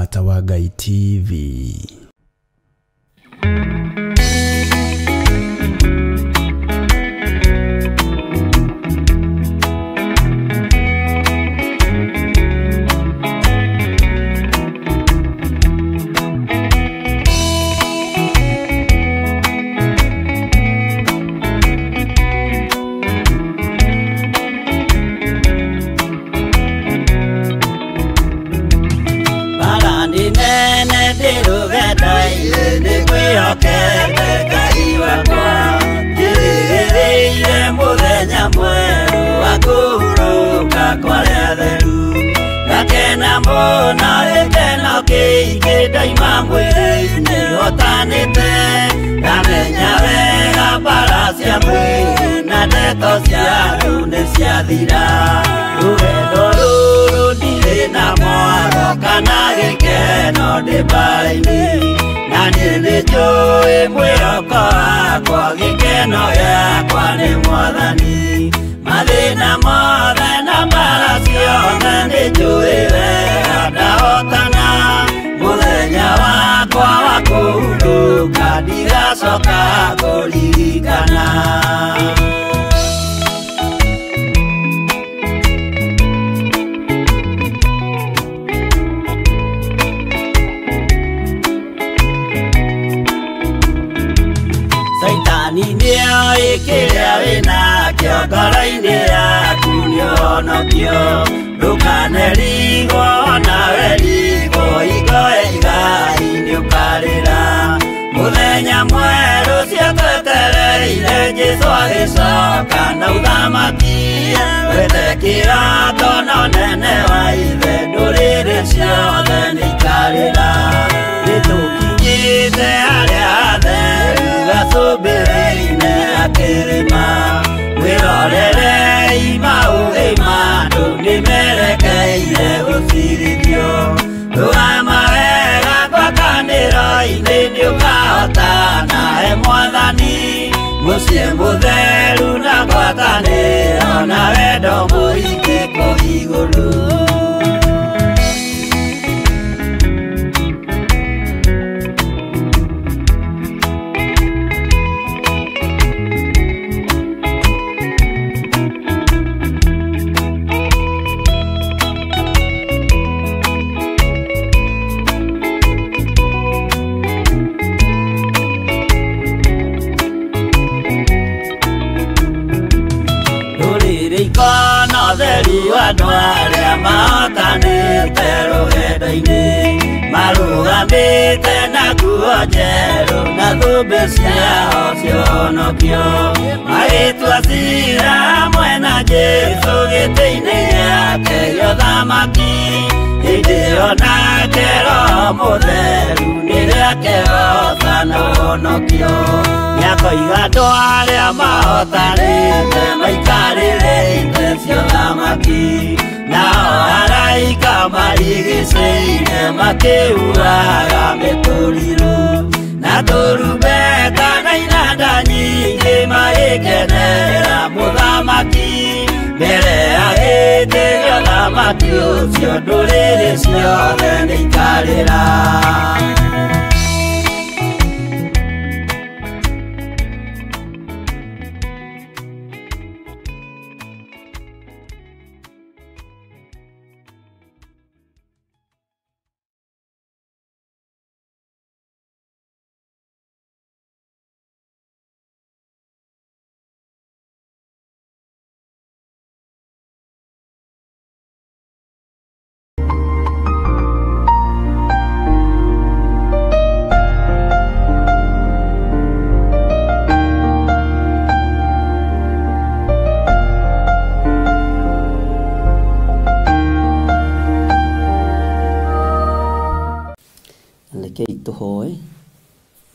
Mũrata wa Ngai TV.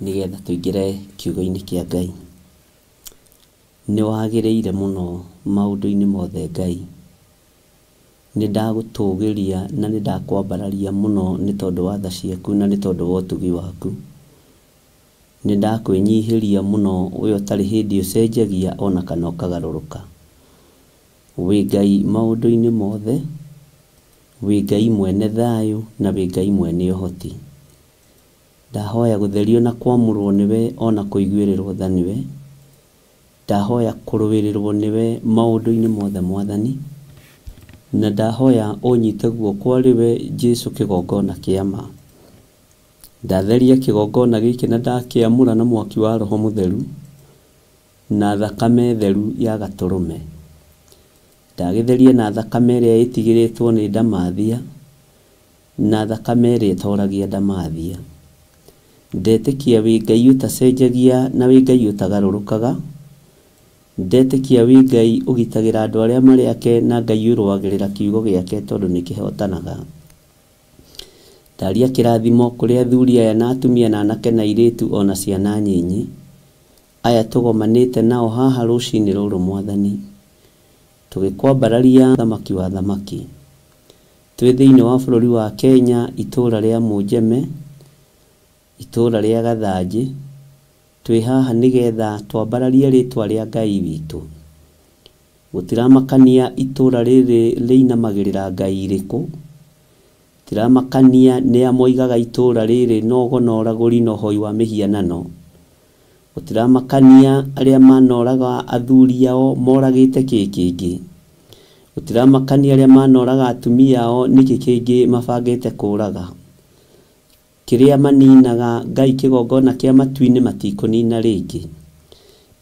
Nigetha tuingire kiugo-inĩ kĩa Ngai. Nĩ wagĩrĩire mũno maũndũ-inĩ mothe Ngai. Nĩ ndagũtũgĩria na nĩ ndakwambararia mũno nĩ tondũ wa tha ciaku na nĩ tondũ wa ũtugi waku. Nĩ ndakwĩnyihĩria mũno we ũtarĩ hĩndĩ ũcenjagia ona kana ũkagarũrũka. Wĩ Ngai maũndũ-inĩ mothe, Wĩ Ngai mwene thayũ na wĩ Ngai mwene ũhoti. Ndahoya gũtherio na kwamũrwo nĩwe ona kũiguĩrĩrwo tha nĩwe. Ndahoya kũrũĩrĩrwo nĩwe maũndũ-inĩ mothe Mwathani. Na ndahoya ũnyite guoko arĩ we Jesu kĩgongona kĩa ma. Ndatheria kĩgongona gĩkĩ na ndakĩamũra na mwaki wa Roho Mũtheru na thakame theru ya gatũrũme. Ndagĩtheria na thakame ĩrĩa ĩtigĩrĩtwo nĩ ndamathia na thakame ĩrĩa ĩtoragia ndamathia. Ndetĩkia wĩ Ngai ũtacenjagia na wĩ Ngai ũtagarũrũkaga. Ndetĩkia wĩ Ngai ũgitagĩra andũ arĩa marĩ ake na Ngai ũrũagĩrĩra kiugo gĩake tondũ nĩ kĩhotanaga. Ndaria kĩrathimo kũrĩ athuri aya na atumia na anake na airĩtu ona ciana nyinyi. Aya tũgomanĩte nao haha rũcinĩ rũrũ Mwathani. Tũgĩkwambararia thamaki wa thamaki. Twĩ thĩinĩ wa bũrũri wa Kenya, itũũra rĩa Mũnjeme, itũũra rĩa Gathanjĩ. Twĩ haha nĩgetha twambararie rĩtwa rĩa Ngai witũ. Gũtiramakania itũũra rĩrĩ rĩinamagĩrĩra Ngai irĩkũ. Gũtiramakania nĩa moigaga itũũra rĩrĩ no ũgo na ũragũri na ũhoi wa mĩhianano. Gũtiramakania arĩa manoraga athuri ao moragĩte kĩ kĩngĩ. Gũtiramakania arĩa manoraga atumia ao nĩkĩ kĩngĩ mabangĩte kũraga. Kĩrĩa maninaga Ngai kĩgongona kĩa matu-inĩ matikũnina rĩngĩ.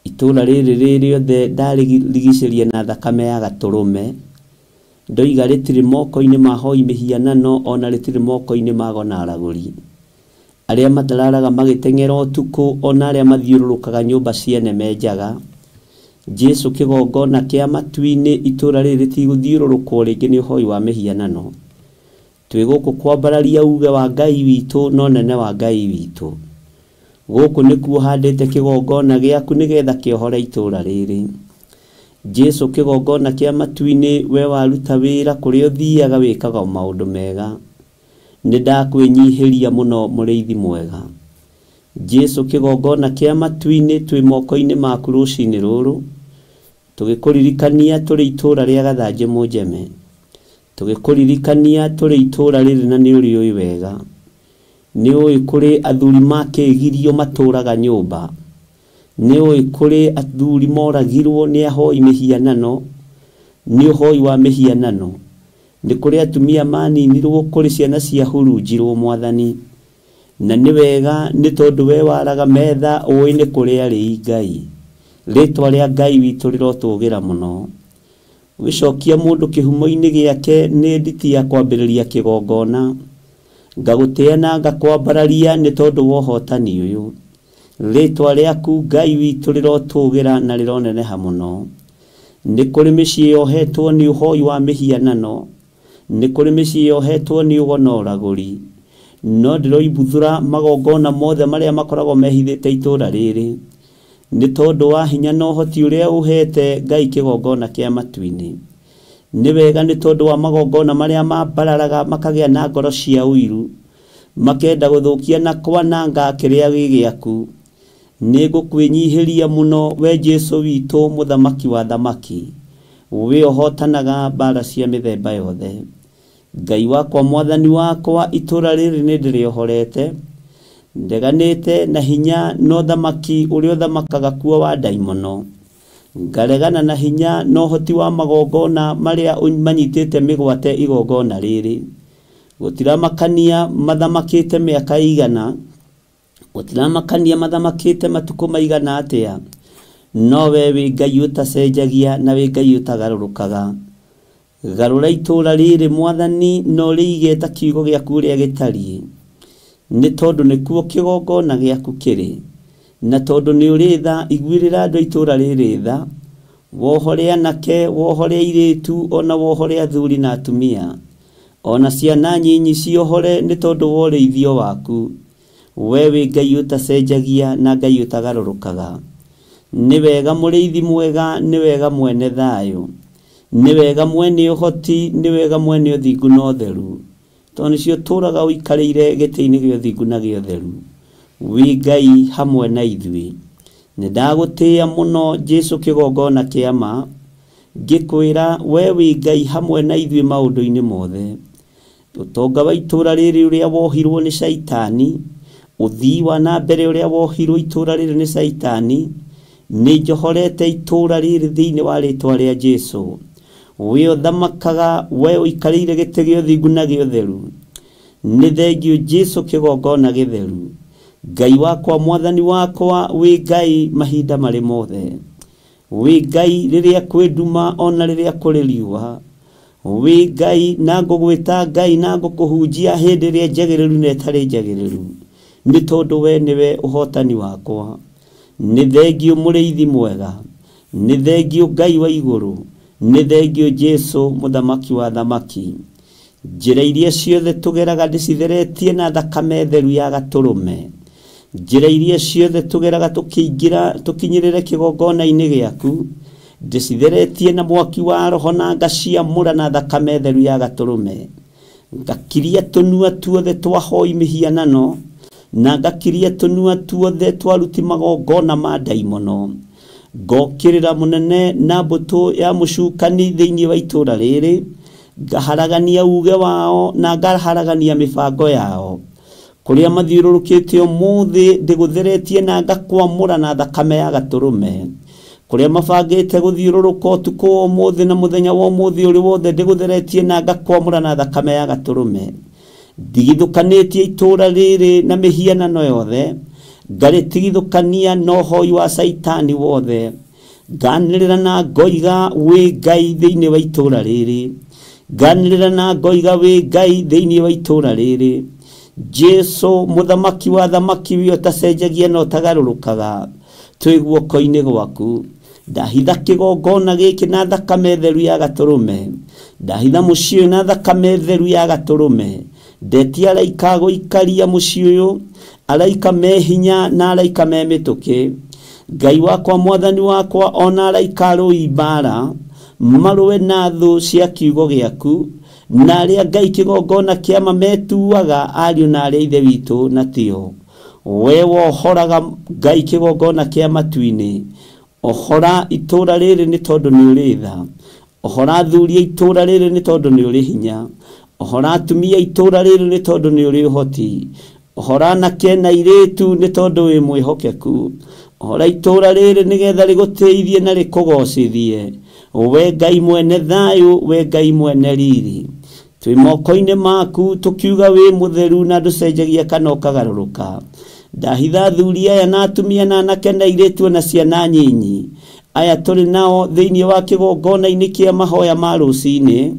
Itũũra rĩrĩ rĩ rĩothe ndarĩrigicĩria na thakame ya gatũrũme. Ndoiga rĩtirĩ moko-inĩ ma hoi mĩhianano ona rĩtirĩ moko-inĩ ma ago na aragũri. Arĩa matararaga magĩteng'era ũtukũ ona arĩa mathiũrũrũkaga nyũmba ciene menjaga. Jesu kĩgongona kĩa matu-inĩ itũũra rĩrĩ rĩtigũthiũrũrũkwo rĩngĩ nĩ ũhoi wa mĩhianano. Twĩ gũkũ kwambararia uge wa Ngai witũ na ũnene wa Ngai witũ. Gũkũ nĩkuo handĩte kĩgongona gĩaku nĩgetha kĩohore itũũra rĩrĩ. Jesu kĩgongona kĩa matu-inĩ we waruta wĩra kũrĩa ũthiaga wĩkaga maũndũ mega. Nĩ ndakwĩnyihĩria mũno mũrĩithi mwega. Jesu kĩgongona kĩa matu-inĩ twĩ moko-inĩ maku rũcinĩ rũrũ. Tũgĩkũririkania tũrĩ itũũra rĩa Gathanjĩ Mũnjeme. Tũgĩkũririkania tũrĩ itũũra rĩrĩ na nĩ ũrĩũĩ wega. Nĩ ũĩ kũrĩ athuri makĩgirio matũraga nyũmba. Nĩ ũĩ kũrĩ athuri moragirwo nĩ ahoi mĩhianano, nĩ ũhoi wa mĩhianano. Nĩ kũrĩ atumia maninirwo, kũrĩ ciana ciahurunjirwo Mwathani. Na nĩ wega nĩ tondũ we waraga metha ũĩ nĩ kũrĩ arĩi Ngai. Rĩtwa rĩa Ngai witũ rĩrotũgĩra mũno. Ũgĩcokia mũndũ kĩhumo-inĩ gĩake nĩ nditi ya kwambĩrĩria kĩgongona. Ngagũtĩa na ngakwambararia nĩ tondũ wa ũhotani ũyũ. Rĩtwa rĩaku Ngai witũ rĩrotũgĩra na rĩroneneha mũno. Nĩ kũrĩ mĩciĩ yohetwo nĩ ũhoi wa mĩhianano. Nĩ kũrĩ mĩciĩ yohetwo nĩ ũgo na ũragũri. No ndĩroimbuthũra magongona mothe marĩa makoragwo mehithĩte itũũra rĩrĩ. Nĩ tondũ wa hinya na ũhoti ũrĩa ũhete Ngai kĩgongona kĩa matu-inĩ. Nĩ wega nĩ tondũ wa magongona marĩa mambararaga makagĩa na ngoro cia ũiru, makenda gũthũkia na kwananga kĩrĩa gĩ gĩaku. Nĩ ngũkwĩnyihĩria mũno we Jesu witũ mũthamaki wa thamaki. We ũhotanaga mbara cia mĩthemba yothe. Ngai wakwa Mwathani wakwa itũũra rĩrĩ nĩ ndĩrĩohorete. Ndeganĩte na hinya na ũthamaki ũrĩa ũthamakaga kuo wa ndaimono. Ngaregana na hinya na ũhoti wa magongona marĩa manyitĩte mĩgwate igongona rĩrĩ. Gũtiramakania mathamakĩte mĩaka igana, gũtiramakania mathamakĩte matukũ maigana atĩa. No we wĩ Ngai ũtacenjagia na wĩ Ngai ũtagarũrũkaga. Garũra itũũra rĩrĩ Mwathani na ũrĩige ta kiugo gĩaku ũrĩa gĩtariĩ. Nĩ tondũ nĩkuo kĩgongona gĩaku kĩrĩ. Na tondũ nĩ ũrĩ tha, iguĩrĩra andũ a itũũra rĩrĩ tha. Wohore anake, wohore airĩtu, ona wohore athuri na atumia. Ona ciana nyinyi ciohore nĩ tondũ wa ũrĩithio waku. We wĩ Ngai ũtacenjagia na Ngai ũtagarũrũkaga. Nĩ wega mũrĩithi mwega, nĩ wega mwene thayũ. Nĩ wega mwene ũhoti, nĩ wega mwene ũthingu na ũtheru. Tondũ nĩcio ũtũũraga ũikarĩire gĩtĩ-inĩ gĩa ũthingu na gĩa ũtheru. Wĩ Ngai hamwe na ithuĩ. Nĩ ndagũtĩĩa mũno Jesu kĩgongona kĩa ma. Ngĩkwĩra we wĩ Ngai hamwe na ithuĩ maũndũ-inĩ mothe. Ũtonga wa itũũra rĩrĩ ũrĩa wohirwo nĩ caitani, ũthii wa na mbere ũrĩa wohirwo itũũra rĩrĩ nĩ caitani, nĩ njohorete itũũra rĩrĩ thĩinĩ wa rĩtwa rĩa Jesũ. We ũthamakaga, we ũikarĩire gĩtĩ gĩa ũthingu na gĩa ũtheru. Nĩ thengio Jesũ kĩgongona gĩtheru. Ngai wakwa, mwathani wakwa, wĩ Ngai mahinda marĩ mothe. Wĩ Ngai rĩrĩa kwĩ nduma ona rĩrĩa kũrĩ riũa. Wĩ Ngai na ngũgwĩta Ngai na ngũkũhunjia hĩndĩ ĩrĩa njagĩrĩru na ĩtarĩ njagĩrĩru, nĩ tondũ we nĩwe ũhotani wakwa. Nĩ thengio mũrĩithi mwega, nĩ thengio Ngai wa igũrũ, nĩ thengio Jesũ mũthamaki wa thamaki. Njĩra iria ciothe tũgeraga ndĩcitheretie na thakame theru ya gatũrũme. Njĩra iria ciothe tũgeraga tũkĩingĩra tũkinyĩrĩre kĩgongona-inĩ gĩaku, ndĩcitheretie na mwaki wa roho na ngaciamũra na thakame theru ya gatũrũme. Ngakiria tũnua tuothe twa hoi mĩhianano, na ngakiria tũnua tuothe twa aruti magongona ma ndaimono. Ngokĩrĩra mũnene na mbũtũ ya mũcukani thĩinĩ wa itũũra rĩrĩ, ngaharagania uge wao na ngaharagania mĩbango yao. Kũrĩa mathiũrũrũkĩte ũmũthĩ ndĩgũtheretie na ngakwamũra na thakame ya gatũrũme. Kũrĩa mabangĩte gũthiũrũrũka ũtukũ wa ũmũthĩ na mũthenya wa ũmũthĩ ũrĩ wothe ndĩgũtheretie na ngakwamũra na thakame ya gatũrũme. Ndigithũkanĩtie itũũra rĩrĩ na mĩhianano yothe, ngarĩtigithũkania na ũhoi wa caitani wothe. Nganĩrĩra na ngoiga wĩ Ngai thĩinĩ wa itũũra rĩrĩ. Nganĩrĩra na ngoiga wĩ Ngai thĩinĩ wa itũũra rĩrĩ. Jesũ mũthamaki wa thamaki we ũtacenjagia na ũtagarũrũkaga, twĩ guoko-inĩ gwaku. Ndahitha kĩgongona gĩkĩ na thakame theru ya gatũrũme. Ndahitha mũciĩ ũyũ na thakame theru ya gatũrũme. Ndetia araika gũikaria mũciĩ ũyũ, araika me hinya na araika me mĩtũkĩ. Ngai wakwa, mwathani wakwa, ona araika arũi mbara marũe na thũ cia kiugo gĩaku, na arĩa Ngai kĩgongona kĩama metuaga ariũ na arĩa ithe witũ na tio. We wohoraga Ngai kĩgongona kĩa matu-inĩ, ohora itũũra rĩrĩ nĩ tondũ nĩ ũrĩ tha. Ohora athuri a itũũra rĩrĩ nĩ tondũ nĩ ũrĩ hinya. Ohora atumia itũũra rĩrĩ nĩ tondũ nĩ ũrĩ ũhoti. Ohora anake na airĩtu nĩ tondũ wĩ mwĩhokeku. Ohora itũũra rĩrĩ nĩgetha rĩgũtĩithie na rĩkũgocithie. We Ngai mwene thayũ, we Ngai mwene riri, twĩ moko-inĩ maku tũkiuga wĩ mũtheru na ndũcenjagia kana ũkagarũrũka. Ndahitha athuri aya na atumia na anake na airĩtu na ciana nyinyi aya tũrĩ nao thĩinĩ wa kĩgongona-inĩ kĩa mahoya ma rũcinĩ,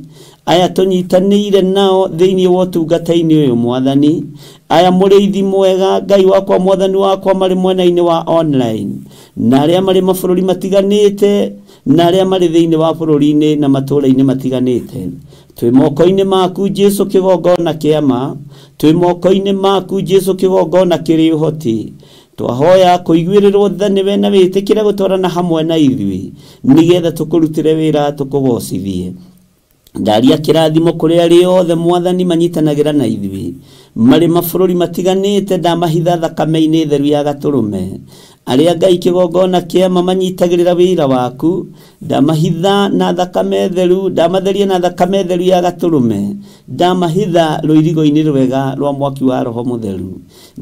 aya tũnyitanĩire nao thĩinĩ wa ũtungata-inĩ ũyũ mwathani, aya mũrĩithi mwega Ngai wakwa mwathani wakwa marĩ mwena-inĩ wa online, na arĩa marĩ mabũrũri matiganĩte, na arĩa marĩ thĩinĩ wa bũrũri-inĩ na matũũra-inĩ matiganĩte. Twĩ moko-inĩ maku Jesũ kĩgongona kĩa ma, twĩ moko-inĩ maku Jesũ kĩgongona kĩrĩ ũhoti. Twahoya kũiguĩrĩrwo tha nĩwe na wĩtĩkĩre gũtwarana hamwe na ithuĩ, nĩgetha tũkũrutĩre wĩra tũkũgocithie. Ndaria kĩrathimo kũrĩ arĩa othe mwathani manyitanagĩra na ithuĩ marĩ mabũrũri matiganĩte, ndamahitha thakame-inĩ theru ya gatũrũme. Arĩa Ngai kĩgongona kĩama manyitagĩrĩra wĩra waku, ndamahitha na thakame theru, ndamatheria na thakame theru ya gatũrũme, ndamahitha rũirigo-inĩ rwega rwa mwaki wa roho mũtheru.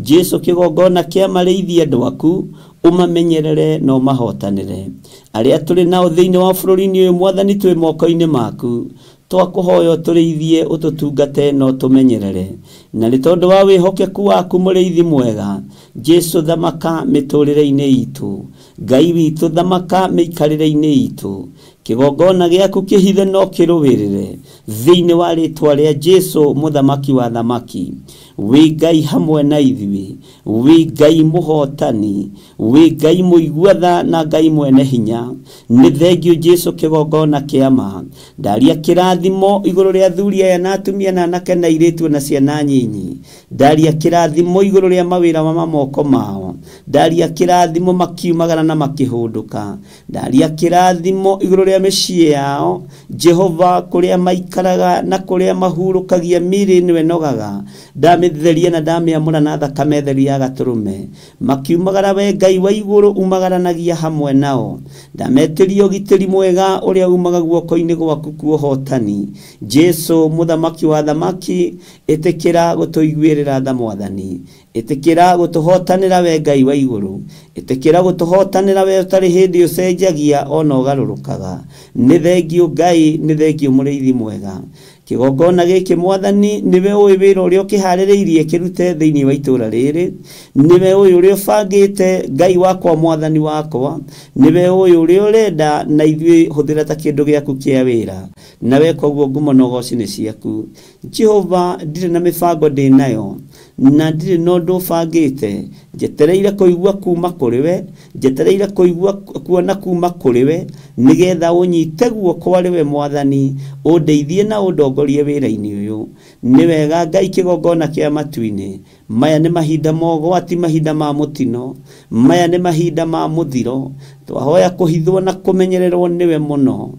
Jesũ kĩgongona kĩama rĩithie andũ aku, ũmamenyerere na ũmahotanĩre. Arĩa tũrĩ nao thĩinĩ wa bũrũri-inĩ ũyũ mwathani twĩ moko-inĩ maku, twakũhoya ũtũrĩithie, ũtũtungate na ũtũmenyerere. Na nĩ tondũ wa wĩhokeku waku mũrĩithi mwega, Jesũ thamaka mĩtũrĩre-inĩ itũ, Ngai witũ thamaka mĩikarĩre-inĩ itũ. Kĩgongona gĩaku kĩhithe no kĩrũĩrĩre thĩinĩ wa rĩtwa rĩa Jesũ mũthamaki wa thamaki. Wĩ Ngai hamwe na ithuĩ, wĩ Ngai mũhotani, wĩ Ngai mũigua tha na Ngai mwene hinya. Nĩ thengio Jesũ kĩgongona kĩa ma. Ndaria kĩrathimo igũrũ rĩa athuri aya na atumia na anake na airĩtu na ciana nyinyi. Ndaria kĩrathimo igũrũ rĩa mawĩra ma moko mao. Ndaria kĩrathimo makiumagara na makĩhũndũka. Ndaria kĩrathimo igũrũ rĩa mĩciĩ yao, Jehova, kũrĩa maikaraga na kũrĩa mahurũkagia mĩĩrĩ nĩwe nogaga. Ndamĩtheria na ndamĩamũra na thakame theru ya gatũrũme. Makiumagara we Ngai wa igũrũ umagaranagia hamwe nao. Ndametĩria ũgitĩri mwega ũrĩa umaga guoko-inĩ gwaku kuohotani. Jesu mũthamaki wa thamaki, ĩtĩkĩra gũtũiguĩrĩra tha Mwathani. Ĩtĩkĩra gũtũhotanĩra we Ngai wa igũrũ. Ĩtĩkĩra gũtũhotanĩra we ũtarĩ hĩndĩ ũcenjagia ona ũgarũrũkaga. Nĩ thengio Ngai, nĩ thengio mũrĩithi mwega. Kĩgongona gĩkĩ Mwathani nĩwe ũĩ wĩra ũrĩa ũkĩharĩrĩirie kĩrute thĩinĩ wa itũũra rĩrĩ. Nĩwe ũĩ ũrĩa ũbangĩte Ngai wakwa Mwathani wakwa. Nĩwe ũĩ ũrĩa ũrenda na ithuĩ hũthĩra ta kĩndũ gĩaku kĩa wĩra. Nawe koguo ngumo na ũgoci nĩ ciaku. Jehova, ndirĩ na mĩbango ndĩ nayo na ndirĩ na ũndũ ũbangĩte. Njetereire kũigua kuma kũrĩ we, njetereire kũigua kuona kuma kũrĩ we, nĩgetha ũnyite guoko arĩ we Mwathani, ũndeithie na ũndongorie wĩra-inĩ ũyũ. Nĩ wega Ngai kĩgongona kĩa matu-inĩ. Maya nĩ mahinda ma ũgwati, mahinda ma mũtino, maya nĩ mahinda ma mũthiro. Twahoya kũhithwo na kũmenyererwo nĩwe mũno.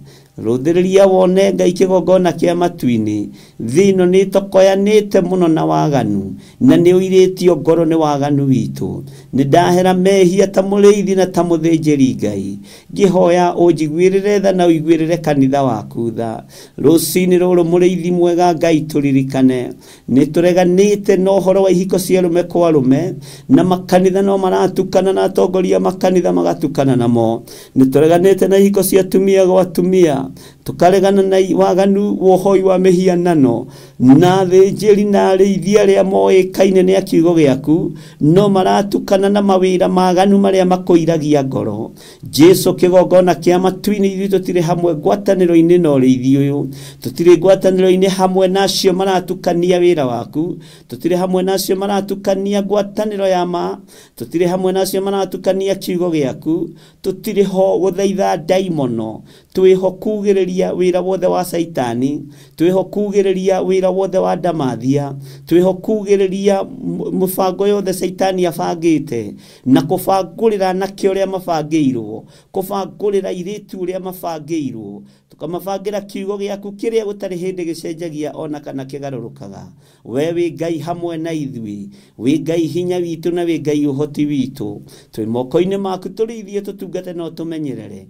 Rũthĩrĩria wone Ngai kĩgongona kĩa matu-inĩ. Thĩ ĩno nĩ ĩtokoyanĩte mũno na waganu, na nĩ ũirĩtio ngoro nĩ waganu witũ. Nĩ ndahera mehia ta mũrĩithi na ta mũthĩnjĩri Ngai. Ngĩhoya ũnjiguĩrĩre tha na ũiguĩrĩre kanitha waku tha. Rũcinĩ rũrũ mũrĩithi mwega Ngai tũririkane. Nĩ tũreganĩte na ũhoro wa ihiko cia arũme kwa arũme, na makanitha no maratukana na atongoria makanitha magatukana namo. Nĩ tũreganĩte na ihiko cia atumia gwa atumia, tukaregana na waganu wa ũhoi wa mĩhianano, na athĩnjĩri na arĩithi arĩa moĩkaine nĩ a kiugo gĩaku no maratukana na mawĩra maganu marĩa makũiragia ngoro. Jesu kĩgongona kĩa matu-inĩ, ithuĩ tũtirĩ hamwe ngwatanĩro-inĩ na ũrĩithi ũyũ, tũtirĩ ngwatanĩro-inĩ hamwe na acio maratukania wĩra waku, tũtirĩ hamwe na acio maratukania ngwatanĩro ya ma, tũtirĩ hamwe na acio maratukania kiugo gĩaku, tũtirĩ ho gũthaitha ndaimono, twĩho kugĩrĩria wĩra wothe wa Caitani, twĩho kugĩrĩria wĩra wothe wa ndamathia, twĩho kugĩrĩria mũbango yothe Caitani abangĩte, na kũbangũrĩra anake ũrĩa mabangĩirwo, kũbangũrĩra airĩtu ũrĩa mabangĩirwo, tũkamabangĩra kiugo gĩaku kĩrĩa gũtarĩ hĩndĩ gĩcenjagia ona kana kĩgarũrũkaga. We wĩ Ngai hamwe na ithuĩ, wĩ Ngai hinya witũ na wĩ Ngai ũhoti witũ. Twĩ moko-inĩ maku tũrĩithie, tũtungate na ũtũmenyerere,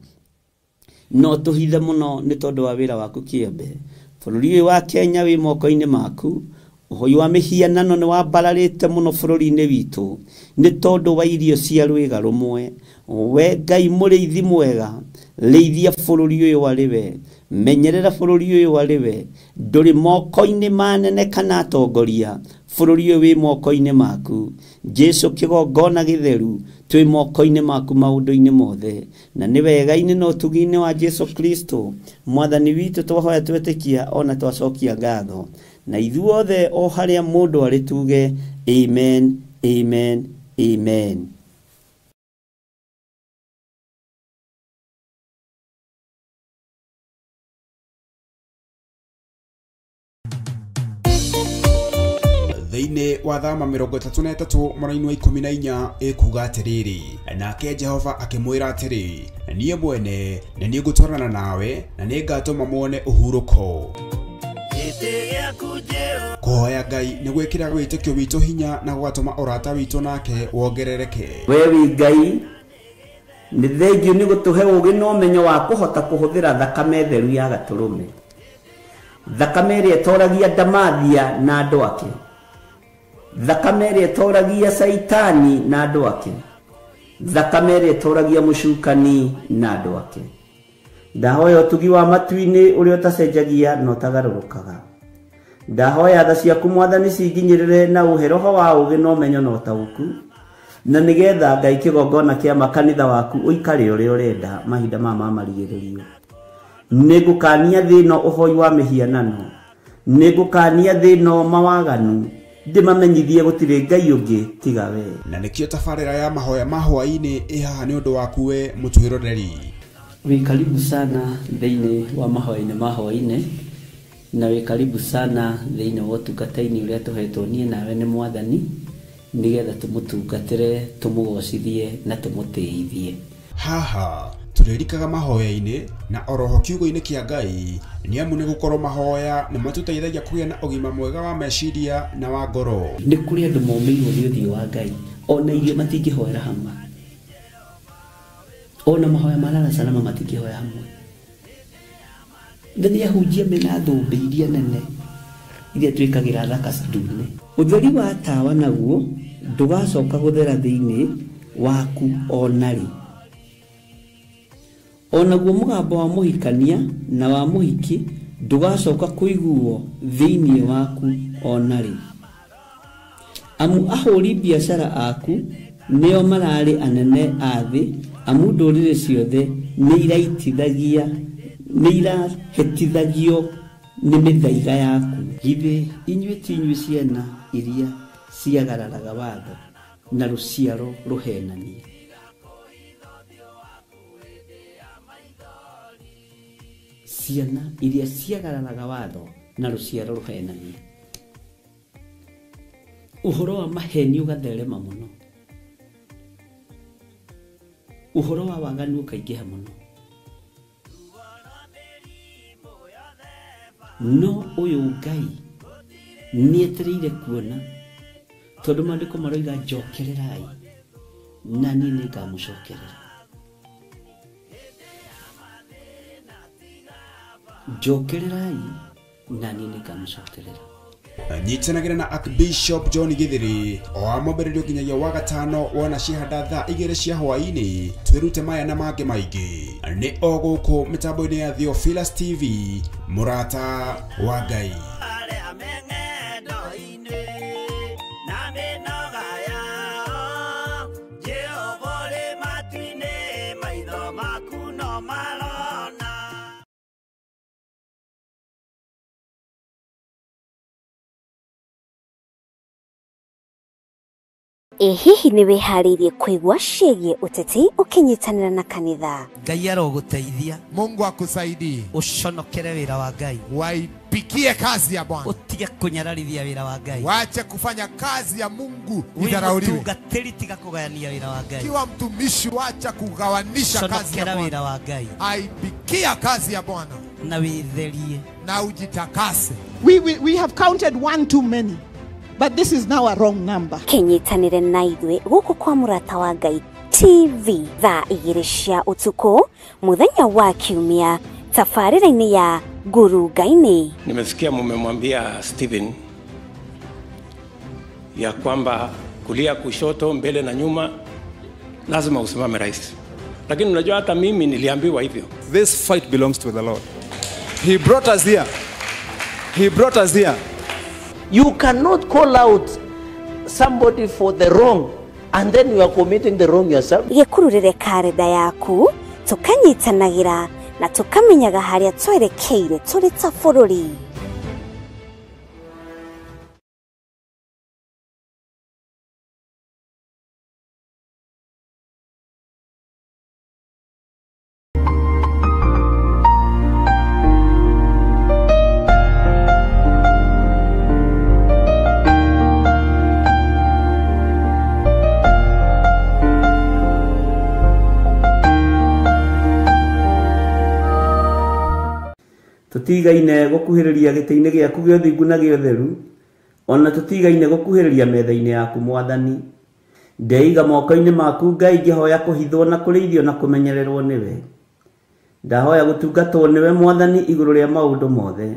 no tũhithe mũno nĩ tondũ wa wĩra waku kĩambe. Bũrũri ũyũ wa Kenya wĩ moko-inĩ maku. Ũhoi wa mĩhianano nĩ wambararĩte mũno bũrũri-inĩ witũ nĩ tondũ wa irio cia rwĩga rũmwe. We Ngai mũrĩithi mwega, rĩithia bũrũri ũyũ arĩ we, menyerera bũrũri ũyũ arĩ we. Ndũrĩ moko-inĩ manene kana atongoria, bũrũri ũyũ wĩ moko-inĩ maku. Jesu kĩgongona gĩtheru, twĩ moko-inĩ maku maũndũ-inĩ mothe, na nĩ wega-inĩ na ũtugi-inĩ wa Jesu Kristo Mwathani witũ twahoya twetĩkia ona twacokia ngatho. Na ithuothe o harĩa mũndũ arĩ tuge amen, amen, amen. Thĩinĩ wa thama 33 mũraini wa 14 ĩkuga atĩrĩrĩ, nake Jehova akĩmwĩra atĩrĩ, niĩ mwene nĩ niĩ ngũtwarana nawe na nĩngatũma muone ũhurũko. Kũhoya Ngai nĩ gwĩkĩra wĩtĩkio witũ hinya na gũgatũma ũrata witũ nake wongerereke. We wĩ Ngai, nĩ thengio nĩ gũtũhe ũũgĩ na ũmenyo wa kũhota kũhũthĩra thakame theru ya gatũrũme, thakame ĩrĩa ĩtoragia ndamathia na andũ ake, thakame ĩrĩa ĩtoragia Caitani na andũ ake, thakame ĩrĩa ĩtoragia mũcukani na andũ ake. Ndahoya ũtugi wa matu-inĩ ũrĩa ũtacenjagia na ũtagarũrũkaga. Ndahoya tha ciaku Mwathani cinginyĩrĩre na ũhe roho wa ũũgĩ na ũmenyo na ũtaũku, na nĩgetha Ngai kĩgongona kĩa makanitha waku ũikare ũrĩa ũrenda mahinda maya ma marigĩrĩrio. Nĩngũkania thĩ ĩno ũhoi wa mĩhianano, nĩngũkania thĩ ĩno mawaganu, ndĩmamenyithie gũtirĩ Ngai ũngĩ tiga we. Na nĩkĩo tabarĩra ya mahoya ma hwaĩ-inĩ ĩ haha nĩ ũndũ waku we mũtwĩroreri. Wĩ karibu sana thĩinĩ wa mahoya-inĩ ma hwaĩ-inĩ, na wĩ karibu sana thĩinĩ wa ũtungata-inĩ ũrĩa tũhetwo niĩ nawe nĩ Mwathani. Nĩgetha tũmũtungatĩre, tũmũgocithie na tũmũtĩithie. Haha tũrĩrikaga mahoya-inĩ na oroho kiugo-inĩ kĩa Ngai, nĩ amu nĩ gũkorwo mahoya nĩ matũteithagia kũgĩa na ũgima mwega wa meciria na wa ngoro. Nĩ kũrĩ andũ momĩirwo nĩ ũthiũ wa Ngai, ona irio matingĩhoera hamwe, ona mahoya ma lala salama matingĩhoya hamwe. Na nĩ ahunjia mena thũmbĩ iria nene iria twĩkagĩra thaka ndune. Ũtheri wa tawa naguo ndũgacoka gũthera thĩinĩ waku ona rĩ. Onaguo mũgambo wa mũhikania na wa mũhiki ndũgacoka kũiguo thĩinĩ waku ona rĩ. Amu ahũri biacara aku nĩo mararĩ anene a thĩ, amu ndũrĩrĩ ciothe nĩ irahĩtithagio nĩ mĩthaiga yaku. Githĩ inyuĩ ti inyuĩ ciana iria ciagararaga watho na rũciaro rũhenania? Ciana iria ciagararaga watho na rũciaro rũhenania. Ũhoro wa maheni ũgatherema mũno, ũhoro wa waganu ũkaingĩha mũno. No ũyũ Ngai nĩetereire kuona, tondũ maandĩko maroiga njokererai na niĩ nĩngamũcokerera. Njokererai na niĩ nĩngamũcokerera. Nyitanagĩra na Archbishop John Githiri o wa mwambĩrĩrio nginyagia wa gatano wona cihanda thaa 2 cia hwaĩ-inĩ, twĩrute maya na mangĩ maingĩ nĩ o gũkũ mĩtambo-inĩ ya Theophilus TV, mũrata wa Ngai. Ĩ hihi nĩ wĩharĩirie kũigua ciĩgiĩ ũteti ũkĩnyitanĩra na kanitha? Ngai arogũteithia. Mungu akusaidie. Ũconokere wĩra wa Ngai. Waipikie kazi ya Bwana. Ũtige kũnyararithia wĩra wa Ngai. Wache kufanya kazi ya Mungu idharauliwe. Mũtungatĩri tiga kũgayania wĩra wa Ngai. Kiwa mtumishi wacha kugawanisha kazi ya Conokera Bwana. wĩra wa Ngai. Aipikia kazi ya Bwana. Na wĩtherie. Na ujitakase. We have counted one too many. But this is now a wrong number. Kĩnyitanĩre na ithuĩ gũkũ kwa Mũrata wa Ngai TV thaa 2 cia ũtukũ mũthenya wa Kiumia tabarĩra-inĩ ya Ngurunga-inĩ. Nimesikia mumemwambia Stephen ya kwamba kulia, kushoto, mbele na nyuma lazima usimame rais. Lakini unajua hata mimi niliambiwa hivyo. This fight belongs to the Lord. He brought us here. He brought us here. You cannot call out somebody for the wrong and then you are committing the wrong yourself. Gĩkururĩre karenda yaku tũkanyitanagĩra na tũkamenyaga harĩa twerekeire tũrĩ ta bũrũri. Tutigaine gũkuhĩrĩria gĩtĩ-inĩ gĩaku gĩa ũthingu na gĩa ũtheru, ona tutigaine gũkuhĩrĩria metha-inĩ yaku Mwathani. Ndeiga moko-inĩ maku Ngai, ngĩhoya kũhithwo na kũrĩithio na kũmenyererwo nĩwe. Ndahoya gũtungatwo nĩwe Mwathani igũrũ rĩa maũndũ mothe.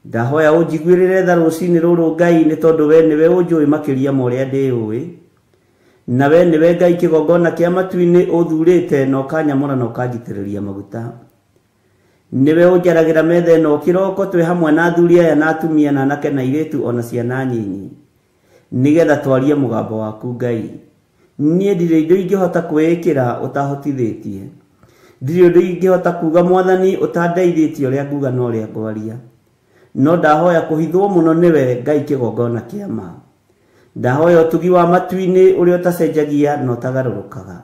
Ndahoya ũnjiguĩrĩre tha rũcinĩ rũrũ Ngai, nĩ tondũ we nĩwe ũnjũĩ makĩria ma ũrĩa ndĩũĩ. Na we nĩwe Ngai kĩgongona kĩa matu-inĩ ũthurĩte na ũkanyamũra na ũkanjitĩrĩria maguta. Nĩwe ũnjaragĩra metha ĩno kĩroko twĩ hamwe na athuri aya na atumia na anake na airĩtu ona ciana nyinyi, nĩgetha twarie mũgambo waku Ngai. Niĩ ndirĩ indo ingĩhota kwĩĩkĩra ũtahotithĩtie, ndirĩ ũndũ ingĩhota kuga Mwathani ũtandeithĩtie ũrĩa nguga na ũrĩa ngwaria. No ndahoya kũhithwo mũno nĩwe Ngai kĩgongona kĩa ma. Ndahoya ũtugi wa matu-inĩ ũrĩa ũtacenjagia na ũtagarũrũkaga.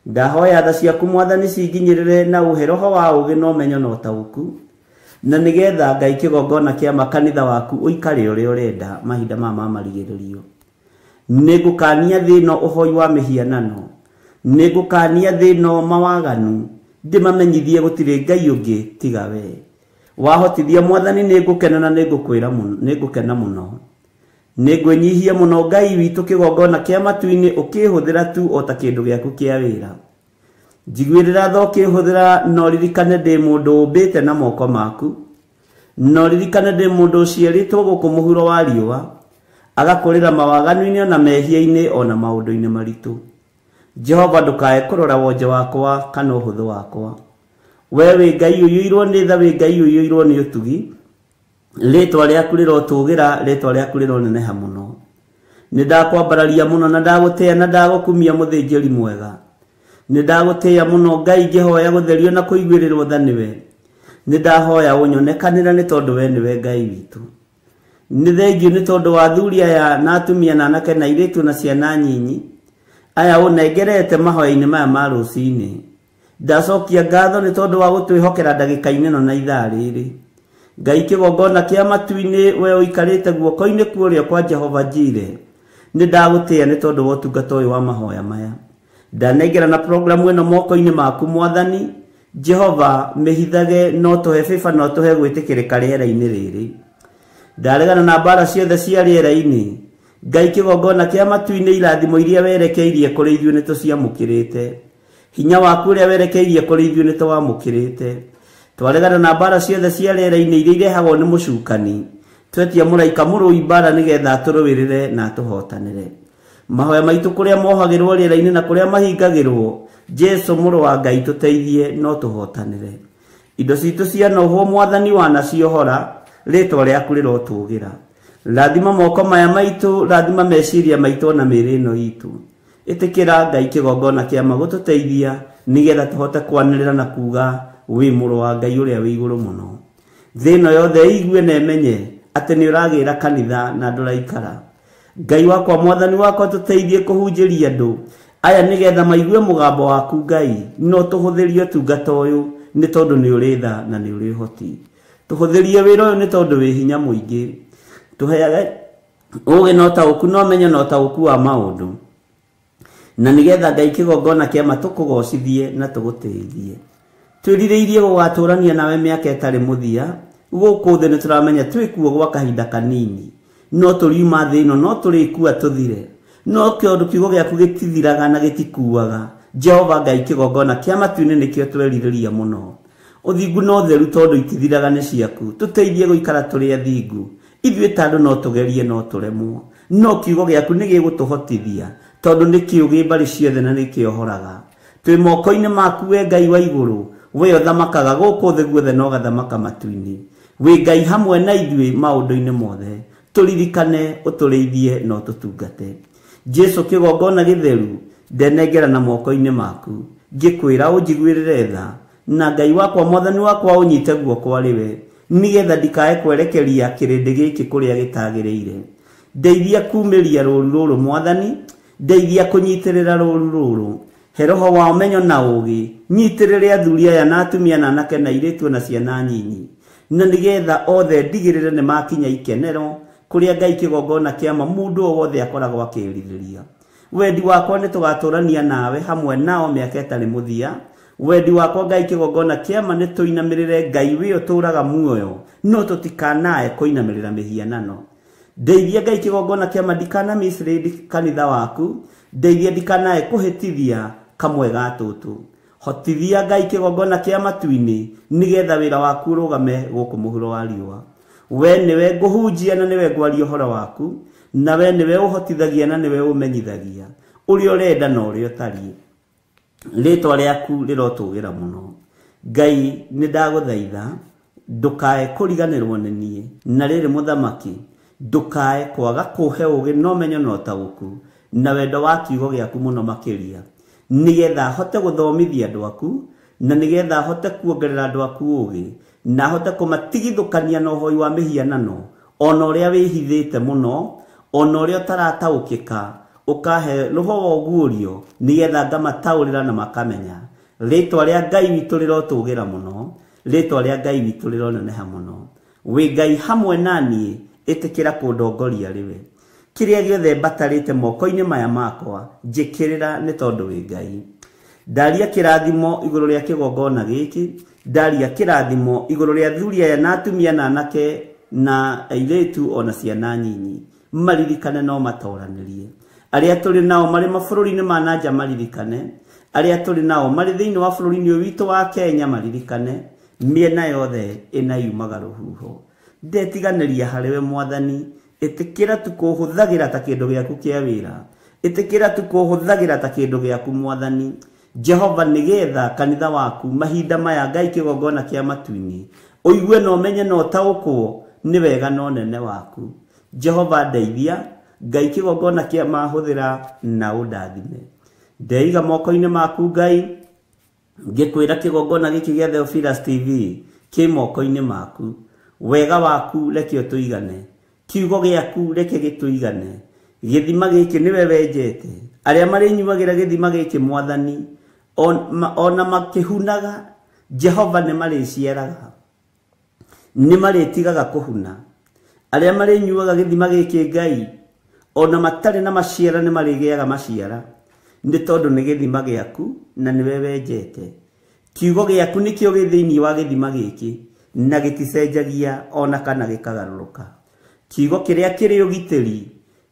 Ndahoya tha ciaku Mwathani cinginyĩrĩre na ũhe roho wa ũũgĩ na ũmenyo na ũtaũku, na nĩgetha Ngai kĩgongona kĩa makanitha waku ũikare ũrĩa ũrenda mahinda maya ma marigĩrĩrio. Nĩngũkania thĩ ĩno ũhoi wa mĩhianano, nĩngũkania thĩ ĩno mawaganu, ndĩmamenyithie gũtirĩ Ngai ũngĩ tiga we. Wahotithia Mwathani nĩngũkena na nĩngũkwĩra mũno, nĩngũkena mũno. Nĩngwĩnyihia mũno Ngai witũ kĩgongona kĩa matu-inĩ ũkĩhũthĩra tu o ta kĩndũ gĩaku kĩa wĩra. Njiguĩrĩra tha ũkĩhũthĩra, no ririkane ndĩ mũndũ ũmbĩte na moko maku, no ririkane ndĩ mũndũ ũciarĩtwo gũkũ mũhuro wa riũa, agakũrĩra mawaganu-inĩ ona mehia-inĩ ona maũndũ-inĩ maritũ. Jehova ndũkae kũrora wonje wakwa kana ũhũthũ wakwa. We wĩ Ngai ũiyũirwo nĩ tha, wĩ Ngai ũiyũirwo nĩ ũtugi. Rĩtwa rĩaku rĩrotũgĩra, rĩtwa rĩaku rĩroneneha mũno. Nĩndakwambararia mũno na ndagũtĩĩa na ndagũkumia mũthĩnjĩri mwega. Nĩndagũtĩĩa mũno Ngai ngĩhoya gũtherio na kũiguĩrĩrwo tha nĩwe. Nĩndahoya ũnyonekanĩre nĩ tondũ we nĩwe Ngai witũ. Nĩ thengio nĩ tondũ wa athuri aya na atumia na anake na airĩtu na ciana nyinyi aya ũnengerete mahoya-inĩ maya ma rũcinĩ. Ndacokia ngatho nĩ tondũ wa gũtwĩhokera ndagĩka-inĩ ĩno na ithaa rĩrĩ. Ngai kĩgongona kĩa matu-inĩ, we ũikarĩte guoko-inĩ kwa ũrĩo kwa Jehova Jire, nĩndagũtĩĩa nĩ tondũ wa ũtungata ũyũ wa mahoya maya. Ndanengera na programu ĩno moko-inĩ maku Mwathani Jehova, mĩhithage no tũhe bĩba no tũhe gwĩtĩkĩrĩka rĩera-inĩ rĩrĩ. Ndaregana na mbara ciothe cia rĩera-inĩ. Ngai kĩgongona kĩa matu-inĩ, irathimo iria werekeirie kũrĩ ithuĩ nĩ tũciamũkĩrĩte. Hinya waku ũrĩa werekeirie kũrĩ ithuĩ nĩ tũwamũkĩrĩte. Twaregana na mbara ciothe cia rĩera-inĩ iria irehagwo nĩ mũcukani. Twetia mũraika mũrũi mbara nĩgetha atũrũĩrĩre na atũhotanĩre. Mahoya maitũ kũrĩa mohagĩrwo rĩera-inĩ na kũrĩa mahingagĩrwo, Jesu mũrũ wa Ngai tũteithie no tũhotanĩre. Indo citũ cianohwo Mwathani wanaciohora, rĩtwa rĩaku rĩrotũgĩra. Rathima moko maya maitũ, rathima meciria maitũ na mĩĩrĩ ĩno itũ. Ĩtĩkĩra Ngai kĩgongona kĩa magũtũteithia nĩgetha tũhote kwanĩrĩra na kuga wĩ mũrũ wa Ngai ũrĩa wĩ igũrũ mũno. Thĩ ĩno yothe ĩigue na ĩmenye atĩ nĩ ũragĩra kanitha na ndũraikara. Ngai wakwa Mwathani wakwa tũteithie kũhunjĩria andũ aya nĩgetha maigue mũgambo waku Ngai, no tũhũthĩrie ũtungata ũyũ nĩ tondũ nĩ ũrĩ tha na nĩ ũrĩ ũhoti. Tũhũthĩrie wĩra ũyũ nĩ tondũ wĩ hinya mũingĩ. Tũheage ũũgĩ na ũtaũku na ũmenyo na ũtaũku wa maũndũ, na nĩgetha Ngai kĩgongona kĩa tũkũgocithie na tũgũtĩithie. Twĩrirĩirie gũgatũrania nawe mĩaka ĩtarĩ mũthia. Gũkũ thĩ nĩtũramenya twĩkuo gwa kahinda kanini, no tũriuma thĩ ĩno, no tũrĩkua tũthire, no kĩũndũ kiugo gĩaku gĩtithiraga na gĩtikuaga. Jehova Ngai kĩgongona kĩa matu-inĩ nĩkĩo twerirĩria mũno. Ũthingu na ũtheru tondũ itithiraga nĩ ciaku. Tũteithie gũikara tũrĩ athingu. Ithuĩ ta andũ no tũgerie no tũremwo, no kiugo gĩaku nĩ gĩgũtũhotithia tondũ nĩ kĩũgĩ mbarĩ ciothe na nĩ kĩohoraga. Twĩ moko-inĩ maku we Ngai wa igũrũ, we ũthamakaga gũkũ thĩ guothe na ũgathamaka matu-inĩ. Wĩ Ngai hamwe na ithuĩ maũndũ-inĩ mothe. Tũririkane, ũtũrĩithie na ũtũtungate. Jesu kĩgongona gĩtheru, ndenengera na moko-inĩ maku, ngĩkwĩra ũnjiguĩrĩre tha, na Ngai wakwa Mwathani wakwa ũnyite guoko arĩ we, nĩgetha ndikae kwerekeria kĩrĩndĩ gĩkĩ kũrĩa gĩtagĩrĩire. Ndeithia kumĩria rũru rũrũ Mwathani, ndeithia kũnyitĩrĩra rũru rũrũ. He roho wa ũmenyo na ũũgĩ, nyitĩrĩre athuri aya na atumia na anake na airĩtu na ciana nyinyi, na nĩgetha othe ndigĩrĩre nĩ makinya ikenero kũrĩa Ngai kĩgongona kĩa mũndũ o wothe akoragwo akĩrirĩria. Wendi wakwa nĩ tũgatũrania nawe hamwe nao mĩaka ĩtarĩ mũthia. Wendi wakwa Ngai kĩgongona kĩa nĩ tũinamĩrĩre Ngai wĩ ũtũũraga muoyo, no tũtikanae kũinamĩrĩra mĩhianano. Ndeithia Ngai kĩgongona kĩa ndikana mislead kanitha waku, ndeithia ndikanae kũhĩtithia kamwe ga tũtũ. Hotithia Ngai kĩgongona kĩa matu-inĩ nĩgetha wĩra waku ũrũgame gũkũ mũhuro wa riũa. We nĩwe ngũhunjia na nĩwe ngwaria ũhoro waku, na we nĩwe ũhotithagia na nĩwe ũmenyithagia ũrĩa ũrenda na ũrĩa ũtariĩ. Rĩtwa rĩaku rĩrotũgĩra mũno. Ngai nĩndagũthaitha ndũkae kũriganĩrwo nĩ niĩ, na rĩrĩ mũthamaki ndũkae kwaga kũhe ũũgĩ na ũmenyo na ũtaũku na wendo wa kiugo gĩaku mũno makĩria, nĩgetha hote gũthomithia andũ aku, na nĩgetha hote kuongerera andũ aku ũũgĩ, na hote kũmatigithũkania na ũhoi wa mĩhianano, ona ũrĩa wĩhithĩte mũno, ona ũrĩa ũtarataũkĩka, ũkahe roho wa ũguũrio nĩgetha ngamataũrĩra na makamenya. Rĩtwa rĩa Ngai witũ rĩrotũgĩra mũno, rĩtwa rĩa Ngai witũ rĩroneneha mũno. Wĩ Ngai hamwe na niĩ, ĩtĩkĩra kũndongoria rĩwe. Kĩrĩa gĩothe mbatarĩte moko-inĩ maya makwa njĩkĩrĩra nĩ tondũ wĩ Ngai. Ndaria kĩrathimo igũrũ rĩa kĩgongona gĩkĩ, ndaria kĩrathimo igũrũ rĩa athuri aya na atumia na anake na airĩtu ona ciana nyinyi, maririkane no matoranĩrie. Arĩa tũrĩ nao marĩ mabũrũri-inĩ ma na nja maririkane, arĩa tũrĩ nao marĩ thĩinĩ wa bũrũri-inĩ ũyũ witũ wa Kenya maririkane, mĩena yothe ĩna yumaga rũhuho. Ndetiganĩria harĩwe Mwathani, ĩtĩkĩra tu kũhũthagĩra ta kĩndũ gĩaku kĩa wĩra, ĩtĩkĩra tu kũhũthagĩra ta kĩndũ gĩaku Mwathani Jehova, nĩgetha kanitha waku mahinda maya Ngai kĩgongona kĩa matu-inĩ ũigue na ũmenye na ũtaũkwo nĩ wega na ũnene waku. Jehova ndeithia, Ngai kĩgongona kĩa mahũthĩra na ũndathime. Ndeiga moko-inĩ maku Ngai, ngĩkwĩra kĩgongona gĩkĩ gĩa Theophilus TV kĩ moko-inĩ maku. Wega waku reke ũtũigane, kiugo gĩaku reke gĩtũigane. Gĩthima gĩkĩ nĩwe wenjete, arĩa marĩnyuagĩra gĩthima gĩkĩ Mwathani ona makĩhunaga Jehova nĩ marĩciaraga, nĩ marĩtigaga kũhuna. Arĩa marĩnyuaga gĩthima gĩkĩ Ngai ona matarĩ na maciara nĩ marĩgĩaga maciara, nĩ tondũ nĩ gĩthima gĩaku na nĩwe wenjete. Kiugo gĩaku nĩkĩo gĩ thĩinĩ wa gĩthima gĩkĩ na gĩticenjagia ona kana gĩkagarũrũka. Kiugo kĩrĩa kĩrĩ ũgitĩri,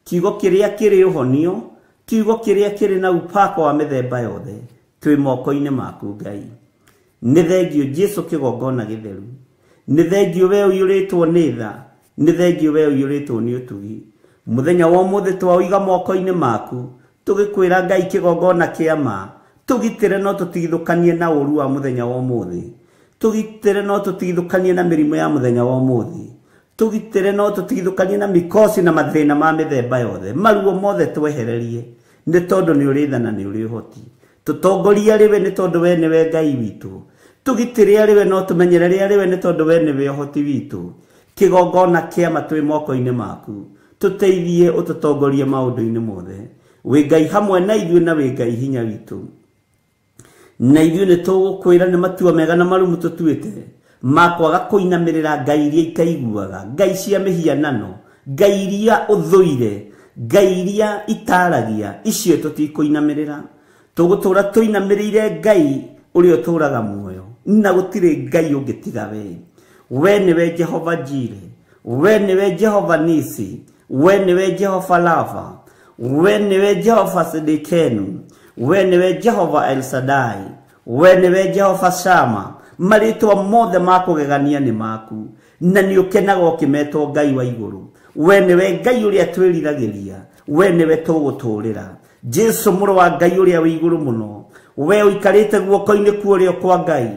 kiugo kĩrĩa kĩrĩ ũhonio, kiugo kĩrĩa kĩrĩ na upako wa mĩthemba yothe, twĩ moko-inĩ maku Ngai. Nĩ thengio Jesu kĩgongona gĩtheru, nĩ thengio we ũiyũrĩtwo nĩ tha, nĩ thengio we ũiyũrĩtwo nĩ ũtugi. Mũthenya wa ũmũthĩ twaũiga moko-inĩ maku, tũgĩkwĩra Ngai kĩgongona kĩa ma, tũgitĩre no tũtigithũkanie na ũru wa mũthenya wa ũmũthĩ, tũgitĩre no tũtigithũkanie na mĩrimũ ya mũthenya wa ũmũthĩ, tũgitĩre no tũtigithũkanie na mikosi na mathĩna ma mĩthemba yothe, maruo mothe twehererie, nĩ tondũ nĩ ũrĩ tha na nĩ ũrĩ ũhoti. Tũtongorie arĩ we nĩ tondũ we nĩwe Ngai witũ, tũgitĩre arĩ we no tũmenyerere arĩ we nĩ tondũ we nĩwe ũhoti witũ. Kĩgongona kĩa ma twĩ moko-inĩ maku, tũteithie ũtũtongorie maũndũ-inĩ mothe. Wĩ Ngai hamwe na ithuĩ na wĩ Ngai hinya witũ, na ithuĩ nĩ tũgũkwĩra nĩ matua mega na marumu tũtuĩte ma kwaga kũinamĩrĩra ngai iria itaiguaga, ngai cia mĩhianano, ngai iria ũthũire, ngai iria itaragia, icio tũtikũinamĩrĩra. Tũgũtũra tũinamĩrĩire Ngai ũrĩa ũtũraga muoyo, na gũtirĩ Ngai ũngĩ tiga we. We nĩwe Jehova Jire, we nĩwe Jehova Nisi, we nĩwe Jehova Lava, we nĩwe Jehova Sidikenu, we nĩwe Jehova El Shaddai, we nĩwe Jehova Shama. Marĩtwa mothe ma kũgegania nĩ maku, na nĩ ũkenaga ũkĩmetwo Ngai wa igũrũ. We nĩwe Ngai ũrĩa twĩriragĩria, we nĩwe tũgũtũũrĩra. Jesu mũrũ wa Ngai ũrĩa wĩ igũrũ mũno, we ũikarĩte guoko-inĩ kwa ũrĩo kwa Ngai,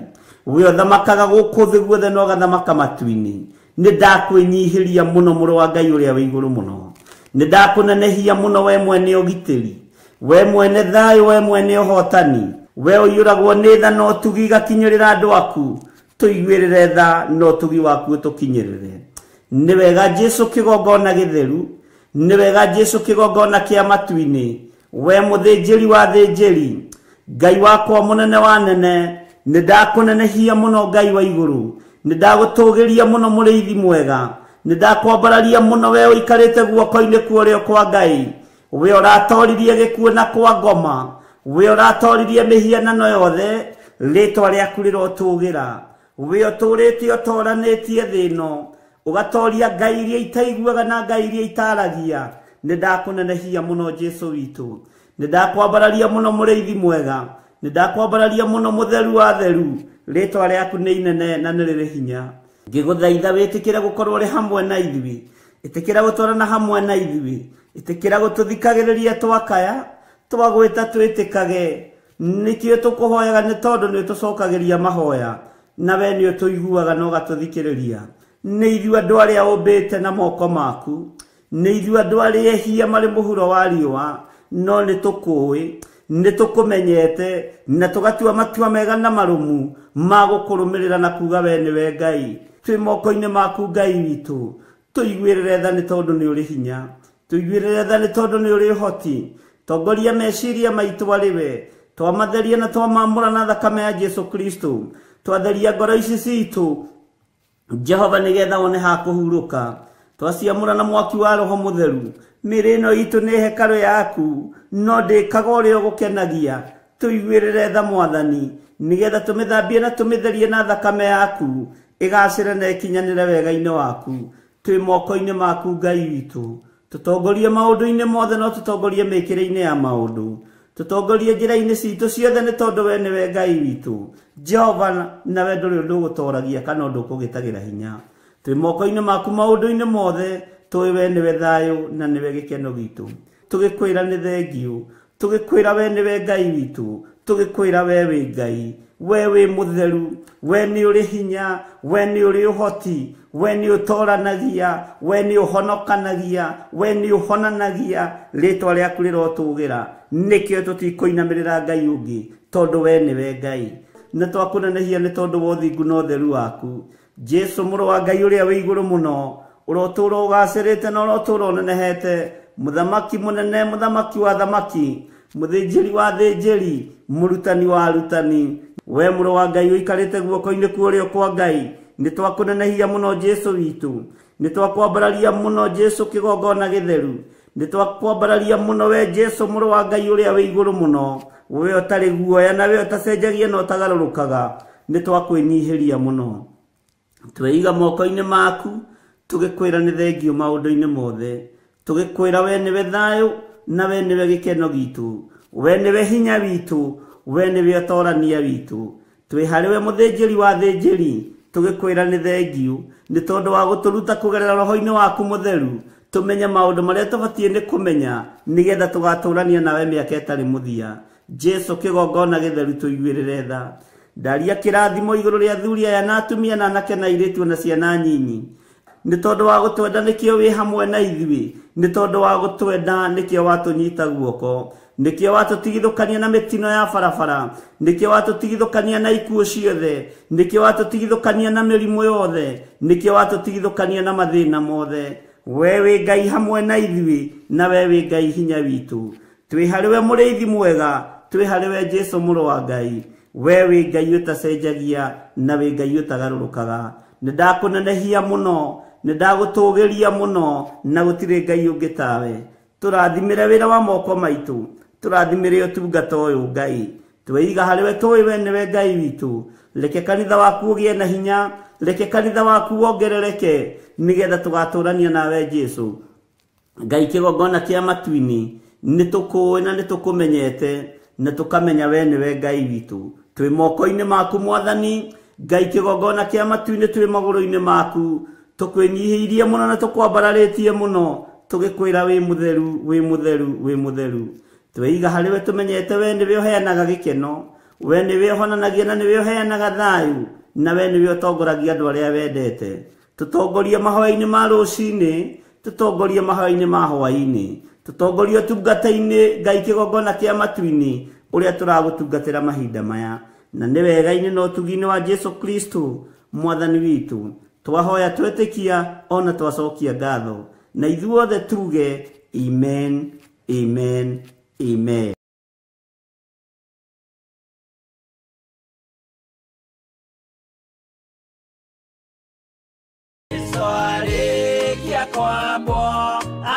we ũthamakaga gũkũ thĩ guothe na ũgathamaka matu-inĩ. Nĩ ndakwĩnyihĩria mũno mũrũ wa Ngai ũrĩa wĩ igũrũ mũno, nĩ ndakũnenehia mũno we mwene ũgitĩri, we mwene thayũ, we mwene ũhotani, we ũiyũragwo nĩ tha na ũtugi igakinyĩrĩra andũ aku. Tũiguĩrĩre tha na ũtugi waku ũtũkinyĩrĩre. Nĩ wega Jesu kĩgongona gĩtheru, nĩ wega Jesu kĩgongona kĩa matu-inĩ, we mũthĩnjĩri wa thĩnjĩri, Ngai wakwa mũnene wa nene, nĩ ndakũnenehia mũno Ngai wa igũrũ, nĩ ndagũtũgĩria mũno mũrĩithi mwega, nĩ ndakwambararia mũno we ũikarĩte guoko-inĩ kwa ũrĩo kwa Ngai, we ũratoririe gĩkuũ na kwa ngoma, we ũratoririe mĩhianano yothe, rĩtwa rĩaku rĩrotũgĩra. We ũtũrĩte ũtoranĩtie thĩ ĩno, ũgatoria ngai iria itaiguaga na ngai iria itaragia. Nĩ ndakũnenehia mũno Jesu witũ, nĩ ndakwambararia mũno mũrĩithi mwega, nĩ ndakwambararia mũno mũtheru wa theru, rĩtwa rĩaku nĩ inene na nĩ rĩrĩ hinya. Ngĩgũthaitha wĩtĩkĩre gũkorwo ũrĩ hamwe na ithuĩ, ĩtĩkĩra gũtwarana hamwe na ithuĩ, ĩtĩkĩra gũtũthikagĩrĩria twakaya, twagwĩta twĩtĩkage. Nĩkĩo tũkũhoyaga nĩ tondũ nĩ ũtũcokagĩria mahoya, na we nĩ ũtũiguaga na ũgatũthikĩrĩria. Nĩ ithuĩ andũ arĩa ũmbĩte na moko maku, nĩ ithuĩ andũ arĩa ehia marĩ mũhuro wa riũa, no nĩ tũkũĩ, nĩ tũkũmenyete, na tũgatua matua mega na marũmu ma gũkũrũmĩrĩra na kuga we nĩwe Ngai. Twĩ moko-inĩ maku Ngai witũ, tũiguĩrĩre tha nĩ tondũ nĩ ũrĩ hinya, tũiguĩrĩre tha nĩ tondũ nĩ ũrĩ ũhoti. Tongoria meciria maitũ arĩ we, twamatheria na twamamũra na thakame ya Jesu Kristo, twatheria ngoro ici citũ Jehova nĩgetha wone ha kũhurũka, twaciamũra na mwaki wa Roho Mũtheru Mĩĩrĩ ĩno itũ nĩ hekarũ yaku, no ndĩkaga ũrĩa ũgũkenagia. Tũiguĩrĩre tha Mwathani, nĩgetha tũmĩthambie na tũmĩtherie na thakame yaku, ĩgacĩre na ĩkinyanĩre wega-inĩ waku. Twĩ moko-inĩ maku Ngai witũ. Tũtongorie maũndũ-inĩ mothe, no tũtongorie mĩkĩre-inĩ ya maũndũ. Tũtongorie njĩra-inĩ citũ ciothe, nĩ tondũ we nĩwe Ngai witũ. Jehova, nawe ndũrĩ ũndũ ũgũtoragia kana ũndũ ũkũgĩtagĩra hinya. Twĩ moko-inĩ maku maũndũ-inĩ mothe, tũĩ we nĩwe thayũ na nĩwe gĩkeno gitũ. Tũgĩkwĩra nĩ thengiũ, tũgĩkwĩra we nĩwe Ngai witũ, tũgĩkwĩra we wĩ Ngai, we wĩ mũtheru, we nĩ ũrĩ hinya, we nĩ ũrĩ ũhoti, we nĩ ũtoranagia, we nĩ ũhonokanagia, we nĩ ũhonanagia. Rĩtwa rĩaku rĩrotũgĩra. Nĩkĩo tũtikũinamĩrĩra Ngai ũngĩ, tondũ we nĩwe Ngai. Nĩ twakũnenehia nĩ tondũ wa ũthingu na ũtheru waku. Jesu mũrũ wa Ngai ũrĩa wĩ igũrũ mũno, ũrotũũra ũgacĩrĩte na ũrotũũra ũnenehete, mũthamaki mũnene, mũthamaki wa thamaki, mũthĩnjĩri wa thĩnjĩri, mũrutani wa arutani. We mũrũ wa Ngai ũikarĩte guoko-inĩ kwa ũrĩo kwa Ngai, nĩ twakũnenehia mũno Jesu witũ. Nĩ twakwambararia mũno Jesu kĩgongona gĩtheru. Nĩ twakwambararia mũno we Jesu mũrũ wa Ngai ũrĩa wĩ igũrũ mũno, we ũtarĩ guoya na we ũtacenjagia na ũtagarũrũkaga. Nĩ twakwĩnyihĩria mũno. Tweiga moko-inĩ maku, tũgĩkwĩra nĩ thengiũ maũndũ-inĩ mothe. Tũgĩkwĩra we nĩwe thayũ na we nĩwe gĩkeno gitũ, we nĩwe hinya witũ, we nĩwe ũtorania witũ. Twĩ harĩ we mũthĩnjĩri wa thĩnjĩri, tũgĩkwĩra nĩ thengiũ nĩ tondũ wa gũtũruta kũgerera roho-inĩ waku mũtheru, tũmenye maũndũ marĩa tũbatiĩ nĩ kũmenya, nĩgetha tũgatũrania nawe mĩaka ĩtarĩ mũthia. Jesu kĩgongona gĩtheru, tũiguĩrĩre tha. Ndaria kĩrathimo igũrũ rĩa athuri aya na atumia na anake na airĩtu na ciana nyinyi. Nĩ tondũ wa gũtwenda nĩkĩo wĩ hamwe na ithuĩ, nĩ tondũ wa gũtwenda nĩkĩo watũnyita guoko, nĩkĩo watũtigithũkania na mĩtino ya barabara, nĩkĩo watũtigithũkania na ikuũ ciothe, nĩkĩo watũtigithũkania na mĩrimũ yothe, nĩkĩo watũtigithũkania na mathĩna mothe. We wĩ Ngai hamwe na ithuĩ, na we wĩ Ngai hinya witũ. Twĩ harĩ we mũrĩithi mwega, twĩ harĩ we Jesu mũrũ wa Ngai. We wĩ Ngai ũtacenjagia na wĩ Ngai ũtagarũrũkaga. Nĩ ndakũnenehia mũno, nĩ ndagũtũgĩria mũno, na gũtirĩ Ngai ũngĩ tawe. Tũrathimĩre wĩra wa moko maitũ, tũrathimĩre ũtungata ũyũ Ngai. Tweiga harĩ we, tũĩ we nĩwe Ngai witũ. Reke kanitha waku ũgĩe na hinya, reke kanitha waku wongerereke, nĩgetha tũgatũrania nawe Jesu. Ngai kĩgongona kĩa matu-inĩ, nĩ tũkũĩ na nĩ tũkũmenyete, na tũkamenya we nĩwe Ngai witũ. Twĩ moko-inĩ maku Mwathani, Ngai kĩgongona kĩa matu-inĩ, twĩ magũrũ-inĩ maku. Tũkwĩnyihĩirie mũno na tũkwambararĩtie mũno, tũgĩkwĩra wĩ mũtheru, wĩ mũtheru, wĩ mũtheru. Tweiga harĩ we tũmenyete we nĩwe ũheanaga gĩkeno, we nĩwe ũhonanagia na nĩwe ũheanaga thayũ, na we nĩwe ũtongoragia andũ arĩa wendete. Tũtongorie mahoya-inĩ ma rũcinĩ, tũtongorie mahoya-inĩ ma hwaĩ-inĩ, tũtongorie ũtungata-inĩ Ngai kĩgongona kĩa matu-inĩ, ũrĩa tũragũtungatĩra mahinda maya. Na nĩ wega-inĩ na ũtugi-inĩ wa Jesu Kristo Mwathani witũ, twahoya twetĩkia ona twacokia ngatho, na ithuothe tuge amen, amen, amen. Arĩkia kwambwo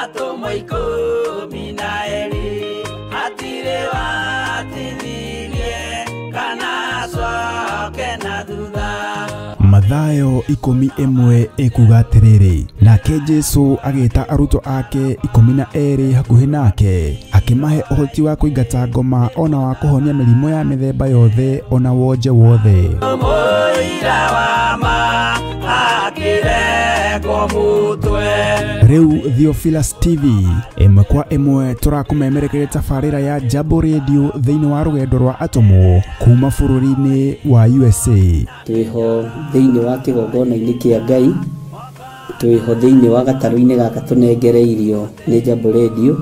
atũmwo 12 hatirĩ watithirie kana acoke na thutha. Mathayo 11 ekuga atĩrĩrĩ, nake Jesu agĩta arutwo ake 12 hakuhĩ nake, akĩmahe ũhoti wa kũingata ngoma ona wa kũhonia mĩrimũ ya mĩthemba yothe ona wonje wothe. Mũira wa ma akĩrengwo mũtwe. Rĩu Theophilus TV ĩmwe kwa ĩmwe tũrakũmemerekeria tabarĩra ya Jambo Radio thĩinĩ wa rũgendo rwa atũmwo kuma bũrũri-inĩ wa USA. Twĩho thĩinĩ wa kĩgongona-inĩ kĩa Ngai, twĩho thĩinĩ wa gatarũ-inĩ gaka tũnengereirio nĩ Jambo Radio.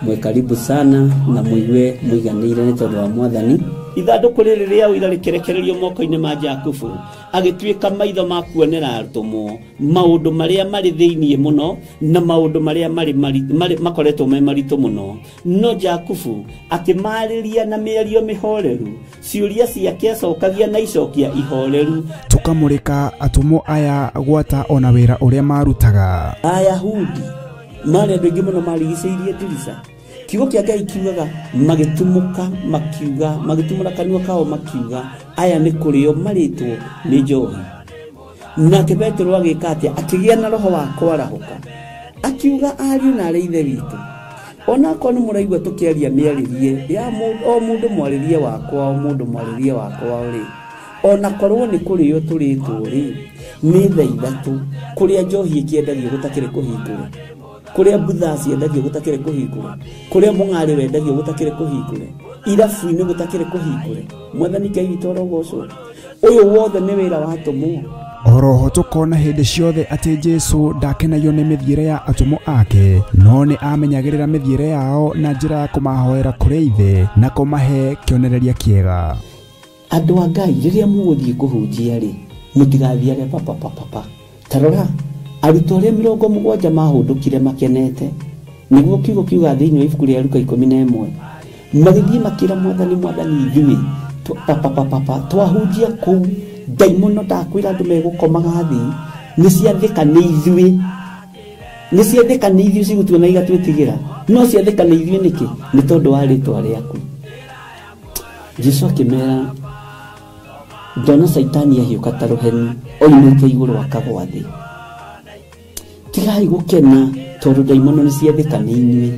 Mwe karibu sana na muigue muiganĩire nĩ tondũ wa Mwathani. Ithandũkũ rĩrĩ rĩa ũira rĩkĩrekererio moko-inĩ ma Jakubu, agĩtuĩka maitho ma kuonera atũmwo maũndũ marĩa marĩ thĩinĩ mũno na maũndũ marĩa marĩ makoretwo me maritũ mũno. No Jakubu akĩmarĩria na mĩario mĩhoreru, ciũria ciake acokagia na icokia ihoreru. Tũkamũrĩka atũmwo aya gwata ona wĩra ũrĩa marutaga. Ayahudi Marĩ andũ aingĩ mũno marigicĩirie ndirica. Kiugo kĩa Ngai kiugaga magĩtumũka makiuga, magĩtumũra kanua kao makiuga, aya nĩ kũrĩo marĩtwo nĩ njohi. Nake Petero agĩka atĩa? Akĩgĩa na roho wa kwarahũka, akiuga ariũ na arĩ ithe witũ, onakorwo nĩ mũraigua tũkĩaria mĩarĩrie ya o mũndũ mwarĩrie wakwa, o mũndũ mwarĩrie wakwa rĩ, onakorwo nĩ kũrĩo tũrĩtwo rĩ, nĩ thaa ithatũ kũrĩa njohi ĩkĩendagio gũtakĩrĩ kũhingũre, kũrĩa mbutha ciendagio gũtakĩrĩ kũhingũre, kũrĩa mũng'arĩ wendagio gũtakĩrĩ kũhingũre, irabu-inĩ gũtakĩrĩ kũhingũre. Mwathani Ngai witũ arogocwo. Ũyũ wothe nĩ wĩra wa atũmwo. Oroho tukona hĩndĩ ciothe atĩ Jesũ ndakenagio nĩ mĩthiĩre ya atũmwo ake, no nĩ amenyagĩrĩra mĩthiĩre yao na njĩra ya kũmahoera kũrĩ Ithe na kũmahe kĩonereria kĩega. Andũ a Ngai, rĩrĩa mũgũthiĩ kũhunjia rĩ, mũtigathiage papapapapa. Ta rora, arutwo arĩa 70 mahũndũkire makenete, nĩguo kiugo kiuga thĩinĩ wa ibuku rĩa Luka 11, magĩthiĩ makĩra Mwathani, Mwathani ithuĩ papapapapa twahunjia kũu ndaimono ndakwĩra andũ megũkomaga thĩ, nĩ ciathĩka nĩ ithuĩ, nĩ ciathĩka nĩ ithuĩ cigũtuona igatwĩtigĩra, no ciathĩka nĩ ithuĩ nĩkĩ? Nĩ tondũ wa rĩtwa rĩaku. Jesũ akĩmera, ndona Caitani ahiũka ta rũheni oimĩte igũrũ akagwa thĩ. Tigai gũkena tondũ ndaimono nĩ ciathĩka nĩ inyuĩ,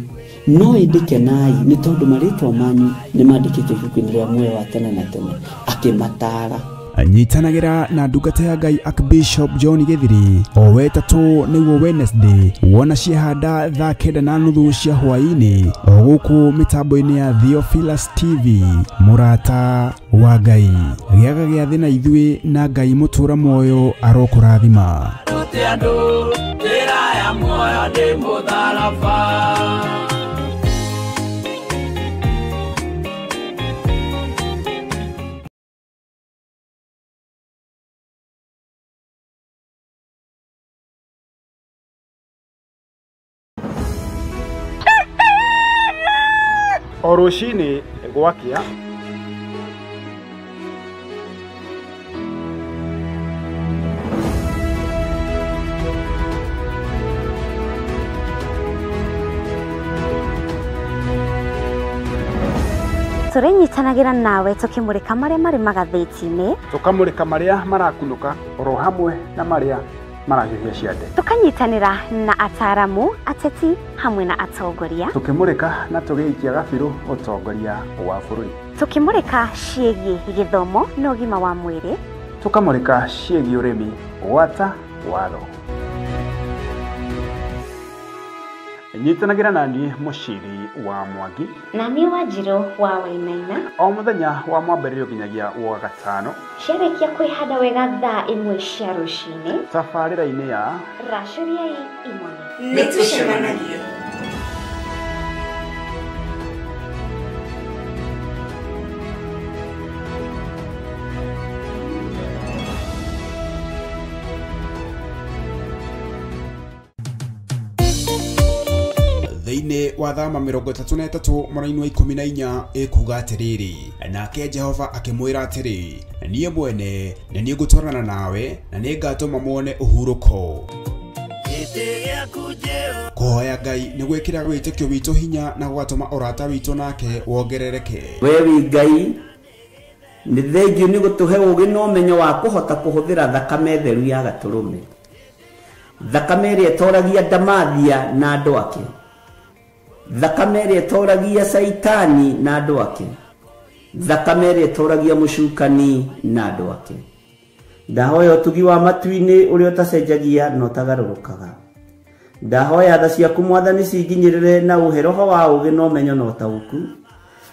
no ĩndĩ kenai nĩ tondũ marĩtwa manyu nĩ mandĩkĩtwo ibuku-inĩ rĩa muoyo wa tene na tene. Akĩmataara. Nyitanagĩra na ndungata ya Ngai Archbishop John Githiri o wetatũ nĩguo Wednesday, wona ciehanda thaa 9:30 cia hwaĩ-inĩ o gũkũ mĩtambo-inĩ ya Theophilus TV. Mũrata wa Ngai, gĩaga gĩathĩ na ithuĩ, na Ngai mũtũra muoyo arokũrathima. Njĩra ya muoyo nĩ mũtharaba. O rũcinĩ gwakĩa, tũrĩnyitanagĩra nawe tũkĩmũrĩka marĩa marĩ magathĩti-inĩ, tũkamũrĩka marĩa marakunũka oro hamwe na marĩa marahiũhia ciande, tũkanyitanĩra na ataaramu, ateti hamwe na atongoria, tũkĩmũrĩka na tũgĩikia gabirũ ũtongoria wa bũrũri, tũkĩmũrĩka ciĩgiĩ gĩthomo na ũgima wa mwĩrĩ, tũkamũrĩka ciĩgiĩ ũrĩmi gwata watho. Nyitanagĩra na niĩ Mũciri wa Mwangi na niĩ Wanjirũ wa Wainaina o mũthenya wa mwambĩrĩrio nginyagia wa gatano, ciarĩkia kwĩhanda wega thaa 1 cia rũcinĩ, tabarĩra-inĩ ya Racũriai Imone. Nĩ tũcemanagie. Thĩinĩ wa thama 33 mũraini wa 14 ĩkuga atĩrĩrĩ, nake Jehova akĩmwĩra atĩrĩ, niĩ mwene nĩ niĩ ngũtwarana nawe na nĩ ngatũma muone ũhurũko. Kũhoya Ngai nĩ gwĩkĩra wĩtĩkio witũ hinya na gũgatũma ũrata witũ nake wongerereke. We wĩ Ngai, nĩ thengiũ nĩ gũtũhe ũũgĩ na ũmenyo wa kũhota kũhũthĩra thakame theru ya gatũrũme, thakame ĩrĩa ĩtoragia ndamathia na andũ ake, thakame ĩrĩa ĩtoragia Caitani na andũ ake, thakame ĩrĩa ĩtoragia mũcukani na andũ ake. Ndahoya ũtugi wa matu-inĩ ũrĩa ũtacenjagia na ũtagarũrũkaga. Ndahoya tha ciaku Mwathani cinginyĩrĩre na ũhe roho wa ũũgĩ na ũmenyo na ũtaũku,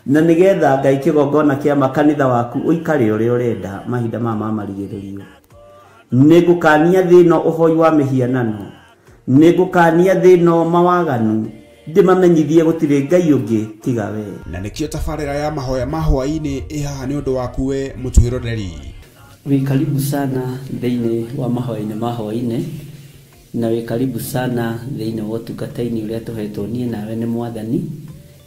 na nĩgetha Ngai kĩgongona kĩa makanitha waku ũikare ũrĩa ũrenda mahinda maya ma marigĩrĩrio. Nĩngũkania thĩ ĩno ũhoi wa mĩhianano, nĩngũkania thĩ ĩno mawaganu, ndĩmamenyithie gũtirĩ Ngai ũngĩ tiga we. Na nĩkĩo tabarĩra ya mahoya ma hwaĩ-inĩ ĩ haha nĩ ũndũ waku we mũtwĩroreri. Wĩ karibu sana thĩinĩ wa mahoya-inĩ ma hwaĩ-inĩ, na wĩ karibu sana thĩinĩ wa ũtungata-inĩ ũrĩa tũhetwo niĩ nawe nĩ Mwathani,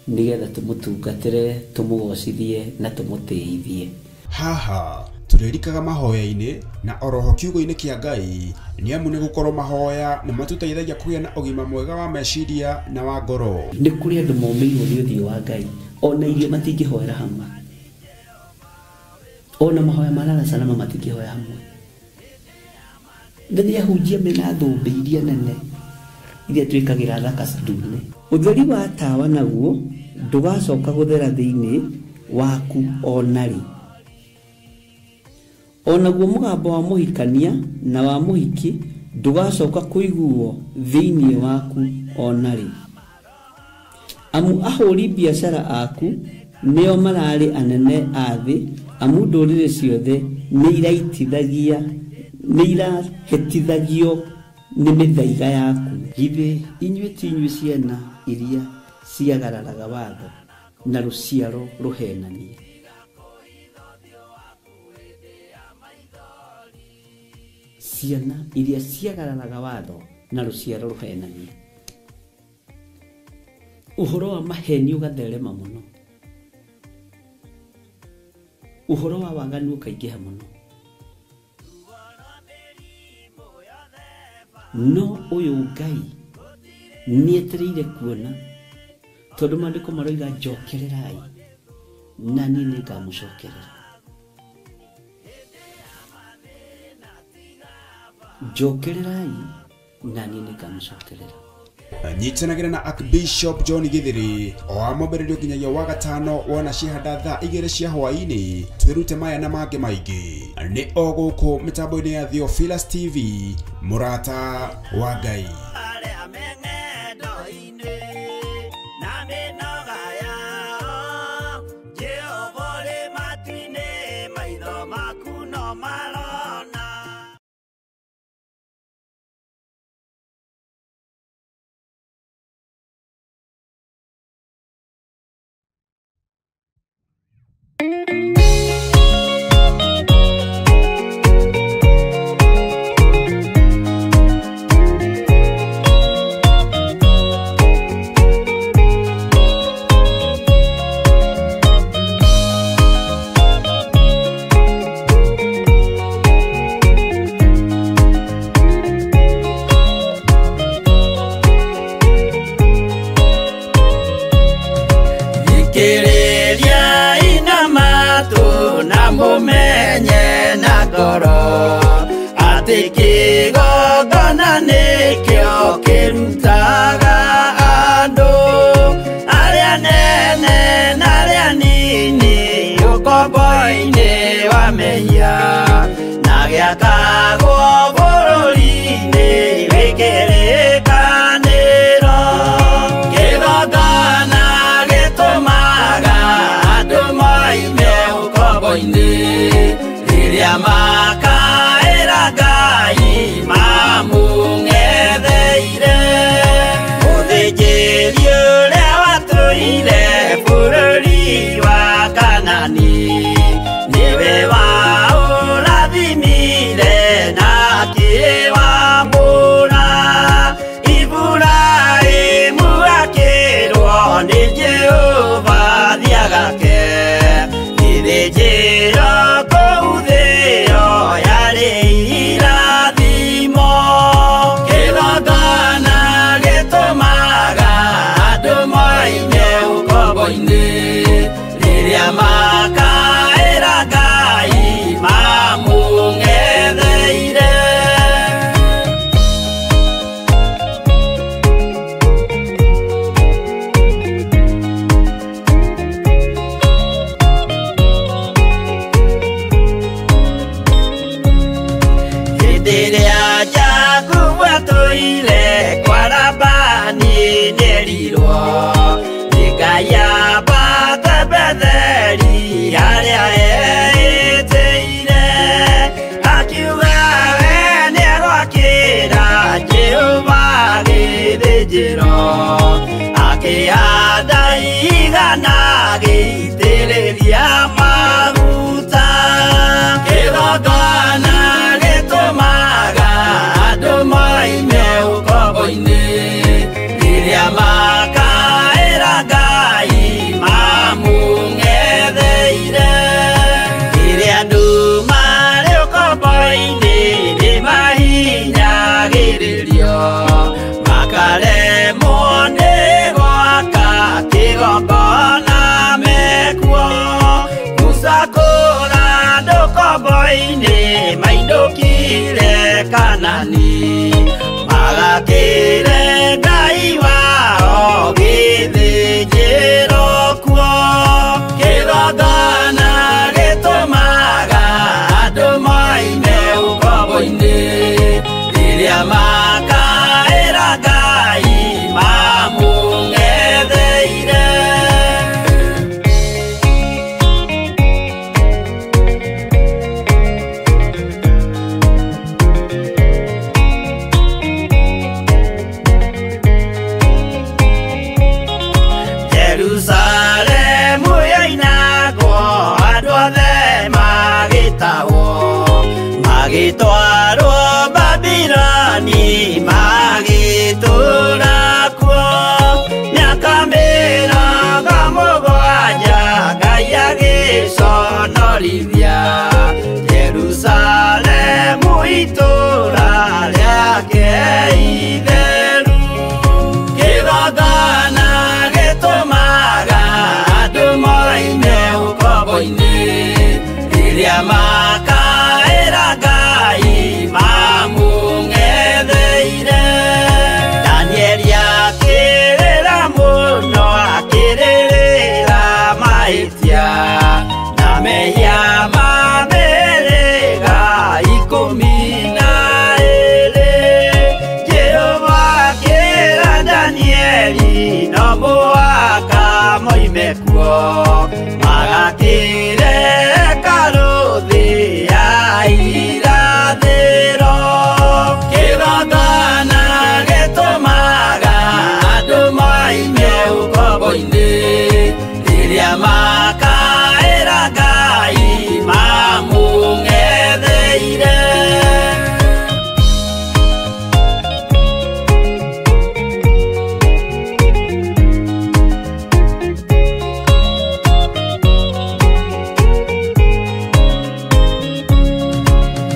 nĩgetha tũmũtungatĩre, tũmũgocithie na tũmũtĩithie. Haha Tũrĩrikaga mahoya-inĩ na oroho kiugo-inĩ kĩa Ngai, nĩ amu nĩ gũkorwo mahoya nĩ matũteithagia kũgĩa na ũgima mwega wa meciria na wa ngoro. Nĩ kũrĩ andũ momĩirwo nĩ ũthiũ wa Ngai, ona irio matingĩhoera hamwe, ona mahoya ma lala salama matingĩhoya hamwe. Na nĩ ahunjia mena thũmbĩ iria nene iria twĩkagĩra thaka ndune. Ũtheri wa tawa naguo ndũgacoka gũthera thĩinĩ waku ona rĩ. Onaguo mũgambo wa mũhikania na wa mũhiki ndũgacoka kũiguo thĩinĩ waku ona rĩ. Amu ahũri biacara aku nĩo mararĩ anene a thĩ, amu ndũrĩrĩ ciothe nĩ irahĩtithagio nĩ mĩthaiga yaku. Githĩ inyuĩ ti inyuĩ ciana iria ciagararaga watho na rũciaro rũhenanie? Ciana iria ciagararaga watho na rũciaro rũhenanie. Ũhoro wa maheni ũgatherema mũno, ũhoro wa waganu ũkaingĩha mũno. No ũyũ Ngai nĩetereire kuona, tondũ maandĩko maroiga njokererai na niĩ nĩngamũcokerera. Njokererai na niĩ nĩngamũcokerera. Nyitanagĩra na Archbishop John Githiri o wa mwambĩrĩrio nginyagia wa gatano wona cihanda thaa 2 cia hwaĩ-inĩ, twĩrute maya na mangĩ maingĩ. Nĩ o gũkũ mĩtambo-inĩ ya Theophilus TV, mũrata wa Ngai. Kanani Magakĩre Ngai wao gĩthĩnjĩro kuo Kĩgongona gĩtũmaga andũ moime ũkombo-inĩ Rĩrĩa makaĩra Ngai mamũng'etheire Jerusalemu yoinagwo andũ othe magĩtahwo magĩtwarwo Babiloni magĩtũũra kuo mĩaka 70 Ngai agĩconorithia Jerusalemu itũũra rĩake itheru Kĩgongona gĩtũmaga andũ moime ũkombo-inĩ Rĩrĩa makaĩra Ngai mamũng'etheire Danieli akĩrĩra mũno akĩrĩrĩra mahĩtia na mehia ma mĩhĩrĩga 12 Jehova akĩra Danieli no mũhaka moime kuo magakĩre hekarũ thĩ ya irathĩro Kĩgongona gĩtũmaga andũ moime ũkombo-inĩ Rĩrĩa makaĩra Ngai mamũng'etheire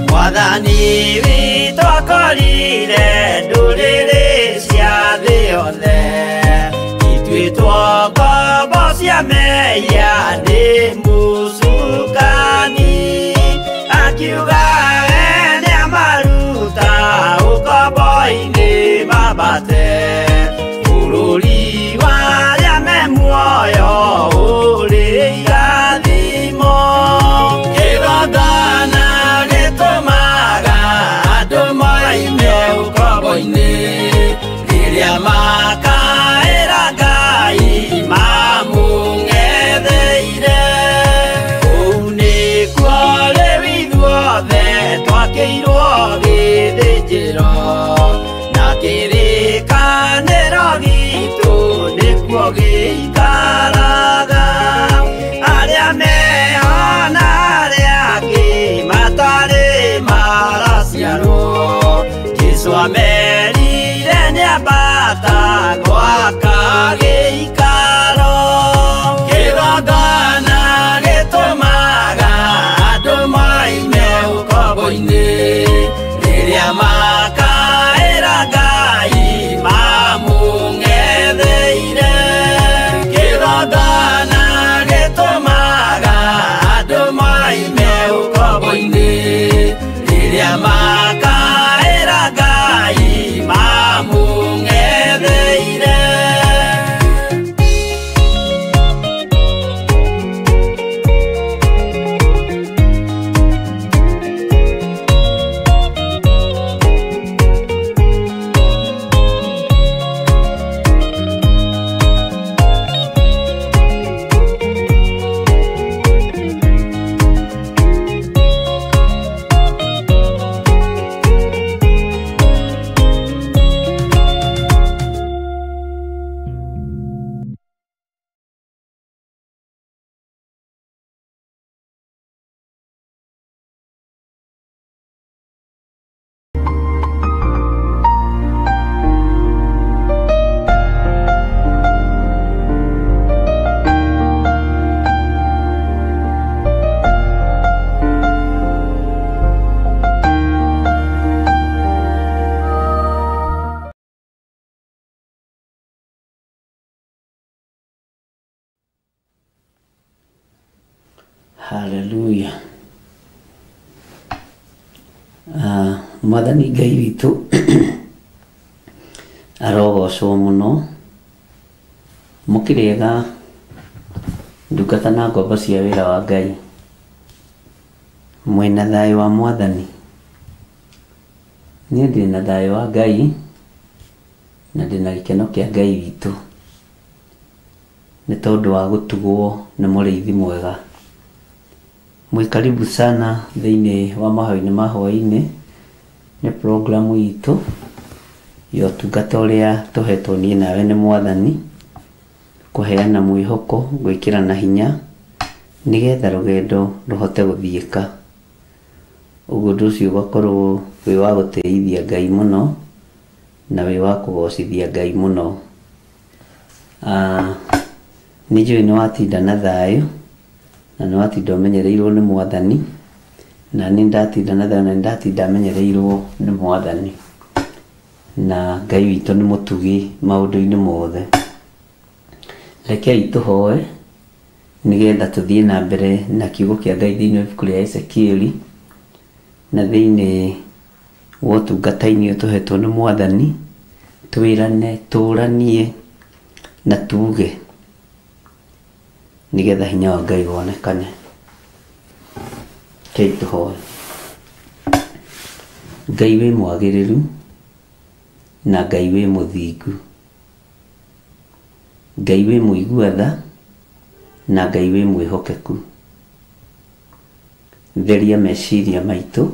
Mwathani witũ akorire ndũrĩrĩ cia thĩ yothe ituĩtwo ngombo cia mehia nĩ mũcukani akiuga we nĩamaruta ũkombo-inĩ mambate bũrũri wa arĩa me muoyo ũrĩ irathimo Kĩgongona gĩtũmaga andũ moime ũkombo-inĩ Rĩrĩa makaĩra Ngai mamũng'etheire Kũu nĩkuo rĩu ithuothe twakĩirwo gĩthĩnjĩro na kĩrĩkanĩro gitũ nĩkuo gĩikaraga Arĩa meho na arĩa angĩ matarĩ maraciarwo Jesũ amerire nĩambata gwaka gĩikaro Kĩgongona gĩtũmaga andũ moime ũkombo-inĩ Rĩrĩa makaĩra Ngai mamũng'etheire Kĩgongona gĩtũmaga andũ moime ũkombo-inĩ Rĩrĩa makaĩra Ngai mamũng'etheire Haleluya. Mwathani Ngai witũ arogocwo mũno. Mũkĩrĩega ndungata na ngombo cia wĩra wa Ngai, mwĩna thayũ wa Mwathani. Niĩ ndĩna thayũ wa Ngai na ndĩna gĩkeno kĩa Ngai witũ nĩ tondũ wa gũtugwo nĩ mũrĩithi mwega. Mwĩ karibu sana thĩinĩ wa mahoya-inĩ ma hwaĩ-inĩ. Nĩ programu itũ ya ũtungata ũrĩa tũhetwo niĩ nawe nĩ Mwathani, kũheana mwĩhoko, gwĩkĩrana hinya nĩgetha rũgendo rũhote gũthiĩka. Ũguo ũndũ ũcio ũgakorwo wĩ wa gũtĩithia Ngai mũno na wĩ wa kũgocithia Ngai mũno. Nĩ njũĩ nĩ watinda na thayũ na nĩ watinda ũmenyereirwo nĩ Mwathani, na nĩ ndatinda na thayũ na nĩ ndatinda menyereirwo nĩ Mwathani, na Ngai witũ nĩ mũtugi maũndũ-inĩ mothe. Rekei tũhoe nĩgetha tũthiĩ na mbere na kiugo kĩa Ngai thĩinĩ wa ibuku rĩa Ezekieli na thĩinĩ wa ũtungata-inĩ ũyũ tũhetwo nĩ Mwathani, twĩrane, tũranie na tuge nĩgetha hinya wa Ngai wonekane. Rekei tũhoe. Ngai wĩ mwagĩrĩru na Ngai wĩ mũthingu, Ngai wĩ mũigua tha na Ngai wĩ mwĩhokeku. Theria meciria maitũ,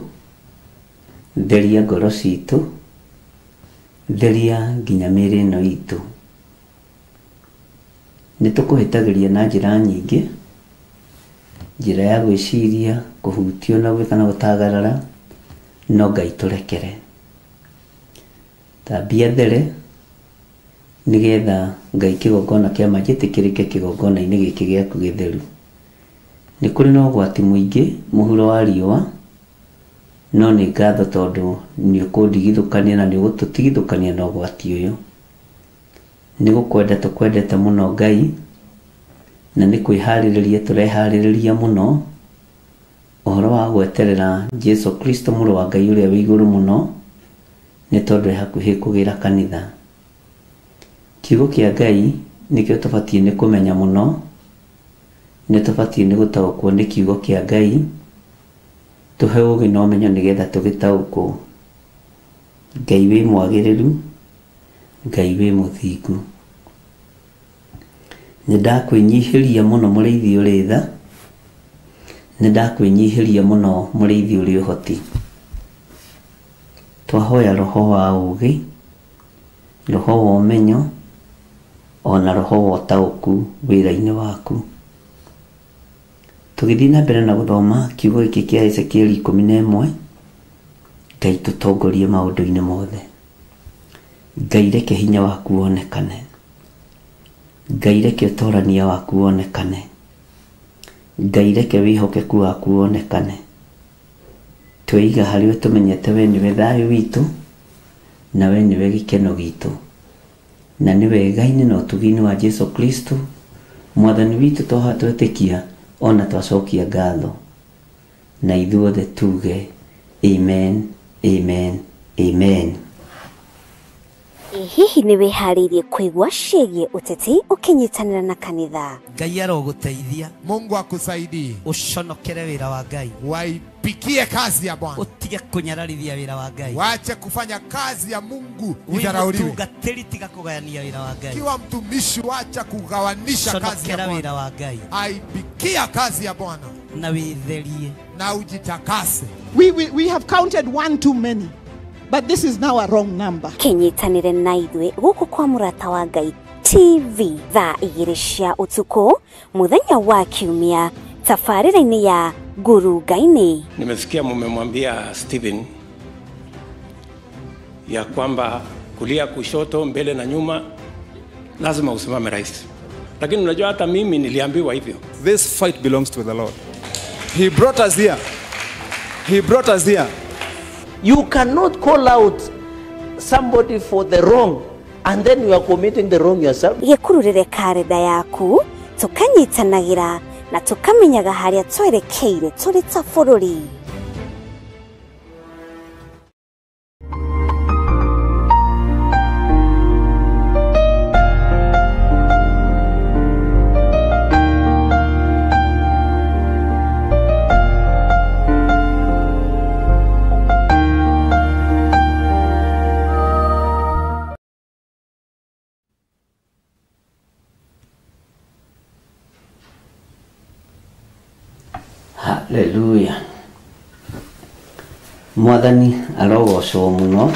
theria ngoro citũ, theria nginya mĩĩrĩ ĩno itũ. Nĩ tũkũhĩtagĩria na njĩra nyingĩ, njĩra ya gwĩciria, kũhutio na gwĩka na gũtagarara, no Ngai tũrekere. Thambia there nĩgetha Ngai kĩgongona kĩa ma gĩtĩkĩrĩke kĩgongona-inĩ gĩkĩ gĩaku gĩtheru. Nĩ kũrĩ na ũgwati mũingĩ mũhuro wa riũa, no nĩ ngatho tondũ nĩ ũkũndigithũkania na nĩ ũgũtũtigithũkania na ũgwati ũyũ. Nĩ gũkwenda tũkwendete mũno Ngai, na nĩ kwĩharĩrĩria tũreharĩrĩria mũno ũhoro wa gweterera Jesu Kristo mũrũ wa Ngai ũrĩa wĩ igũrũ mũno, nĩ tondũ e hakuhĩ kũgĩra kanitha. Kiugo kĩa Ngai nĩkĩo tũbatiĩ nĩ kũmenya mũno, nĩ tũbatiĩ nĩ gũtaũkwo nĩ kiugo kĩa Ngai, tũhe ũũgĩ na ũmenyo nĩgetha tũgĩtaũkwo. Ngai wĩ mwagĩrĩru, Ngai wĩ mũthingu. Nĩ ndakwĩnyihĩria mũno mũrĩithi ũrĩ tha, nĩ ndakwĩnyihĩria mũno mũrĩithi ũrĩ ũhoti. Twahoya roho wa ũũgĩ, roho wa ũmenyo, ona roho wa ũtaũku wĩra-inĩ waku. Tũgĩthiĩ na mbere na gũthoma kiugo gĩkĩ kĩa Ezekieli 11, Ngai tũtongorie maũndũ-inĩ mothe. Ngai reke hinya waku wonekane. Ngai reke ũtorania waku wonekane. Ngai reke wĩhokeku waku wonekane. Tweiga harĩ we tũmenyete we nĩwe thayũ witũ na we nĩwe gĩkeno gitũ, na nĩ wega-inĩ na ũtugi-inĩ wa Jesu Kristo Mwathani witũ twahoya twetĩkia ona twacokia ngatho, na ithuothe tuge amen, amen, amen. Hihi nĩ wĩharĩirie kũigua ciĩgiĩ ũteti ũkĩnyitanĩra na kanitha? Ngai arogũteithia. Mungu akusaidie. Ũconokere wĩra wa Ngai. Waipikie kazi ya Bwana. Ũtige kũnyararithia wĩra wa Ngai. Waache kufanya kazi ya Mungu Wĩ idharauliwe. mũtungatĩri tiga kũgayania wĩra wa Ngai. Kiwa mtumishi, wacha kugawanisha kazi ya Conokera wĩra Bwana. wa Ngai Aipikia kazi ya Bwana na wĩtherie. na ujitakase. We have counted one too many, but this is now a wrong number. Kĩnyitanĩre na ithuĩ gũkũ kwa Mũrata wa Ngai TV thaa 2 cia ũtukũ mũthenya wa Kiumia tabarĩra-inĩ ya Ngurunga-inĩ. Nimesikia mumemwambia Stephen ya kwamba kulia, kushoto, mbele na nyuma lazima usimame rais. Lakini unajua hata mimi niliambiwa hivyo. This fight belongs to the Lord. He brought us here. He brought us here. You cannot call out somebody for the wrong and then you are committing the wrong yourself. Gĩkururĩre karenda yaku tũkanyitanagĩra na tũkamenyaga harĩa twerekeire tũrĩ ta bũrũri. Haleluya. Mwathani arogocwo mũno.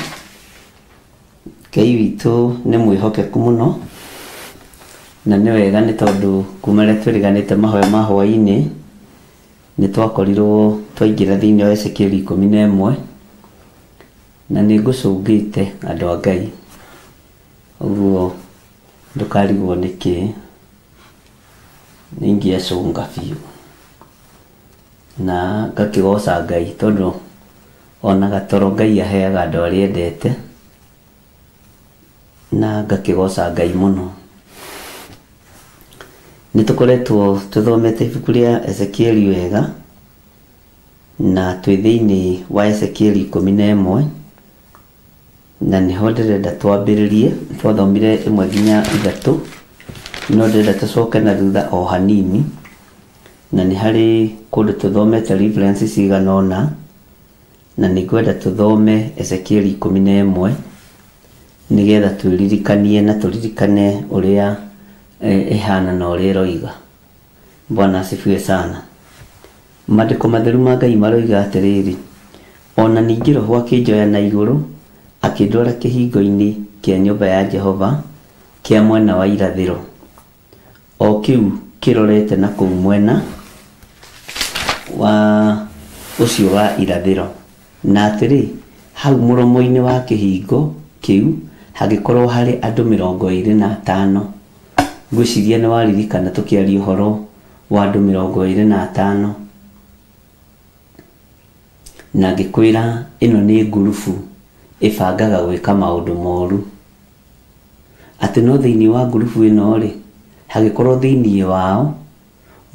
Ngai witũ nĩ mwĩhokeku mũno na nĩ wega nĩ tondũ kuma rĩrĩa twĩrĩganĩte mahoya ma hwaĩ-inĩ nĩ twakorirwo twaingĩra thĩinĩ wa Ezekiel 11 na nĩ ngũcũngĩte andũ a Ngai, ũguo ndũkarigwo nĩkĩ nĩ ingĩacũnga biũ na ngakĩgoca Ngai tondũ ona gatoro Ngai aheaga andũ arĩa endete na ngakĩgoca Ngai mũno. Nĩ tũkoretwo tũthomete ibuku rĩa Ezekiel wega na twĩ thĩinĩ wa Ezekiel 11 na nĩho ndĩrenda twambĩrĩrie. Twathomire 1 nginya 3 no ndĩrenda tũcoke na thutha o hanini na nĩ harĩ kũndũ tũthomete references cigana ũna na nĩ ngwenda tũthome Ezekiel 11 nĩgetha twĩririkanie na tũririkane ũrĩa ĩhana na ũrĩa ĩroiga. Bwana asifiwe sana. Maandĩko matheru ma Ngai maroiga atĩrĩrĩ, ona ningĩ Roho akĩnjoya na igũrũ akĩndwara kĩhingo-inĩ kĩa nyũmba ya Jehova kĩa mwena wa irathĩro, o kĩu kĩrorete na kũu mwena wa ũcio wa irathĩro, na atĩrĩ, hau mũromo-inĩ wa kĩhingo kĩu hagĩkorwo harĩ andũ 25. Ngwĩciria nĩ waririkana tũkĩaria ũhoro wa andũ 25 na ngĩkwĩra ĩno nĩ ngurubu ĩbangaga gwĩka maũndũ moru, atĩ no thĩinĩ wa ngurubu ĩno rĩ hagĩkorwo thĩinĩ wao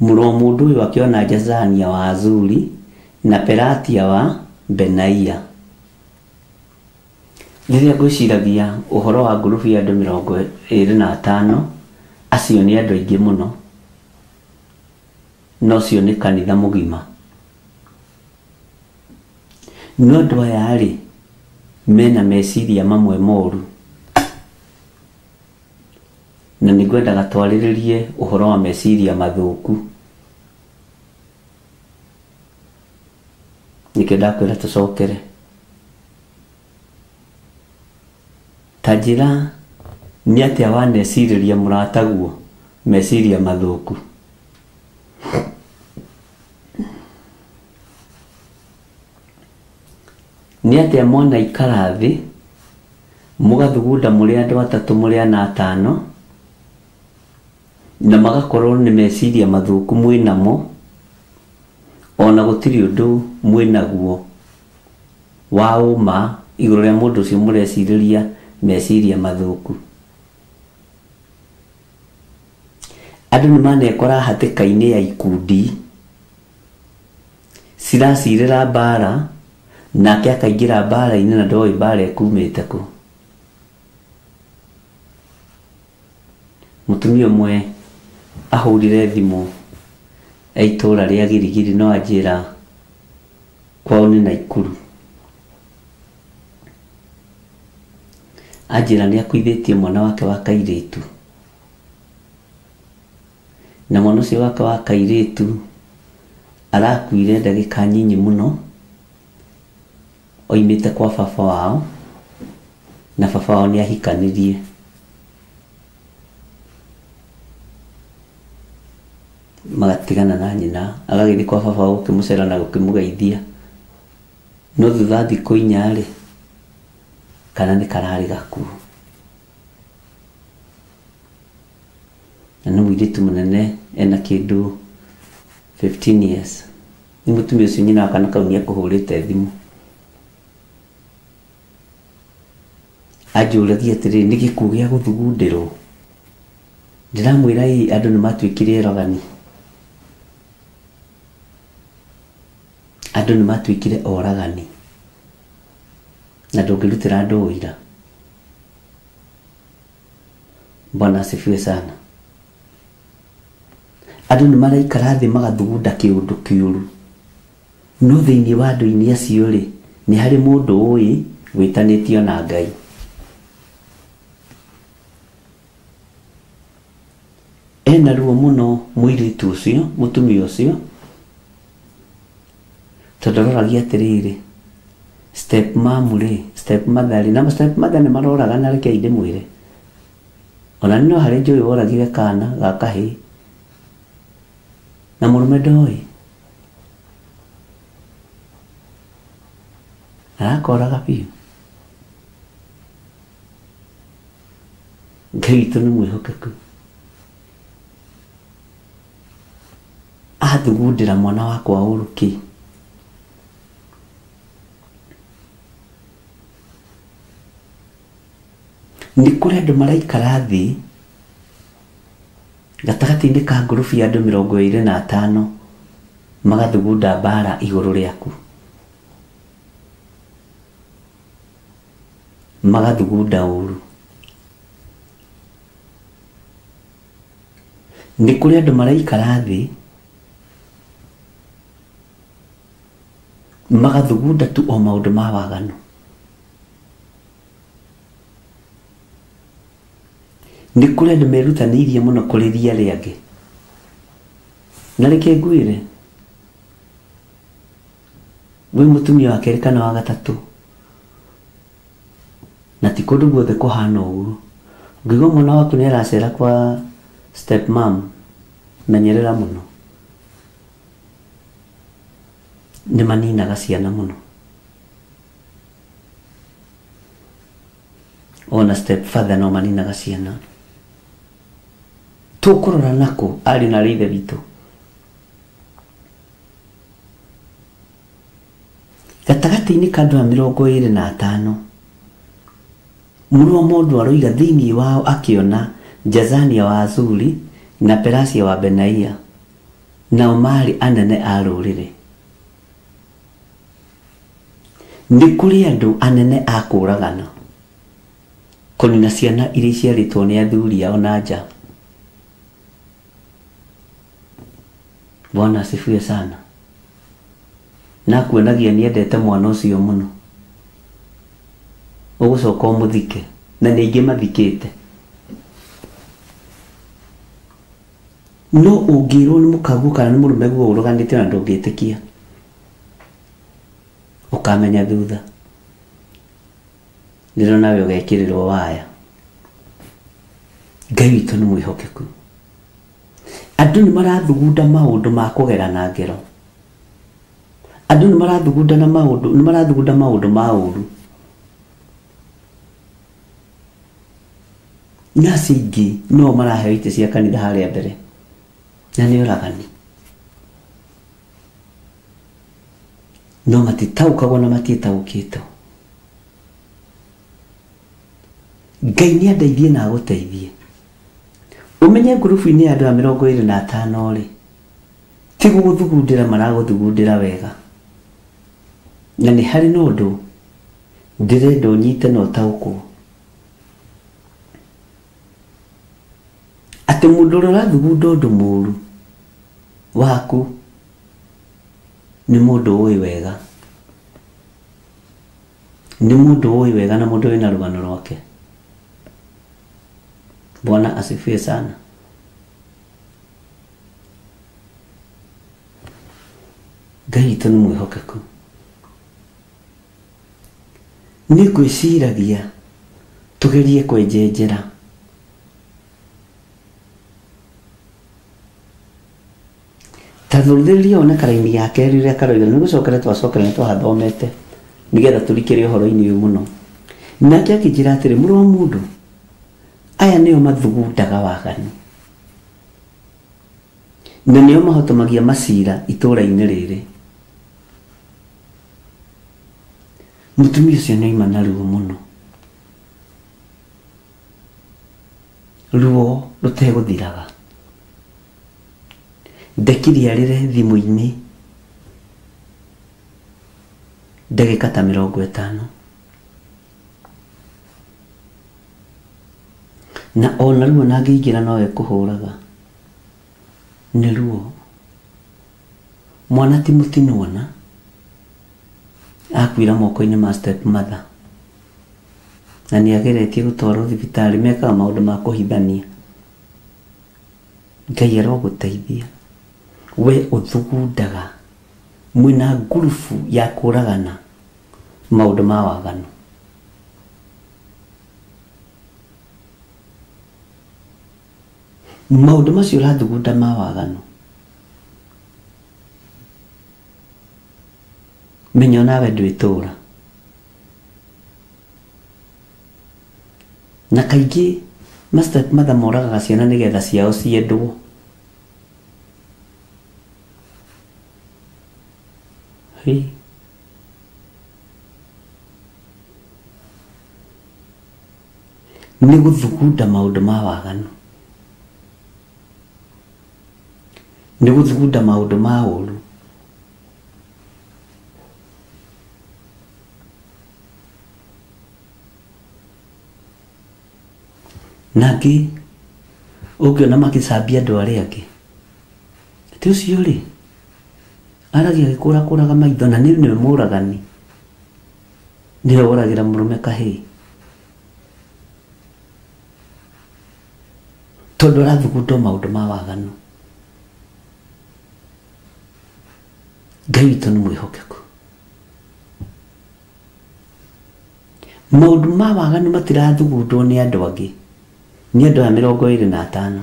mũrũ wa mũndũ ũyũ akĩona Jazania wa Azuri na Pelatia wa Benaia. Rĩrĩa ngwĩciragia ũhoro wa ngurubu ya andũ 25, acio nĩ andũ aingĩ mũno, no ũcio nĩ kanitha mũgima. No andũ aya rĩ mena meciria mamwe moru, na nĩ ngwendaga twarĩrĩrie ũhoro wa meciria mathũku. Nĩkĩo ndakwĩra tũcokere. Ta njĩra nĩ atĩa wanecirĩria mũrataguo meciria mathũku? Nĩ atĩa mwana ikara thĩ mũgathugunda mũrĩ andũ 3 mũrĩ 4 5 na magakorwo nĩ meciria mathũku mwĩnamo, ona gũtirĩ ũndũ mwĩnaguo wa ũma igũrũ rĩa mũndũ ũcio mũrecirĩria meciria mathũku. Andũ nĩ manekora hatĩka-inĩ ya ikundi ciracirĩra mbara, nake akaingĩra mbara-inĩ na ndoĩ mbara ĩkumĩte kũ. Mũtumia ũmwe ahũrire thimũ e itũũra rĩa Girigiri no anjĩra kwao nĩ Naikuru. Anjĩra nĩ akuithĩtie mwana wake wa kairĩtu, na mwana ũcio wake wa kairĩtu arakuire ndagĩka nyinyi mũno, oimĩte kwa baba wao, na baba wao nĩ ahikanirie. Magatigana na nyina, agagĩthiĩ kwa baba wao gũkĩmũcera na gũkĩmũgeithia, no thutha thikũ 4 rĩ, kana nĩ kararĩ gakuũ. Na nĩ mũirĩtu mũnene ena kĩndũ 15 years. Nĩ mũtumia ũcio nyina wa kana kau nĩ ekũhũrĩte thimũ anjũragia atĩrĩrĩ, nĩ gĩkuũ gĩa gũthugundĩrwo? Ndĩramwĩra ĩ, andũ nĩ matuĩkire oragani, andũ nĩ matuĩkire oragani, na ndũngĩrutĩra andũ ũira. Bwana asifiwe sana. Andũ nĩ maraikara thĩ magathugunda kĩũndũ kĩũru, no thĩinĩ wa andũ-inĩ acio rĩ nĩ harĩ mũndũ ũĩ wĩtanĩtio na Ngai. Ena ruo mũno mũirĩtu ũcio, mũtumia ũcio, Tondũ aroragia atĩrĩrĩ, step mom rĩ, step mother rĩ, na step mother nĩ maroragana, reke ndĩmwĩre. Ona no harĩ njũĩ woragire kana ga kahĩĩ na mũrũme ndoĩ, arakoraga biũ. Ngai witũ nĩ mwĩhokeku. Athugundĩra mwana wakwa ũru kĩ? Nĩ kũrĩ andũ maraikara thĩ gatagatĩ-inĩ ka ngurubu ya andũ 25 magathugunda mbara igũrũ rĩaku, magathugunda ũru. Nĩ kũrĩ andũ maraikara thĩ magathugunda tu o maũndũ ma waganu. Nĩ kũrĩ andũ merutanĩirie mũno kũrĩria arĩa angĩ. Na reke ngwĩre, wĩ mũtumia wa kerĩ kana wa gatatũ, na ti kũndũ guothe kũhana ũguo. Ũngĩigua mwana waku nĩ aracera kwa step mom, menyerera mũno. Nĩ maninaga ciana mũno. Ona step father no maninaga ciana. Tũkũrora nakũ arĩ na arĩ ithe witũ. Gatagatĩ-inĩ ka andũ a 25, mũrũ wa mũndũ aroiga thĩinĩ wao akĩona Jazania wa Azuri na Pelasia wa Benaia, nao maarĩ anene a rũrĩrĩ. Nĩ kũrĩ andũ anene a kũũragana, kũnina ciana iria iciarĩtwo nĩ athuri ao na nja. Bwana asifiwe sana. Na kuonagia nĩendete mwana ũcio mũno, ũgũcoka ũmũthike, na nĩ aingĩ mathikĩte. No ũngĩrwo nĩ mũkaguo kana nĩ mũrũme guo ũrũganĩte na ndũngĩtĩkia, ũkamenya thutha. Rĩrĩa nawe ũgekĩrĩrwo waya. Ngai witũ nĩ mwĩhokeku. Andũ nĩ marathugunda maũndũ ma kũgerana ngero. Andũ nĩ marathugunda na maũndũ, nĩ marathugunda maũndũ ma ũru. Na acio aingĩ no maraheo itĩ cia kanitha harĩa mbere, na nĩ oragani. No matitaũkagwo na matiĩtaũkĩtwo. Ngai nĩ andeithie na agũteithie. Ũmenye ngurubu-inĩ ya andũ a 25 rĩ, ti gũgũthugundĩra maragũthugundĩra wega. Na nĩ harĩ na ũndũ ndĩrenda ũnyite na ũtaũkwo. Atĩ mũndũ ũrĩa ũrathugunda ũndũ mũũru waku nĩ mũndũ ũĩ wega. Nĩ mũndũ ũĩ wega na mũndũ wĩna rũgano rwake. Bwana asifiwe sana. Ngai witũ nĩ mwĩhokeku. Nĩ ngwĩciragia tũgerie kwenjenjera. Ta thũthĩrĩria one karaini ya kerĩ rĩrĩa karoiga, nĩ gũcokera twacokera nĩ twahathomete nĩgetha tũrikĩre ũhoro-inĩ ũyũ mũno. Nake akĩnjĩra atĩrĩ, mũrũ wa mũndũ, aya nĩo mathugundaga waganu na nĩo mahotomagia macira itũũra-inĩ rĩrĩ. Mũtumia ũcio nĩauma na ruo mũno, ruo rũtegũthiraga. Ndekire arĩre thimũ-inĩ ndagĩka ta 50. Na ona ruo na angĩingĩra no ekũhũraga. Nĩ ruo. Mwana ti mũtinwana, akuira moko-inĩ ma step mother. Na nĩ ageretie gũtwarwo thibitarĩ, mekaga maũndũ ma kũhithania. Ngai arogũteithia. We ũthugundaga Mwĩna ngurubu ya kũragana maũndũ ma waganu. Maũndũ macio ũrathugunda ma waganu, menya onawe ndwĩtũra. Na kaingĩ ma step mother moragaga ciana nĩgetha ciao ciendwo. Hĩ. Nĩ gũthugunda maũndũ ma waganu, nĩ gũthugunda maũndũ ma ũru. Nangĩ ũngĩona makĩcambia andũ arĩa angĩ, atĩ ũcio rĩ aragia agĩkũrakũraga maitho, na nĩwe mũragani, nĩwe woragĩra mũrũme kahĩĩ, tondũ arathugunda maũndũ ma waganu. Ngai witũ nĩ mwĩhokeku. Maũndũ ma waganu matirathugundwo nĩ andũ angĩ, nĩ andũ aya 25.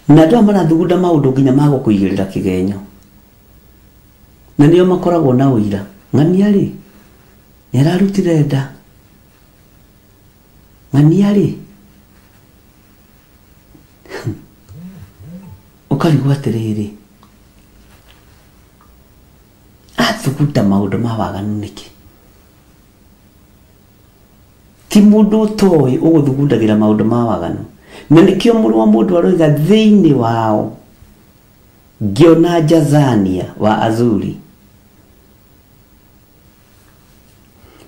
Na andũ aya marathugunda maũndũ nginya ma gũkũigĩrĩra kĩgenyo, na nĩo makoragwo na ũira. Ng'ania rĩ nĩ ararutire nda, ng'ania rĩ ũkarigwo atĩrĩrĩ, athugunda maũndũ ma waganu nĩkĩ? Ti mũndũ ũtoĩ ũgũthugundagĩra maũndũ ma waganu. Na nĩkĩo mũrũ wa mũndũ aroiga thĩinĩ wao ngĩona Jazania wa Azuri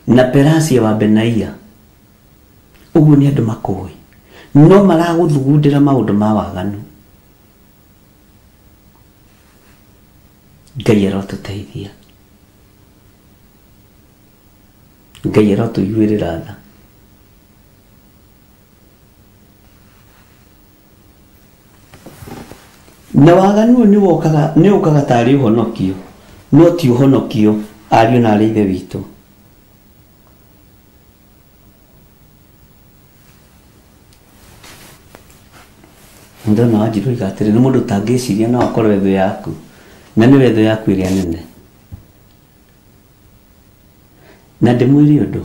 na Perasia wa Benaia. Ũguo nĩ andũ makũĩ, no maragũthugundĩra maũndũ ma waganu. Ngai arotũteithia, Ngai arotũiguĩrĩra tha. Na waganu ũyũ nĩ ũkaga tarĩ ũhonokio, no ti ũhonokio, ariũ na arĩ ithe witũ. Ndona Wanjirũ oiga atĩrĩ, nĩ mũndũ ũtangĩciria no akorwo thũ yaku, na nĩwe thũ yaku ĩrĩa nene. Na ndĩmwĩre ũndũ,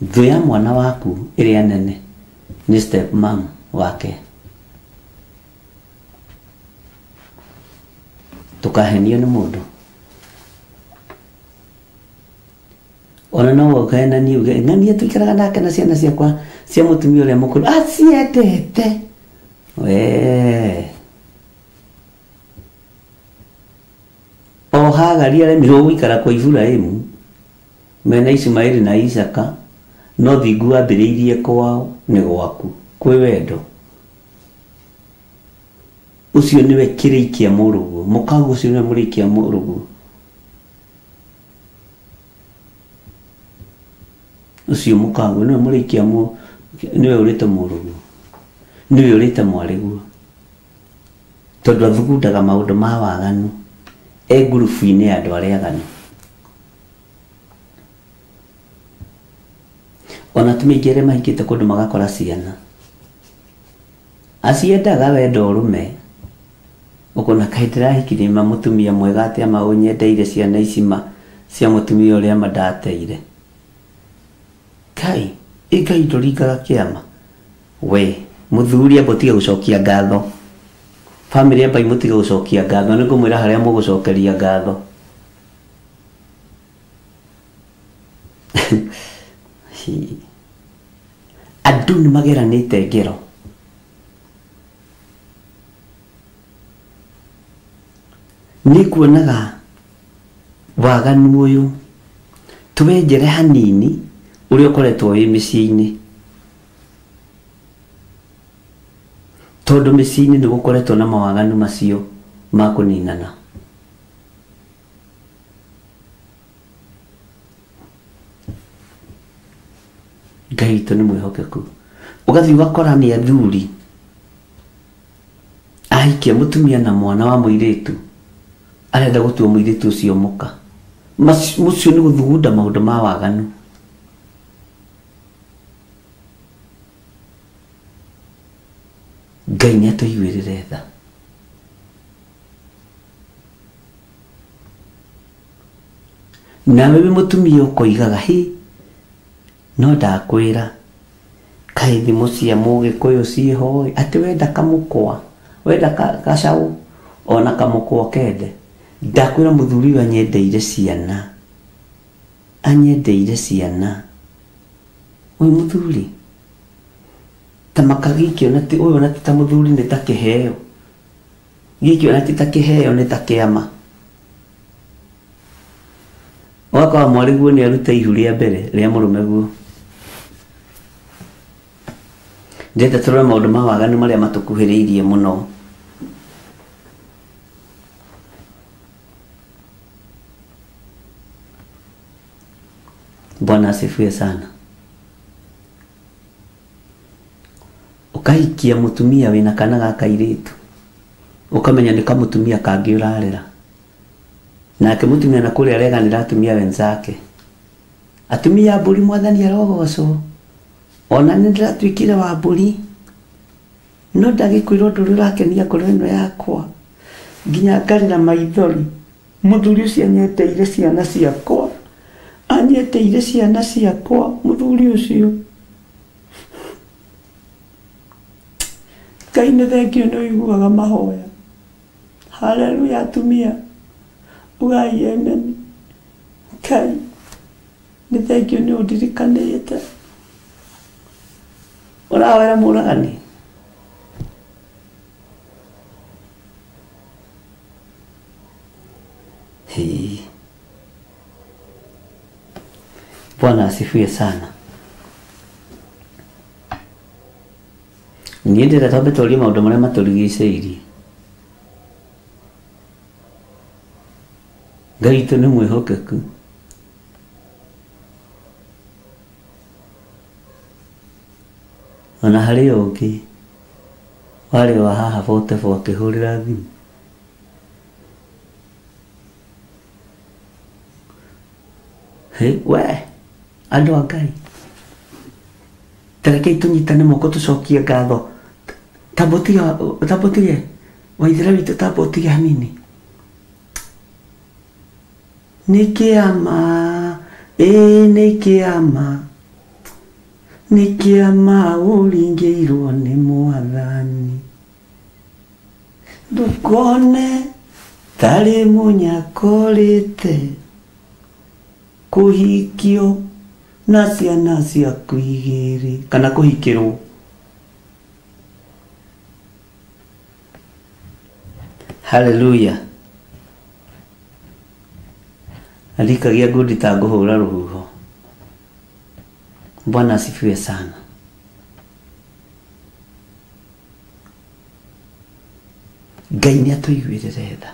thũ ya mwana waku ĩrĩa nene nĩ step mom wake. Tũkahenio nĩ mũndũ, ona no ũkahenanie uge ng'ania tũikaraga nake na ciana ciakwa cia mũtumia ũrĩa mũkũrũ aciendete. Wee o Hagari aremirwo gũikara kwa Iburahĩmu mena Ishumaeli na Isaka, no thingu wambĩrĩirie kwao nĩ gwaku kwĩ wendo. Ũcio nĩwe kĩrĩi kĩa mũrũguo, mũkaguo ũcio nĩwe mũrĩi kĩa mũrũguo. Ũcio mũkaguo nĩwe mũrĩi kĩa nĩwe ũrĩte mũrũguo, nĩwe ũrĩte mwarĩguo, tondũ athugundaga maũndũ ma waganu e ngurubu-inĩ ya andũ arĩa aganu. Ona atumia aingĩ arĩa mahikĩte kũndũ magakora ciana, aciendaga wendo ũrũme, ũkona kaĩ ndĩrahikirie ma mũtumia mwega atĩa ma ũnyendeire ciana ici ma cia mũtumia ũrĩa ma ndateire. Kai ĩ Ngai ndũringaga kĩama. We mũthuri amba ũtige gũcokia ngatho, famĩlĩ amba mũtige gũcokia ngatho, nĩ ngũmwĩra harĩa mũgũcokeria ngatho. Andũ nĩ mageranĩte ngero. Nĩ kuonaga waganu ũyũ tũwenjere hanini ũrĩa ũkoretwo wĩ mĩciĩ-inĩ, tondũ mĩciĩ-inĩ nĩ gũkoretwo na mawaganu macio ma kũninana. Ngai witũ nĩ mwĩhokeku. Ũgathiĩ ũgakora nĩ athuri a Ahikia mutumia na mwana wa muiritu arenda gutua muiritu ucio muka. Mucio ni guthugunda maundu ma waganu. Ngai nĩ atũiguĩrĩre tha. Nawe wĩ mũtumia ũkoigaga hi no ndakwĩra kaĩ thimũ cia mũgĩkũyũ ciĩho ĩ, atĩ wenda kamũkwa wenda gacaũ ona kamũkwa kende. Ndakwĩra mũthuri ũyũ anyendeire ciana, anyendeire ciana ũyũ mũthuri ta makagikio na ti ũyũ na ti ta mũthuri nĩ ta kĩheo gĩkĩo na ti ta kĩheo nĩ ta kĩama. Ũgakora mwarĩ guo nĩ aruta ihu rĩa mbere rĩa mũrũme guo. Ndĩrenda tũrore maũndũ ma waganu marĩa matũkuhĩrĩirie mũno. Bwana asifiwe sana. Ukahikia mutumia wina kana ga kairitu ukamenya ni kamutumia kangi urarera nake mutumia na kuria areganira atumia wenzake. Atumia mburi mwathani arogocwo ona nĩ ndĩratuĩkire wa mbũri no ndagĩkwĩra ũndũ ũrĩa ũrakenia ngoro ĩno yakwa nginya ngarĩra maithori. Mũthuri ũcio anyendeire ciana ciakwa, anyendeire ciana ciakwa mũthuri ũcio. Ngai nĩ thengio nĩ ũiguaga mahoya. Haleluya atumia, ugai amen. Ngai nĩ thengio nĩ ũndirikanĩte. Ũrawera mũragani. Hii. Bwana asifiwe sana. Niĩ ndĩrenda twambe tũrie maũndũ marĩa matũrigicĩirie. Ngai witũ nĩ mwĩhokeku. Ona harĩ ũngĩ warĩ wa haha 44 akĩhũrĩra thimũ. Hĩ, we andũ a Ngai, ta rekei tũnyitane moko tũcokie ngatho. Tambotige waithĩra witũ, tambotige hanini. Nĩ kĩama, ĩĩ nĩ kĩama, nĩ kĩama ũringĩirwo nĩ mwathani. Ndũkone tarĩ mũnyakorĩte kũhikio na ciana ciaku igĩrĩ kana kũhikĩrwo. Haleluya. Andikagia ngundi ta ngũhũra rũhuho. Bwana asifiwe sana. Ngai nĩ atũiguĩrĩre tha.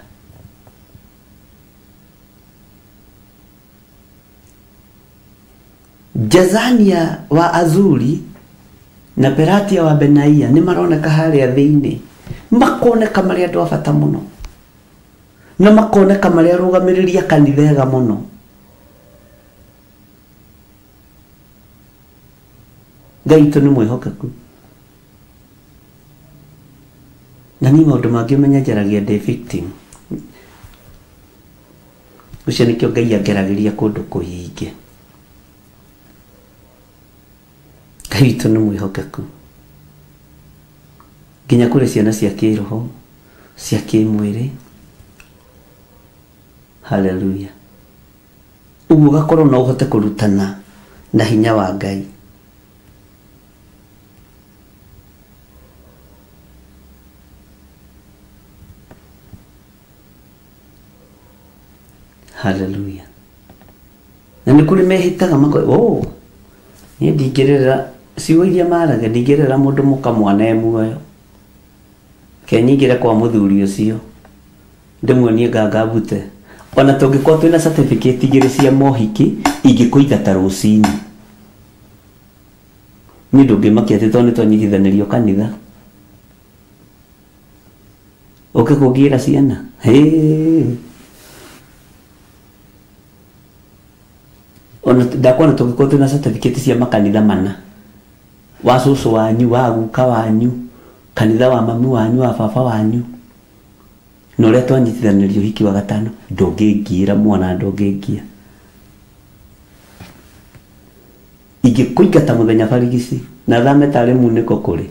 Jazania wa Azuri na Peratia wa Benaia nĩ maroneka harĩa thĩinĩ, makoneka marĩ andũ a bata mũno na makoneka marĩ arũgamĩrĩri a kanitha ega mũno. Ngai witũ nĩ mwĩhokeku. Na niĩ maũndũ mangĩ ũmenye njaragia ndĩ victim. Ũcio nĩkĩo Ngai angeragĩria kũndũ kũingĩ. Ngai witũ nĩ mwĩhokeku nginya kũrĩ ciana cia kĩroho cia kĩmwĩrĩ. Haleluya. Ũguo ũgakorwo no ũhote kũrutana na hinya wa Ngai. Haleluya. Na nĩ kũrĩ mehĩtaga makoiga, oh, niĩ ndingĩrĩra ciugo iria maragia, ndingĩrĩra mũndũ mũka mwana e muoyo. Ke nyingĩre kwa mũthuri ũcio ndĩmuonie nganga mbute. Ona tũngĩkorwo twĩna certificate igĩrĩ cia mohiki ingĩkũingata rũcinĩ. Niĩ ndũngĩmakia atĩ tondũ nĩ twanyitithanĩrio kanitha. Ũke kũngĩra ciana. Hey. Ona ndakuona tũngĩkorwo twĩna certificate cia makanitha mana. Wa cũcũ wanyu, wa guka wanyu, kanitha wa mami wanyu, wa baba wanyu. Na ũrĩa twanyitithanĩrio hiki wa gatano, ndũngĩngiĩra mwana, ndũngĩngia. Ingĩkũingata mũthenya barigici na thame tarĩ munĩko kũrĩ.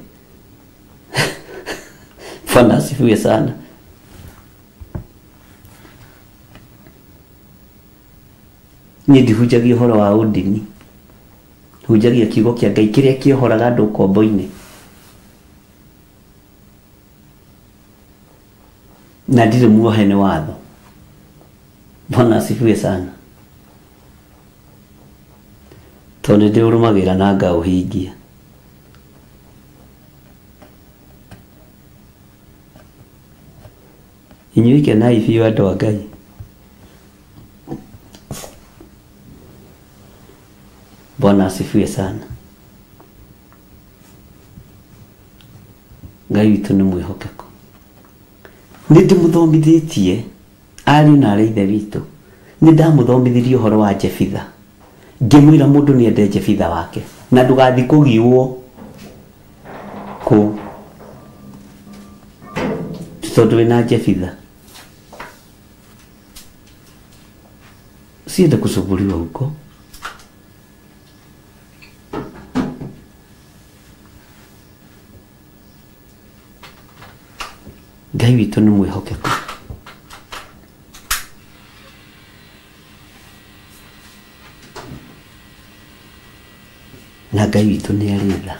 Bwana asifiwe sana. Niĩ ndihunjagia ũhoro wa ũndini, hunjagia kiugo kĩa Ngai kĩrĩa kĩohoraga andũ ũkombo-inĩ. Na ndirĩ muohe nĩ watho. Bwana asifiwe sana. Tondũ nĩ ndĩũrũmagĩrĩra na ngaũhingia. Inyuĩ kenai biũ andũ a Ngai. Bwana asifiwe sana. Ngai witũ nĩ mwĩhokeku. Nĩ ndĩmũthomithĩtie ariũ na arĩ ithe witũ. Nĩ ndamũthomithirie ũhoro wa Jefitha. Ngĩmwĩra mũndũ nĩ ende Jefitha wake na ndũgathiĩ kũgiũo kũ tondũ wĩna Jefitha. Usiende kusumbuliwa huko. Ngai witũ nĩ mwĩhokeku. Na Ngai witũ nĩ arĩ tha.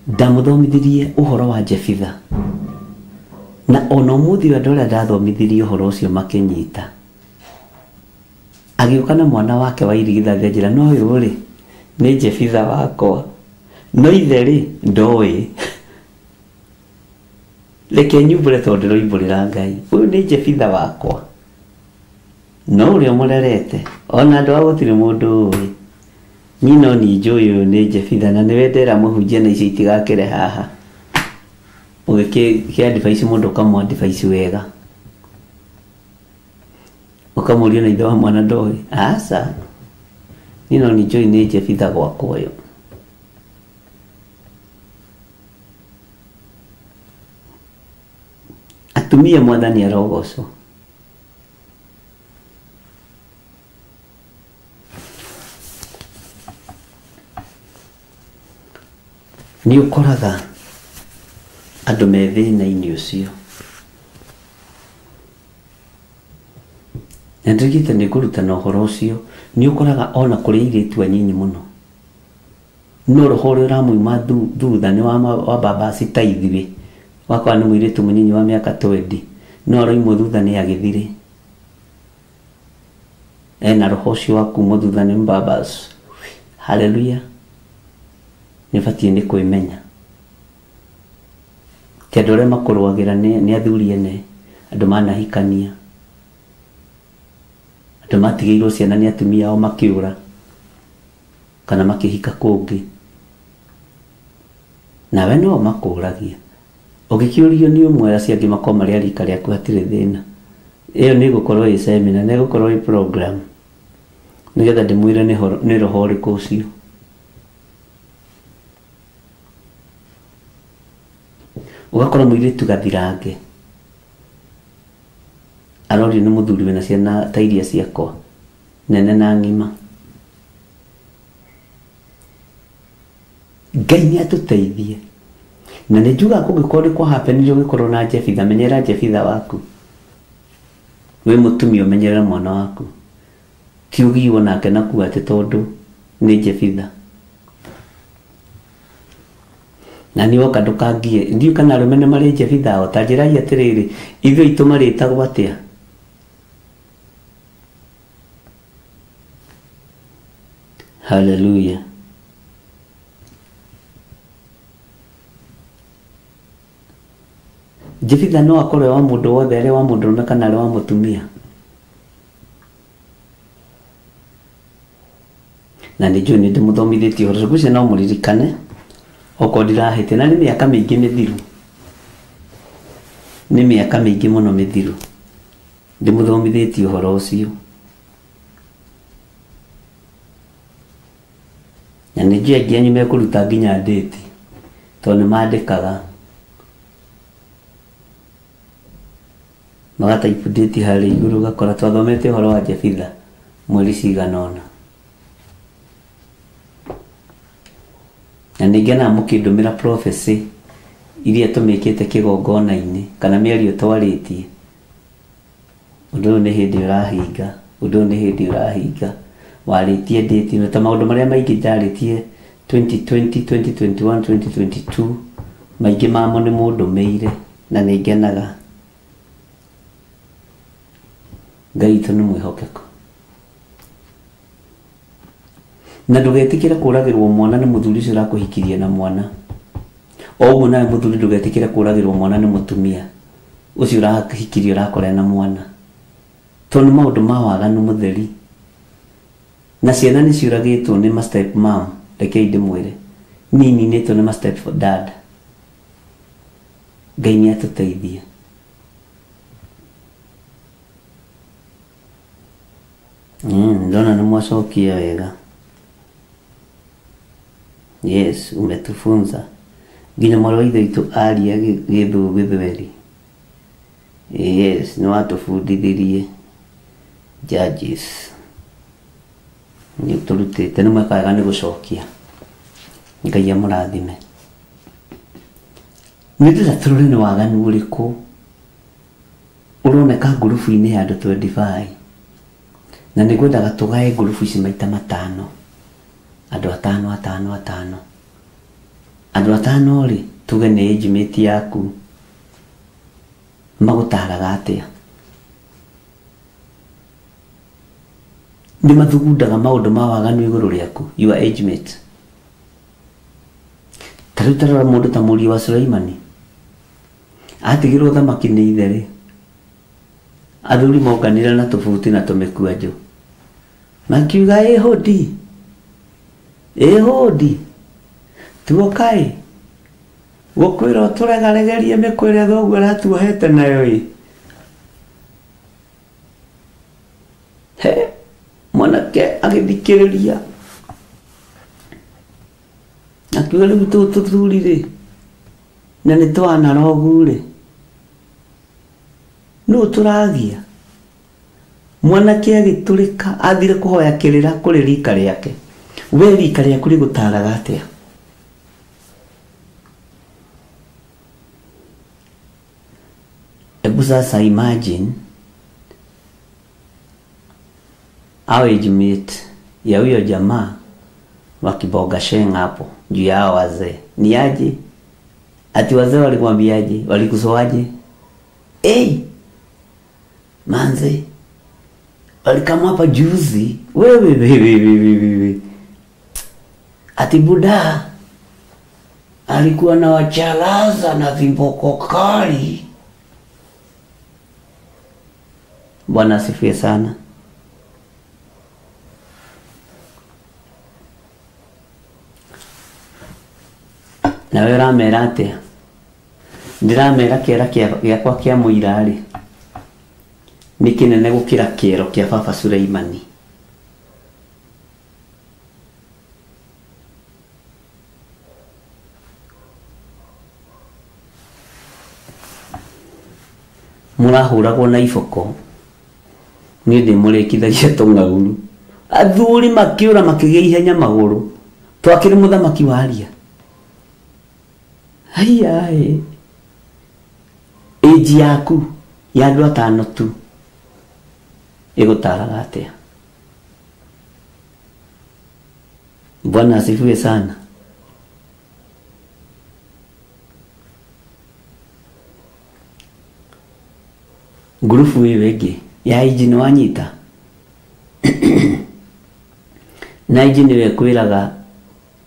Ndamũthomithirie ũhoro wa Jefitha. Na ona ũmũthĩ ũyũ andũ arĩa ndathomithirie ũhoro ũcio makĩnyita. Agĩũka na mwana wake wa irigithathi anjĩra, no ũyũ rĩ nĩ Jefitha wakwa. No ithe rĩ ndoĩ. Reke nyumbũre tondũ ndĩroimbũrĩra Ngai. Ũyũ nĩ Jefitha wakwa. No ũrĩa ũmũrerete ona andũ a gũtirĩ mũndũ ũĩ. Niĩ no niĩ njũĩ ũyũ nĩ Jefitha na nĩwe ndera mũhunjia na icio itigakĩre haha. Ũgĩkĩ advice mũndũ ũkamũ advice wega. Ũkamũria na ithe wa mwana ndoĩ. Aca. Niĩ no niĩ njũĩ nĩ Jefitha gwakwa ũyũ. Atumia mwathani arogocwo. Nĩ ũkoraga andũ me thĩna-inĩ ũcio. Na ndirigite nĩ ngũrutana ũhoro ũcio, nĩ ũkoraga ona kũrĩ airĩtu anyinyi mũno. No roho ũrĩa ũramũima thutha nĩ wa babasi ta ithuĩ. Wakwa nĩ mũirĩtu mũnyinyi wa mĩaka 20, no aroimwo thutha nĩ agĩthire. Ena roho ũcio wa kumwo thutha nĩ mbabas. Hallelujah. Nĩ batiĩ nĩ kwĩmenya. Ti andũ arĩa makũrũagĩra nĩ athuri ene, andũ manahikania. Andũ matigĩirwo ciana nĩ atumia ao makĩũra kana makĩhika kũngĩ. Nawe no makũragia. Ũngĩkĩũrio nĩ ũmwe acio angĩ makorwo marĩ a rika rĩaku hatirĩ thĩna. Ĩyo nĩ ĩgũkorwo ĩ seminar, nĩ ĩgũkorwo ĩ program. Nĩgetha ndĩmwĩre nĩ roho ũrĩkũ ũcio. Ũgakora mũirĩtu gathirange. Arorio nĩ mũthuri wĩna ciana ta iria ciakwa, nene na ng'ima. Ngai nĩ atũteithie. Na nĩ njugaga kũngĩkorwo nĩ kwa happen ũgĩkorwo na Jefitha, menyerera Jefitha waku. Wĩ mũtumia ũmenyerere mwana waku. Ti ũgiwo nake na kuga atĩ tondũ nĩ Jefitha. Na nĩ woka ndũkangie. Ndiũĩ kana arũme nĩ marĩ Jefitha ao. Ta njĩrai atĩrĩrĩ, ithuĩ aitũ marĩtagwo atĩa? Hallelujah. Jefitha no akorwo wa mũndũ wothe, arĩ wa mũndũrũme kana arĩ wa mũtumia. Na nĩ njũĩ nĩ ndĩmũthomithĩtie ũhoro ũcio, no mũririkane. Okorwo ndirahĩtia na nĩ mĩaka mĩingĩ mĩthiru, nĩ mĩaka mĩingĩ mũno mĩthiru ndĩmũthomithĩtie ũhoro ũcio. Na nĩ njũĩ aingĩ anyu mekũruta nginya ndĩti tondũ nĩ mandĩkaga magataipu ndĩti harĩa igũrũ, ũgakora twathomete ũhoro wa Jefitha mweri cigana ũna. Na nĩ ngenaga mũkĩndũmĩra prophecy iria tũmĩkĩte kĩgongona-inĩ kana mĩario twarĩtie. Ũndũ ũyũ nĩ hĩndĩ ũrahinga, ũndũ ũyũ nĩ hĩndĩ ũrahinga. Warĩtie ndĩti ĩno ta maũndũ marĩa maingĩ ndarĩtie 2020, 2021, 2022, maingĩ mamo nĩ mũndũmĩire na nĩ ngenaga. Ngai witũ nĩ mwĩhokeku. Na ndũgetĩkĩre kũragĩrwo mwana nĩ mũthuri ũcio ũrakũhikirie na mwana. O ũguo nawe mũthuri ndũgetĩkĩre kũragĩrwo mwana nĩ mũtumia ũcio ũrahikirie ũrakora na mwana. Tondũ nĩ maũndũ ma waganu mũtheri. Na ciana nĩ ciũragĩtwo nĩ ma step mom, rekei ndĩmwĩre. Nininĩtwo nĩ ma step dad. Ngai nĩ atũteithie. Ndona nĩ mwacokia wega. Yes, umetufunza. Nginya mwarĩ wa ithe witũ aria gĩthũ gĩthweri. Yes, nĩ watũbundithirie judges. Nĩ tũrutĩte, nĩ mweka wega nĩ gũcokia. Ngai amũrathime. Nĩ ndĩrenda tũrore nĩ waganu ũrĩkũ ũroneka ngurubu-inĩ ya andũ 25. Na nĩ ngwendaga tũgae ngurubu ici maita matano. Andũ atano, atano, atano. Andũ atano rĩ, tuge nĩ age mate yaku. Magũtaraga atĩa? Nĩ mathugundaga maũndũ ma waganu igũrũ rĩaku, your age mate. Ta rĩu tarora mũndũ ta mũriũ wa Suleimani. Atigirwo thamaki nĩ ithe rĩ. Athuri monganire na tũbuti na tũmĩkwanjũ. Makiuga ĩhũndi. Ĩhũndi. Tuoka ĩ. Gũkwĩra ũtũregaregerie mĩkwa ĩrĩa thoguo aratuohete nayo ĩ. He, mwanake agĩthikĩrĩria. Akiuga rĩu tũtũ tũthuri rĩ, na nĩ twanarogu rĩ, nũ tũragia? Mwanake agĩtũrĩka athire kũhoya kĩrĩra kũrĩ rika rĩake. We rika rĩaku rĩgũtaraga atĩa? Hebu sasa imagine our age mate ya huyo jamaa wakibonga sheng hapo juu ya hao wazee. Ni aje? Ati wazee walikwambiaje? Walikusoaje? Hey, manze, walikama hapa juzi. Wewe wewe wewe wewe. Ati buda alikuwa na wachalaza na viboko kali. Bwana asifiwe sana. Nawe ũramera atĩa? Ndĩramera kĩara gĩakwa kĩa mũira rĩ nĩ kĩnene gũkĩra kĩero kĩa baba Suleimani. Mũrahũragwo na iboko, niĩ ndĩmũrĩkithagia tũng'auru. Athuri makĩũra makĩgĩa ihenya magũrũ, twakĩrĩ mũthamaki waria. Haiya, age yaku ya andũ atano tu ĩgũtaraga atĩa? Bwana asifiwe sana. Ngurubu ĩyo ĩngĩ ya age nĩ wanyita na age nĩwe ĩkwĩraga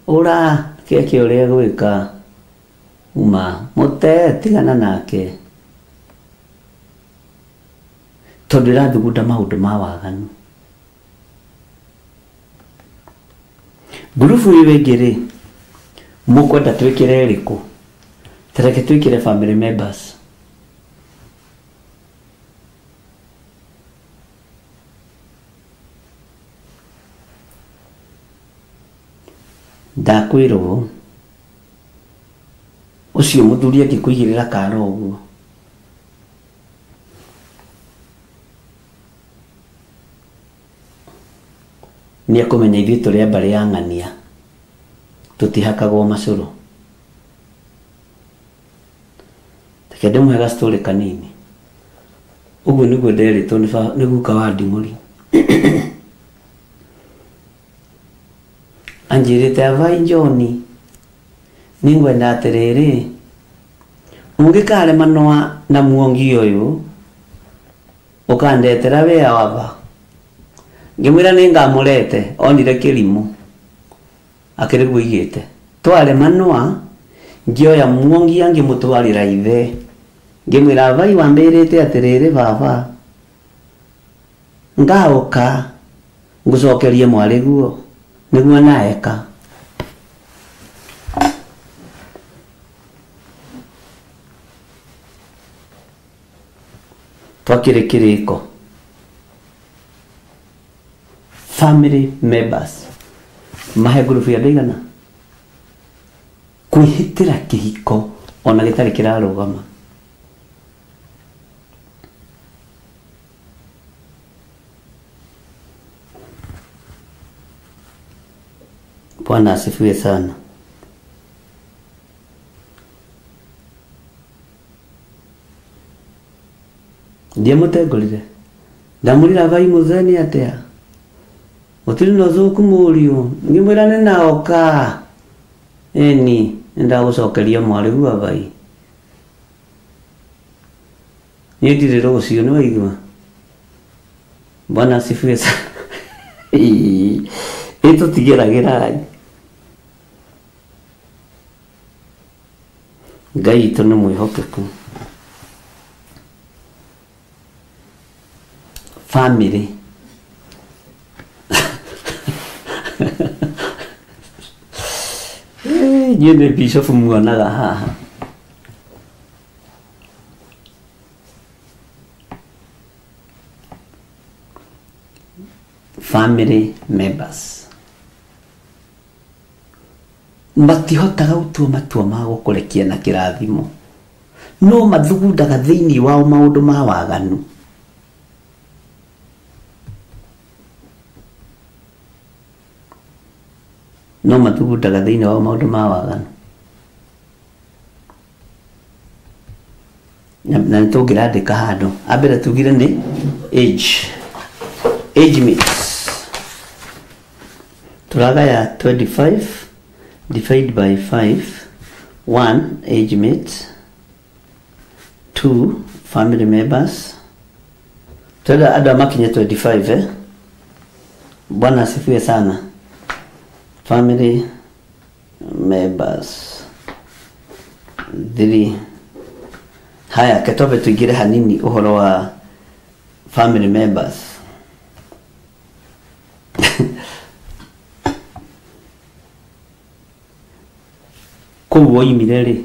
ũra keke ũrĩa gwĩka uma mũte tigana nake tondũ ĩrathugunda maũndũ ma waganu. Ngurubu ĩyo ĩngĩ rĩ, Mũkwenda twĩkĩre ĩrĩkũ? Tareke twĩkĩre family members. Ndakwĩrwo ũcio mũthuri angĩkũigĩrĩra kara ũguo nĩ ekũmenya ithuĩ tũrĩ a mbarĩ ya ng'ania tũtihakagwo macũrũ. Reke ndĩmũhe ga story kanini. Ũguo nĩguo nderĩtwo nĩ guka wa Ndimũri. Anjĩrĩte avai John nĩngwenda atĩrĩrĩ ũngĩkaremanwa na muongi ũyũ ũkandetera wĩa waba. Ngĩmwĩra nĩngamũrete onire kĩrimũ akĩrĩ guo igĩte twaremanwa ngĩoya muongi angĩmũtwarĩra ithe ngĩmwĩra avai wambĩrĩte atĩrĩrĩ baba ngaũka ngũcokerie mwarĩ guo nĩguo naeka. Twakĩrĩ kĩrĩko. Family members mahe ngurubu ya andũ aigana kwĩhĩtĩra kĩhiko ona gĩtarĩ kĩrarũgama. Bwana asifiwe sana. Ndiamũtengũrire ndamũrira vai mũtheni atĩa gũtirĩ na ũthũku mũriũ ngĩmwĩra nĩ naoka ĩni nĩndagũcokeria mwarĩ guo vai niĩ ndirĩ rũciũ nĩ waigua. Bwana asifiwe sana. Ĩ tũtigeragĩrai. Ngai witũ nĩ mwĩhokeku. Family inyuĩ nĩ bishop muonaga haha. Family members matihotaga gũtua matua ma gũkũrekia na kĩrathimo no mathugundaga thĩinĩ wao maũndũ ma waganu. No mathugundaga thĩinĩ wao maũndũ ma waganu na nĩ tũngĩrandĩka handũ ambere tugire nĩ age mates tũragaya 25 divided by 5 1 age mate 2 family members twenda andũ a makinye 25 eh? Bwana asifiwe sana. Family members 3. Haya ketobe tuingire hanini uhoro wa family members. Kũu woimire rĩ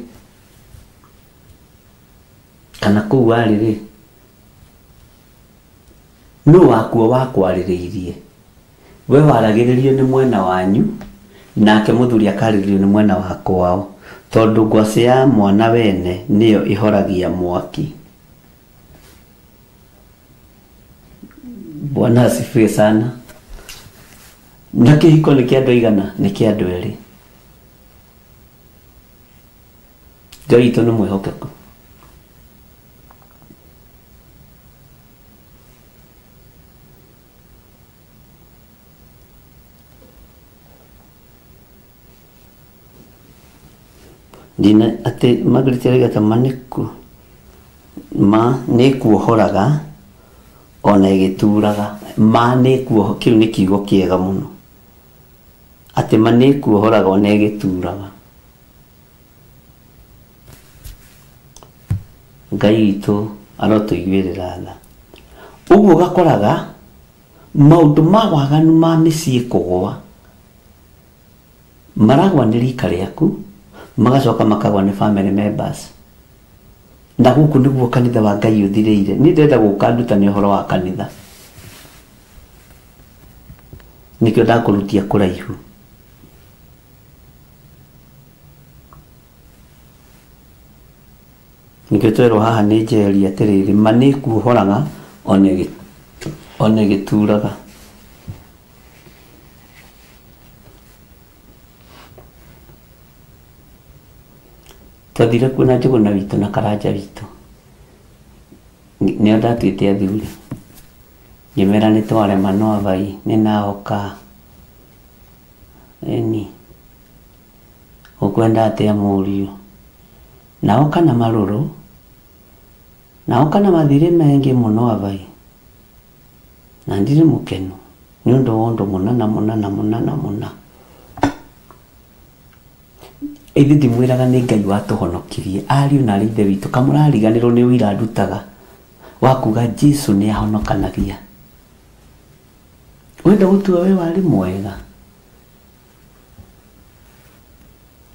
kana kũu warĩ rĩ nũ wakuo wakwarĩrĩirie we waragĩrĩrio nĩ mwena wanyu nake mũthuri akarĩrĩrio nĩ mwena wa kwao tondũ ngwacĩ ya mwana wene nĩyo ĩhoragia mwaki. Bwana asifiwe sana. Na kĩhiko nĩ kĩa andũ aigana? Nĩ kĩa andũ erĩ. Ngai witũ nĩ mwĩhokeku. Ndina atĩ Margaret arauga ta ma nĩ kuohoraga ona ĩgĩturaga. Ma nĩ kuoho kĩu nĩ kiugo kĩega mũno atĩ ma nĩ kuohoraga ona ĩgĩturaga. Ngai witũ arotũiguĩrĩra tha. Ũguo ũgakoraga maũndũ ma waganu ma mĩciĩ kũgũa maragwa nĩ rika rĩaku Magacoka makagwa nĩ family members. Na gũkũ nĩguo kanitha wa Ngai ũthirĩire. Niĩ ndĩrenda gũka ndutane ũhoro wa kanitha. Nĩkĩo ndakũrutia kũraihu. Nĩkĩo twerwo haha nĩ njeri atĩrĩrĩ, ma nĩkuohoraga ona ĩgĩturaga. Twathire kuona Njũgũna witũ na Karanja witũ. Nĩo ndatuĩte athuri. Ngĩmera nĩ twarema no abai nĩ naoka. Ĩni. Ũkwenda atĩa mũriũ? Naoka na marũrũ. Naoka na mathirĩ maingĩ mũno abai. Na ndirĩ mũkenu nĩ ũndũ wa ũndũ mũna na mũna na mũna na mũna. Ithuĩ ndimwĩraga nĩ Ngai watũhonokirie. Ariũ na arĩ ithe witũ kamũrariganĩrwo nĩ ũira ndutaga wa kuga Jesu nĩ ahonokanagia. Wenda gũtua we warĩ mwega.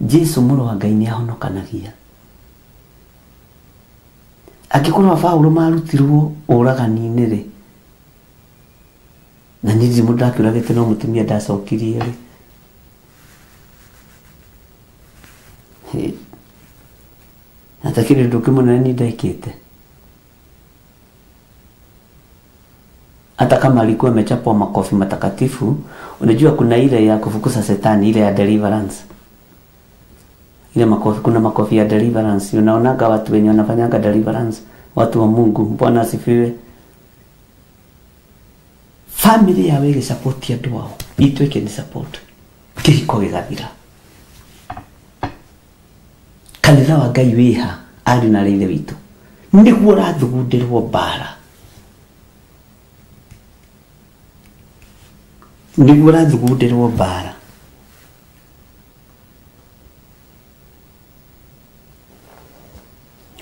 Jesu mũrũ wa Ngai nĩ ahonokanagia. Angĩkorwo Paũlũ marutirwo ũragani-inĩ rĩ, na niĩ ndirĩ mũndũ ndakĩũragĩte no mũtumia ndacokirie rĩ. Na takĩrĩ ũndũ ũngĩ mũnene niĩ ndekĩte. Hata kama alikuwa amechapwa makofi matakatifu, unajua kuna ile ya kufukuza shetani, ile ya deliverance. Ile makofi, kuna makofi ya deliverance. Unaonaga watu wenye wanafanyanga deliverance, watu wa Mungu. Bwana asifiwe. Family yawe ĩgĩ support andũ ao, itũ ĩkĩni support. Kĩhiko gĩgathira. Kanitha wa Ngai wĩha, ariũ na arĩ ithe witũ. Nĩguo ũrathugundĩrwo mbara. Nĩguo ũrathugundĩrwo mbara.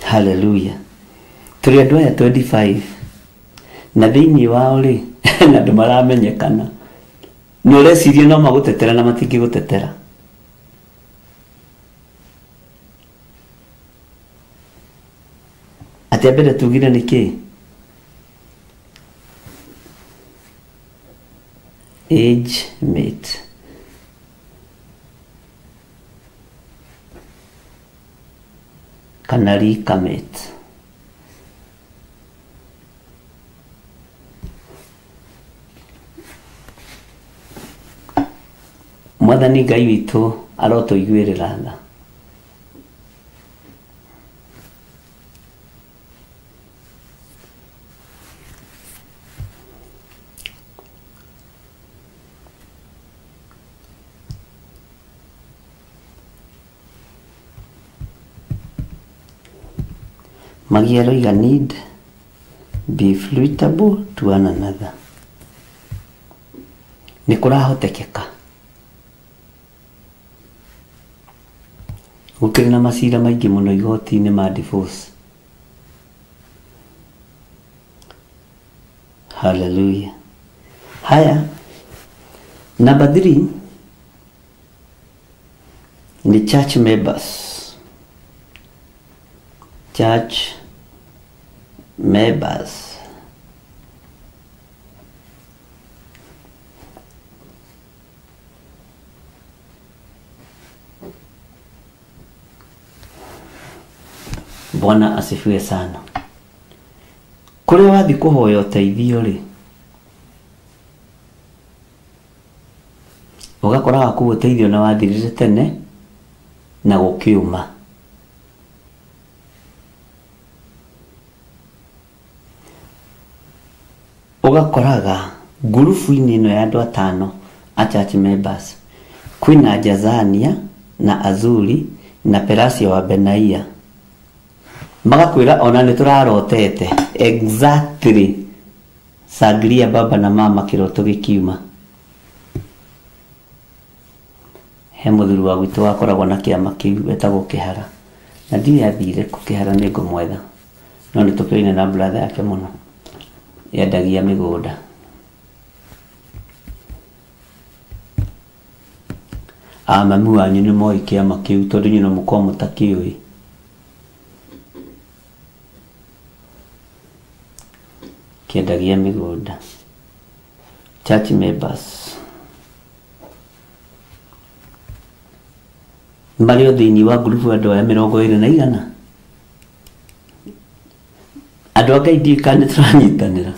Hallelujah. Tũrĩ andũ aya 25 na thĩinĩ wao rĩ na andũ maramenyekana. Na ũreciria no magũtetera na matingĩgũtetera. Atĩ mbere tugire nĩ kĩ? Age mate. Kana rika mate. Mwathani Ngai witũ arotũiguĩrĩra tha. Magia aroiga need be fluitable to one another. Nĩ kũrahotekeka. Gũkĩrĩ na macira maingĩ mũno igoti-inĩ ma divorce. Hallelujah. Haya, number 3 ni church members. Church members. Bwana asifiwe sana. Kũrĩa wathiĩ kũhoya ũteithio rĩ, ũgakora waku ũteithio na wathirire tene na gũkĩũma. Ũgakoraga ngurubu-inĩ ĩno ya andũ atano a church members kwĩna Jazania na Azuri na Perasia wa Benaia. Magakwĩra ona nĩ tũrarotete exactly sangria baba na mama kĩroto gĩkiuma. He mũthuri wa gwitũ wakoragwo na kĩama kĩu etagwo Kĩhara, na ndiũĩ athire kũ. Kĩhara nĩ ngũmwetha, no nĩ tũkĩoine na brother yake mũno, yendagia mĩgũnda. A mami wanyu nĩ moĩ kĩama kĩu tondũ inyuĩ no mũkorwo mũtakĩũĩ. Kĩendagia mĩgũnda. Church members marĩ o thĩinĩ wa ngurubu andũ aya 200 na igana. Andũ a Ngai ndiũĩ kana nĩ tũranyitanĩra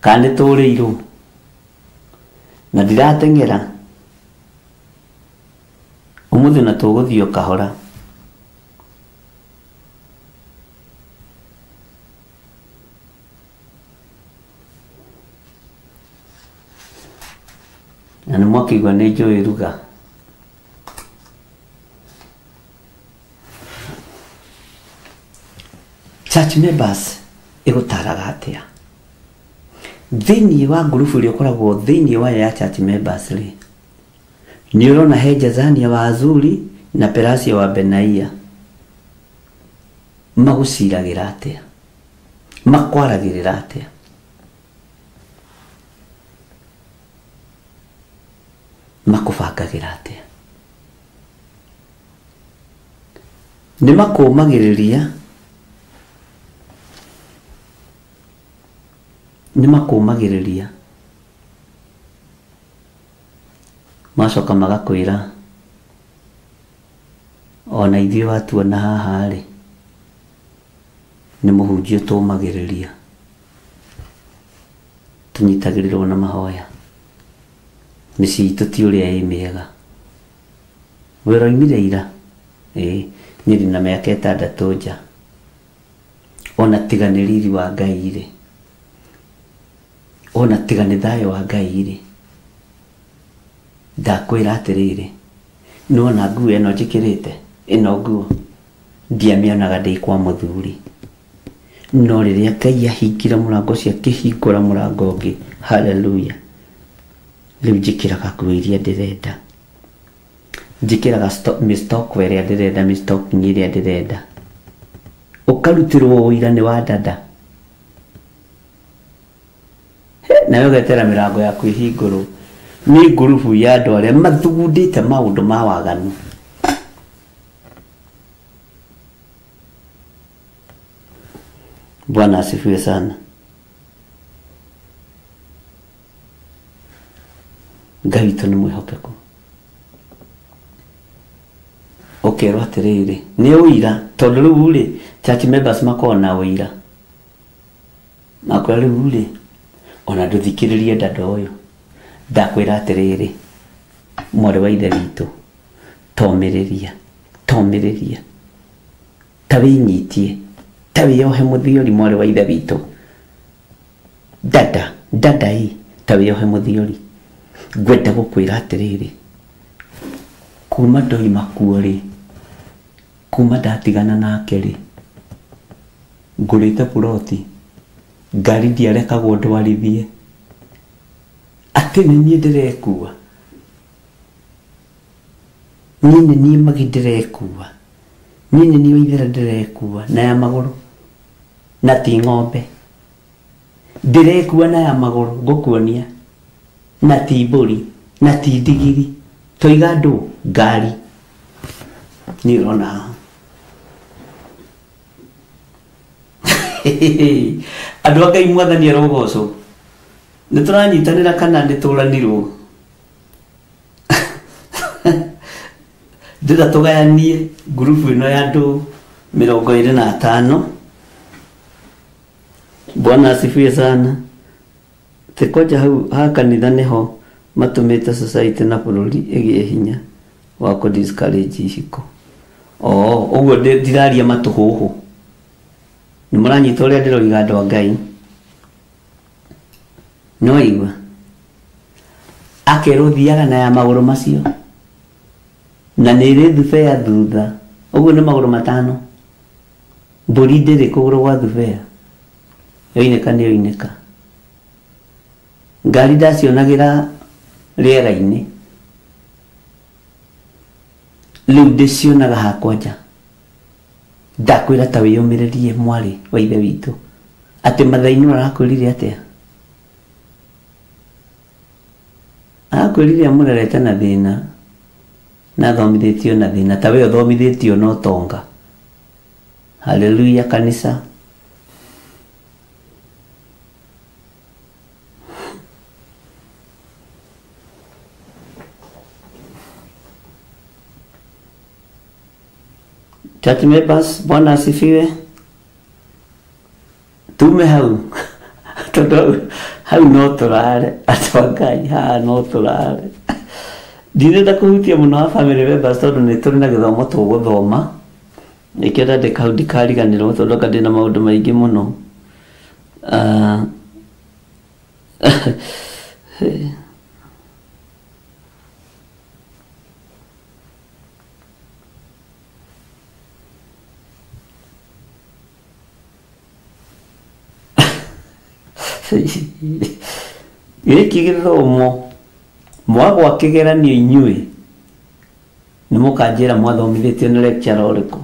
kana nĩ tũrĩirwo na ndirateng'era ũmũthĩ na tũgũthiĩ o kahora. Na nĩ mwakĩigua nĩ njũĩ ruga. Church members ĩgũtaraga atĩa? Thĩinĩ wa ngurubu ĩrĩa ũkoragwo thĩinĩ wayo ya church members rĩ, nĩ ũrona he Jazania wa Azuri na Perasia wa Benaia. Magũciragĩra atĩa? Makwaragĩrĩra atĩa? Makũbangagĩra atĩa? Nĩ makũmagĩrĩria, nĩ makũmagĩrĩria, macoka magakwĩra ona ithuĩ watuona haha rĩ, nĩ mũhunjia tũmagĩrĩria, tũnyitagĩrĩrwo na mahoya, mĩciĩ itũ ti ũrĩa ĩ mĩega. Wĩra oimire ira, ĩĩ niĩ ndĩna mĩaka 6 nja, ona tiga nĩ riri wa Ngai rĩ, ona tiga nĩ thayũ wa Ngai rĩ, ndakwĩra atĩrĩrĩ, nĩwona nguo ĩno njĩkĩrĩte, ĩno nguo ndiamĩonaga ndĩ kwa mũthuri, no rĩrĩa Ngai ahingire mũrango ũcio akĩhingũra mũrango ũngĩ, haleluya, rĩu njĩkĩraga nguo iria ndĩrenda, njĩkĩraga mĩstoko ĩrĩa ndĩrenda, mĩstocking ĩrĩa ndĩrenda. Ũkarutĩrwo ũira nĩ wa dada, nawe ũgetera mĩrango yaku ĩhingũrwo. Nĩ ngurubu ya andũ arĩa mathugundĩte maũndũ ma waganu. Bwana asifiwe sana. Ngai witũ nĩ mwĩhokeku. Ũkerwo atĩrĩrĩ, nĩ ũira, tondũ rĩu rĩ, church members makoragwo na ũira. Makwĩra rĩu rĩ, ona ndũthikĩrĩrie dada ũyũ, ndakwĩra atĩrĩrĩ, mwarĩ wa ithe witũ, tomĩrĩria, tomĩrĩria, ta wĩnyitie, ta wĩyohe mũthiori mwarĩ wa ithe witũ, dada, dada ĩ, ta wĩyohe mũthiori. Ngwenda gũkwĩra atĩrĩrĩ, kuma ndoima kuo rĩ, kuma ndatigana nake rĩ, ngũrĩte buroti, ngari ndiarekagwo ndwarithie, atĩ nĩ niĩ ndĩrekua, niĩ nĩ niĩ Magi ndĩrekua, niĩ nĩ niĩ Waithera ndĩrekua na ya magũrũ, na ti ng'ombe, ndĩrekua na ya magũrũ ngũkuonia, na ti mbũri, na ti ndigiri, toiga ndũ ngari nĩ ũrona haha. Andũ a Ngai mwathani arogocwo. Nĩ tũranyitanĩra kana nĩ tũranirwo? Ndĩrenda tũgayanie ngurubu ĩno ya andũ 25. Bwana asifiwe sana. Te kwanja hau ha kanitha nĩho matũmĩte society na bũrũri ĩgĩe hinya wa kũ discourage ihiko. Oh, ũguo ndiraria matũhũhũ. Nĩ mũranyita ũrĩa ndĩroiga andũ a Ngai? No igua akerwo thiaga na ya magũrũ macio, na nĩ ĩrĩ thubea thutha, ũguo nĩ magũrũ 5. Mbũri ndĩrĩ kũgũrũ gwa thubea, yoinĩka nĩ yoinĩka. Ngari ndacionagĩra rĩera-inĩ, rĩu ndĩcionaga hakwa nja. Ndakwĩra ta wĩyũmĩrĩrie mwarĩ wa ithe witũ, atĩ Mathainũ arakwĩrire atĩa? Arakwĩrire amũrerete na thĩna, Na thomithĩtio na thĩna ta we ũthomithĩtio na ũtonga. Haleluya kanisa. Church members, Bwana asifiwe. Tume hau tondu hau no turare andũ a Ngai, haha no turare. Ndirenda kũhutia mũno wa family members tondũ nĩ tũrĩ na gĩthomo tũgũthoma. Nĩkĩo ndandĩka hau ndikariganĩrwo tondũ anga ndĩna maũndũ maingĩ mũno. Gĩkĩ gĩthomo mwagwa kĩgeranio inyuĩ nĩ mũkanjĩra mwathomithĩtio nĩ lecturer ũrĩkũ.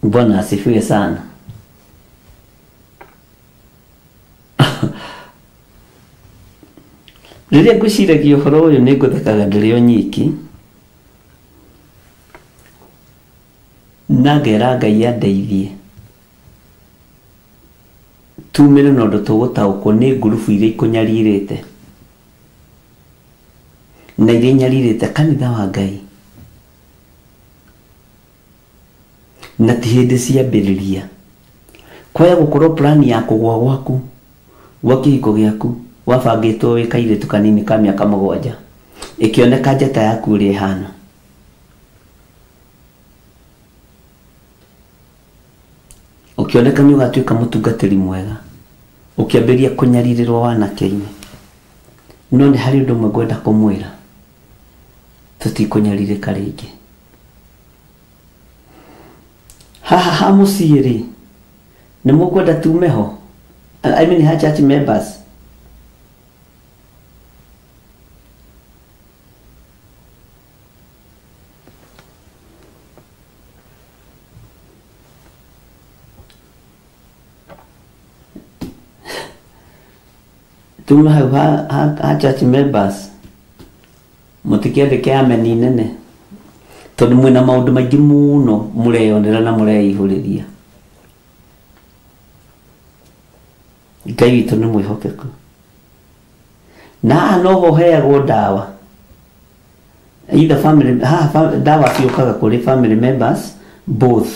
Bwana asifiwe sana. Rĩrĩa ngwĩciragia ũhoro ũyũ nĩ ngũthekaga ndĩrĩ o nyiki na ngera Ngai andeithie tumĩre na ũndũ tũgũtaũkwo nĩ ngurubu iria ikũnyarirĩte na iria inyarirĩte kanitha wa Ngai na ti hĩndĩ ciambĩrĩria. Kwaya gũkorwo plani ya kũgwa gwaku gwa kĩhiko gĩaku wabangĩtwo wĩ kairĩtu kanini ka mĩaka 7 ĩkĩoneka njata yaku ũrĩa ĩhana. Ũkĩoneka nĩ ũgatuĩka mũtungatĩri mwega ũkĩambĩrĩria kũnyarirĩrwo wanake-inĩ. No nĩ harĩ ũndũ ũmwe ngwenda kũmwĩra, tũtikũnyarirĩka rĩngĩ. Haha ha mũciĩ rĩ, nĩ mũkwenda tume ho? I mean ha church members. Tume hau ha church members mũtikĩandĩke ameni nene tondũ mwĩna maũndũ maingĩ mũno mũreyonera na mũreihũrĩria. Ngai witũ nĩ mwĩhokeku na haha noho heagwo ndawa. Either family haha ndawa ciũkaga kũrĩ family members both,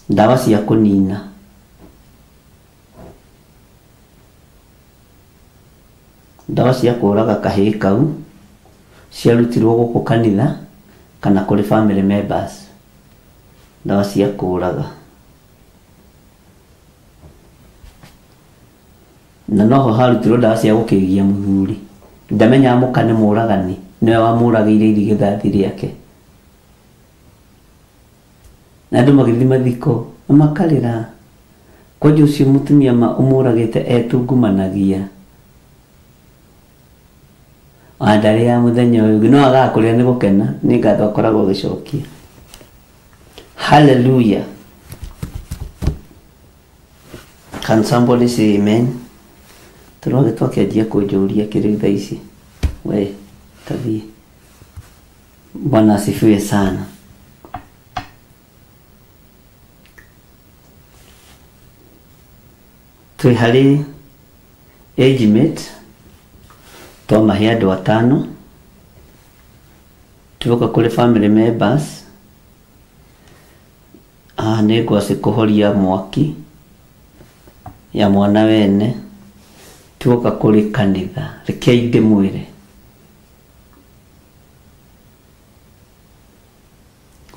ndawa cia kũnina. Ndawa cia kũraga kahĩĩ kau ciarutirwo gũkũ kanitha kana kũrĩ family members, ndawa cia kũraga. Na noho harutirwo ndawa cia gũkĩgia mũthuri. Ndamenya mũka nĩ mũragani, nĩwe wamũragĩire irigithathi rĩake. Na andũ magĩthiĩ mathiko na makarĩra. Kwanja ũcio mũtumia ma ũmũragĩte etungumanagia. Ona ya mũthenya ũyũ ũngĩ no agaga kũrĩa nĩ gũkena, nĩ ngatho akoragwo agĩcokia. Hallelujah. Can somebody say amen? Tũrwage twakĩanjia kũnjũria kĩrĩ thaa ici. We tathiĩ. Bwana asifiwe sana. Twĩ harĩ age mate twamahe andũ 5 tuoka kũrĩ family members. Haha nĩ ngwacĩ kũhoria mwaki ya mwana wene. Tuoka kũrĩ kanitha, rekei ndĩmwĩre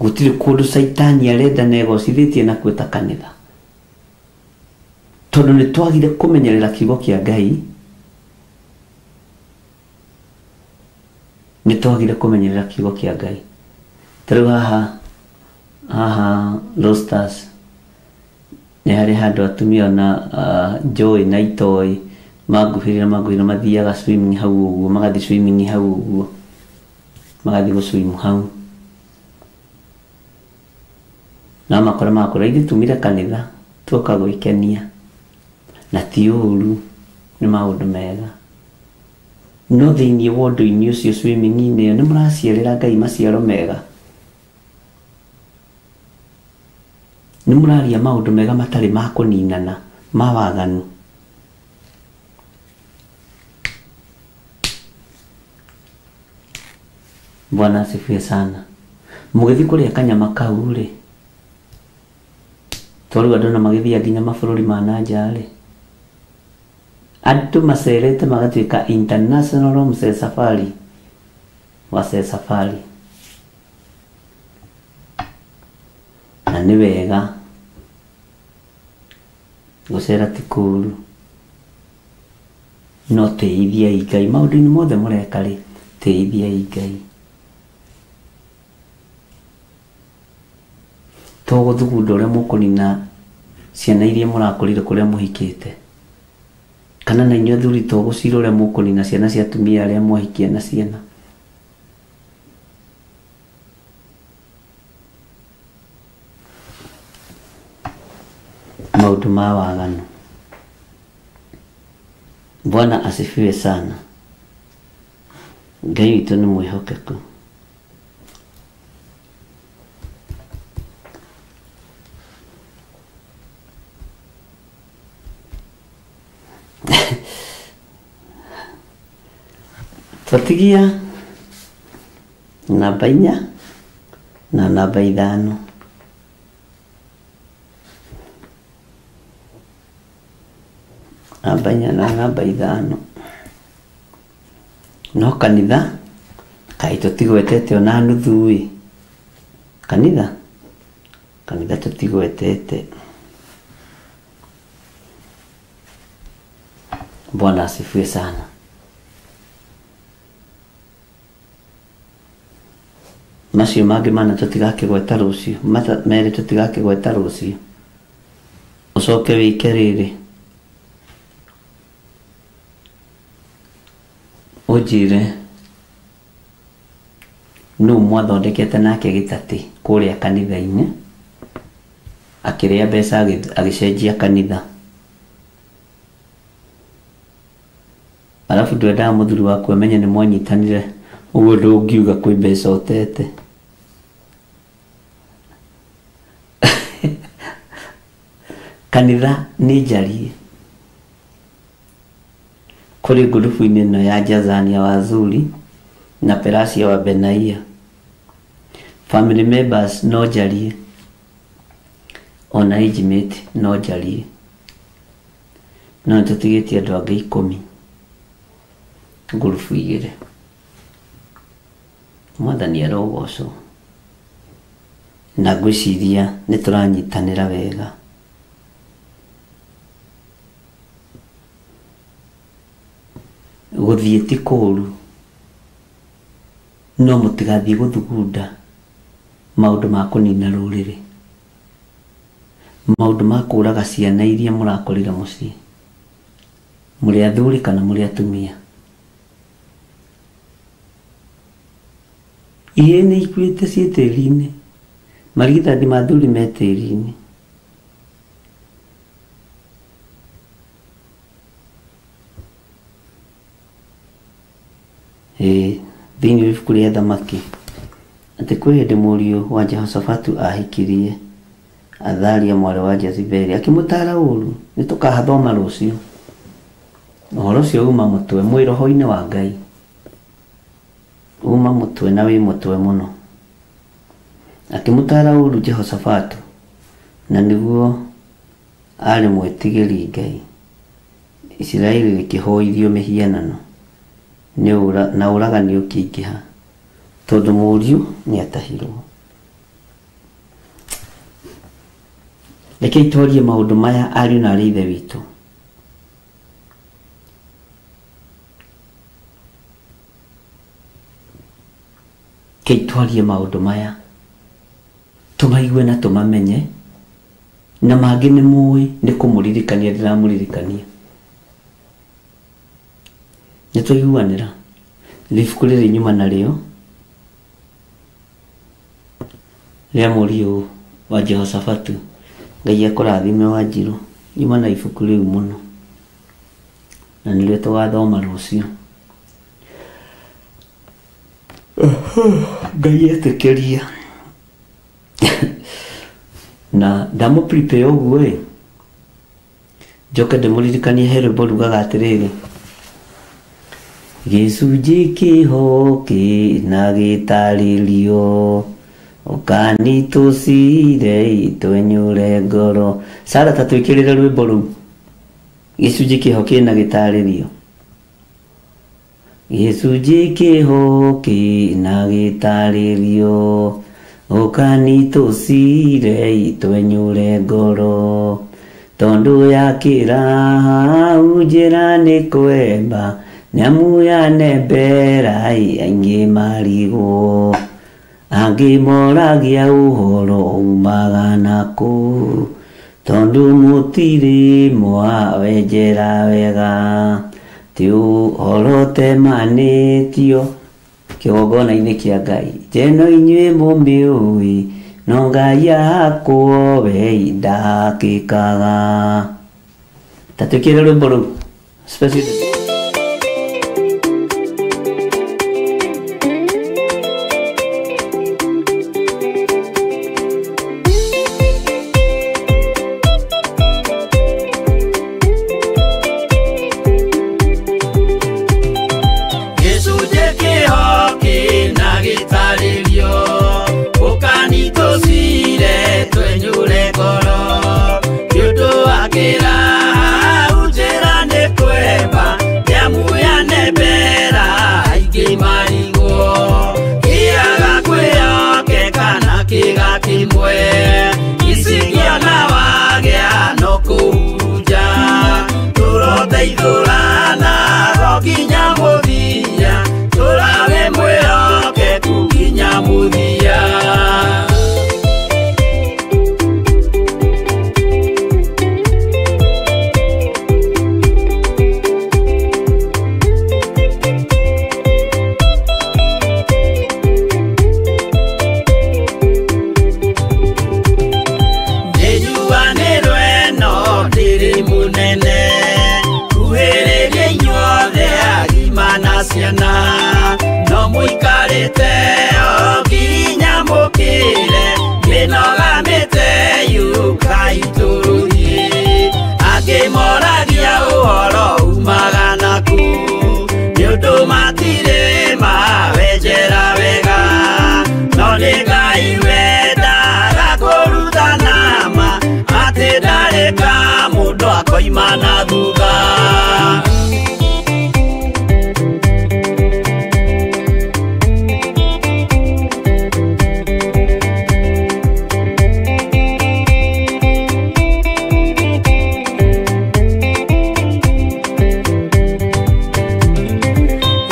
gũtirĩ kũndũ Caitani arenda na egocithĩtie na kwĩta kanitha, tondũ nĩ twagire kũmenyerera kiugo kĩa Ngai. Nĩ twagire kũmenyerera kiugo kĩa Ngai. Ta rĩu haha haha Rosters nĩ harĩ handũ atumia ona Joy na Itoi manguhĩrĩra mathiaga swimming hau ũguo, magathiĩ swimming hau ũguo, magathiĩ gũ swim hau na makora makora ithuĩ tumire kanitha tuoka gwĩkenia. Na ti ũru, nĩ maũndũ mega. No thĩinĩ wa ũndũ-inĩ ũcio swimming-inĩ ĩyo nĩ mũraciarĩra Ngai maciaro mega. Nĩ mũraria maũndũ mega matarĩ ma kũninana, ma waganu. Bwana asifiwe sana. Mũgĩthiĩ kũrĩa kanyama kau rĩ, to rĩu andũ no magĩthiaga nginya mabũrũri ma na nja rĩ, andũ macerete magatuĩka international mse safari, wase safari. Na nĩ wega gũcera ti kũũru, no tĩithiai Ngai maũndũ-inĩ mothe mũreka rĩ, tĩithiai Ngai. To gũthugunda ũrĩa mũkũnina ciana iria mũrakũrire kũrĩa mũhikĩte, kana na inyuĩ athuri to gũcira ũrĩa mũkũnina ciana cia atumia arĩa mwahikia na ciana. Maũndũ ma waganu. Bwana asifiwe sana. Ngai witũ nĩ mwĩhokeku. Twatigia namba 4 na namba 5. Namba 4 na namba 5. No kanitha kaĩ tũtigwetete ona nuthu ĩ. Kanitha kanitha tũtigwetete. Bwana asifiwe sana. Macio mangĩ mana tũtigakĩgweta rũciũ, merĩ tũtigakĩgweta rũciũ. Ũcoke wĩke rĩrĩ, ũnjĩre nũ mwathondekete nake gĩtatĩ kũrĩa kanitha-inĩ, akĩrĩa mbeca agĩcenjia kanitha. Alafu ndwendaga mũthuri waku amenye nĩ mwanyitanire, ũguo ndũngiuga kwĩ mbeca ũtete. Kanitha nĩ njarie kũrĩ ngurubu-inĩ ĩno ya Jazania wa Zuri na Pelasia wa Benaia. Family members no njarie, ona age mate no njarie, no nĩtũtigĩtie andũ angĩ 10 ngurubu 2. Mwathani arogocwo. Na ngwĩciria nĩ tũranyitanĩra wega. Gũthiĩ ti kũũru, no mũtigathiĩ gũthugunda maũndũ ma kũnina rũrĩrĩ, maũndũ ma kũũraga ciana iria mũrakũrire mũciĩ, mũrĩ athuri kana mũrĩ atumia. Ihĩĩ nĩ ikuĩte ciĩ tĩri-inĩ, marigithathi ma athuri me tĩri-inĩ. Thĩinĩ wa ibuku rĩa Thamaki, atĩ kwĩ hĩndĩ mũriũ wa Jehoshafatu ahikirie Athalia mwarĩ wa Jezebeli, akĩmũtaara ũũru. Nĩ tũkahathoma rũciũ. Ũhoro ũcio uma mũtwe mwĩ roho-inĩ wa Ngai, uma mũtwe na wĩ mũtwe mũno. Akĩmũtaara ũũru Jehoshafatu, na nĩguo arĩ mwĩtigĩri Ngai. Isiraeli rĩkĩhoithio mĩhianano na ũragani ũkĩingĩha, tondũ mũriũ nĩatahirwo. Rekei twarie maũndũ maya ariũ na aarĩ a Ithe witũ. Rekei twarie maũndũ maya tũmaigue na tũmamenye, na mangĩ nĩ mũĩ nĩ kũmũririkania ndĩramũririkania. Nĩ twaiguanĩra. Ibuku rĩrĩ nyuma narĩo rĩa mũriũ wa Jehoshafatu. Ngai akũrathime Wanjirũ, nyuma na ibuku rĩu mũno. Na nĩrĩo tũgathoma rũciũ. Ngai etĩkĩria. Na ndamũ prepare ũguo ĩ, njoke ndĩmũririkanie he rwĩmbo rugaga atĩrĩrĩ, gĩcunjĩ kĩho kĩna gĩtarĩrio ũkani tũcire itwenyũre ngoro. Sara, ta twĩkĩrĩre rwĩmbo rũu, gĩcunjĩ kĩho kĩna gĩtarĩrio, gĩcunjĩ kĩho kĩna gĩtarĩrio ũkani tũcire itwenyũre ngoro, tondũ yakĩra hau njĩra nĩ kwemba nĩamu yanembera aingĩ marigwo, angĩ moragia ũhoro umaga nakũ, tondũ mũtirĩ mwawenjera wega, ti ũhoro temanĩtio kĩgongona-inĩ kĩa Ngai. Njeno inyuĩ mũmĩũĩ, no Ngai akwo we ndakĩkaga. Ta twĩkĩre rwĩmbo rũu special. Gĩcunjĩ kĩho kĩna gĩtarĩrio ũkani tũcire twenyũre ngoro, nĩ ũndũ wa kĩra hau njĩra nĩ kwemba nĩamu yanembera aingĩ marigwo, kĩaga kwĩyokeka na kĩga kĩmwe icigĩona wagĩa no kũhurunja, tũroteithũrana ro nginya mũthia, tũrawe mwĩhokeku nginya mũthia. Nĩnjuanĩrwo ĩno ndĩrĩ mũnene, kuhĩrĩria inyuothe agima na ciana, no mũikarĩte o nginya mũkĩre, mĩnoga mĩteyũkai tũrũthiĩ, angĩ moragia ũhoro umaga nakũ, nĩ ũndũ matirĩ mawenjera wega, no nĩ Ngai wendaga kũrutana ma, atĩ ndarĩ ka mũndũ akoima na thutha.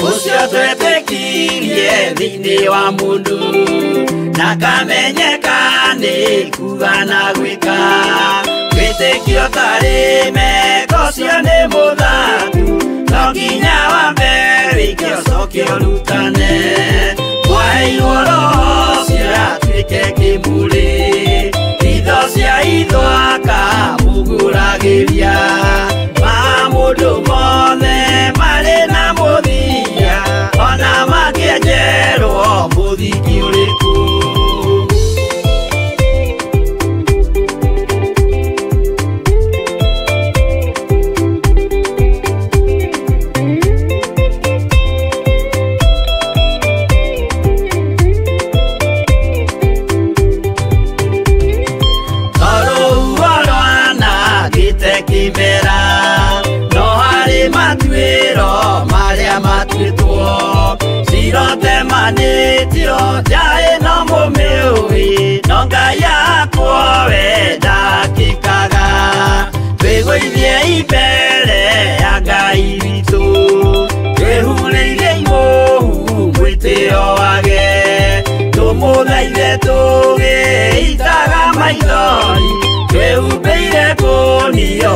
Ũcio twetĩkirie thĩinĩ wa mũndũ na kamenyeka nĩ kuga na gwĩka, wĩtĩkio tarĩ meko ũcio nĩ mũthatu, no nginya wambe wĩke ũcoke ũrutane, mwaheirwo roho ũcio atuĩke kĩmũrĩ, itho cia itho akamũgũragĩria, ma mũndũ mothe marĩ na mũthia, ona makĩenjerwo mũthingi ũrĩkũ. Tondũ rwanangĩte kĩmera, no harĩ matuĩro marĩa matuĩtwo, cirotemanĩtio nja ĩno mũmĩũĩ, no Ngai akwo we ndakĩkaga, twĩgũithie mbere ya Ngai witũ, twĩhurĩire imũhu mwĩtĩo wage, tũmũthaithe tũgĩitaga maithori, twĩhumbĩire kũnio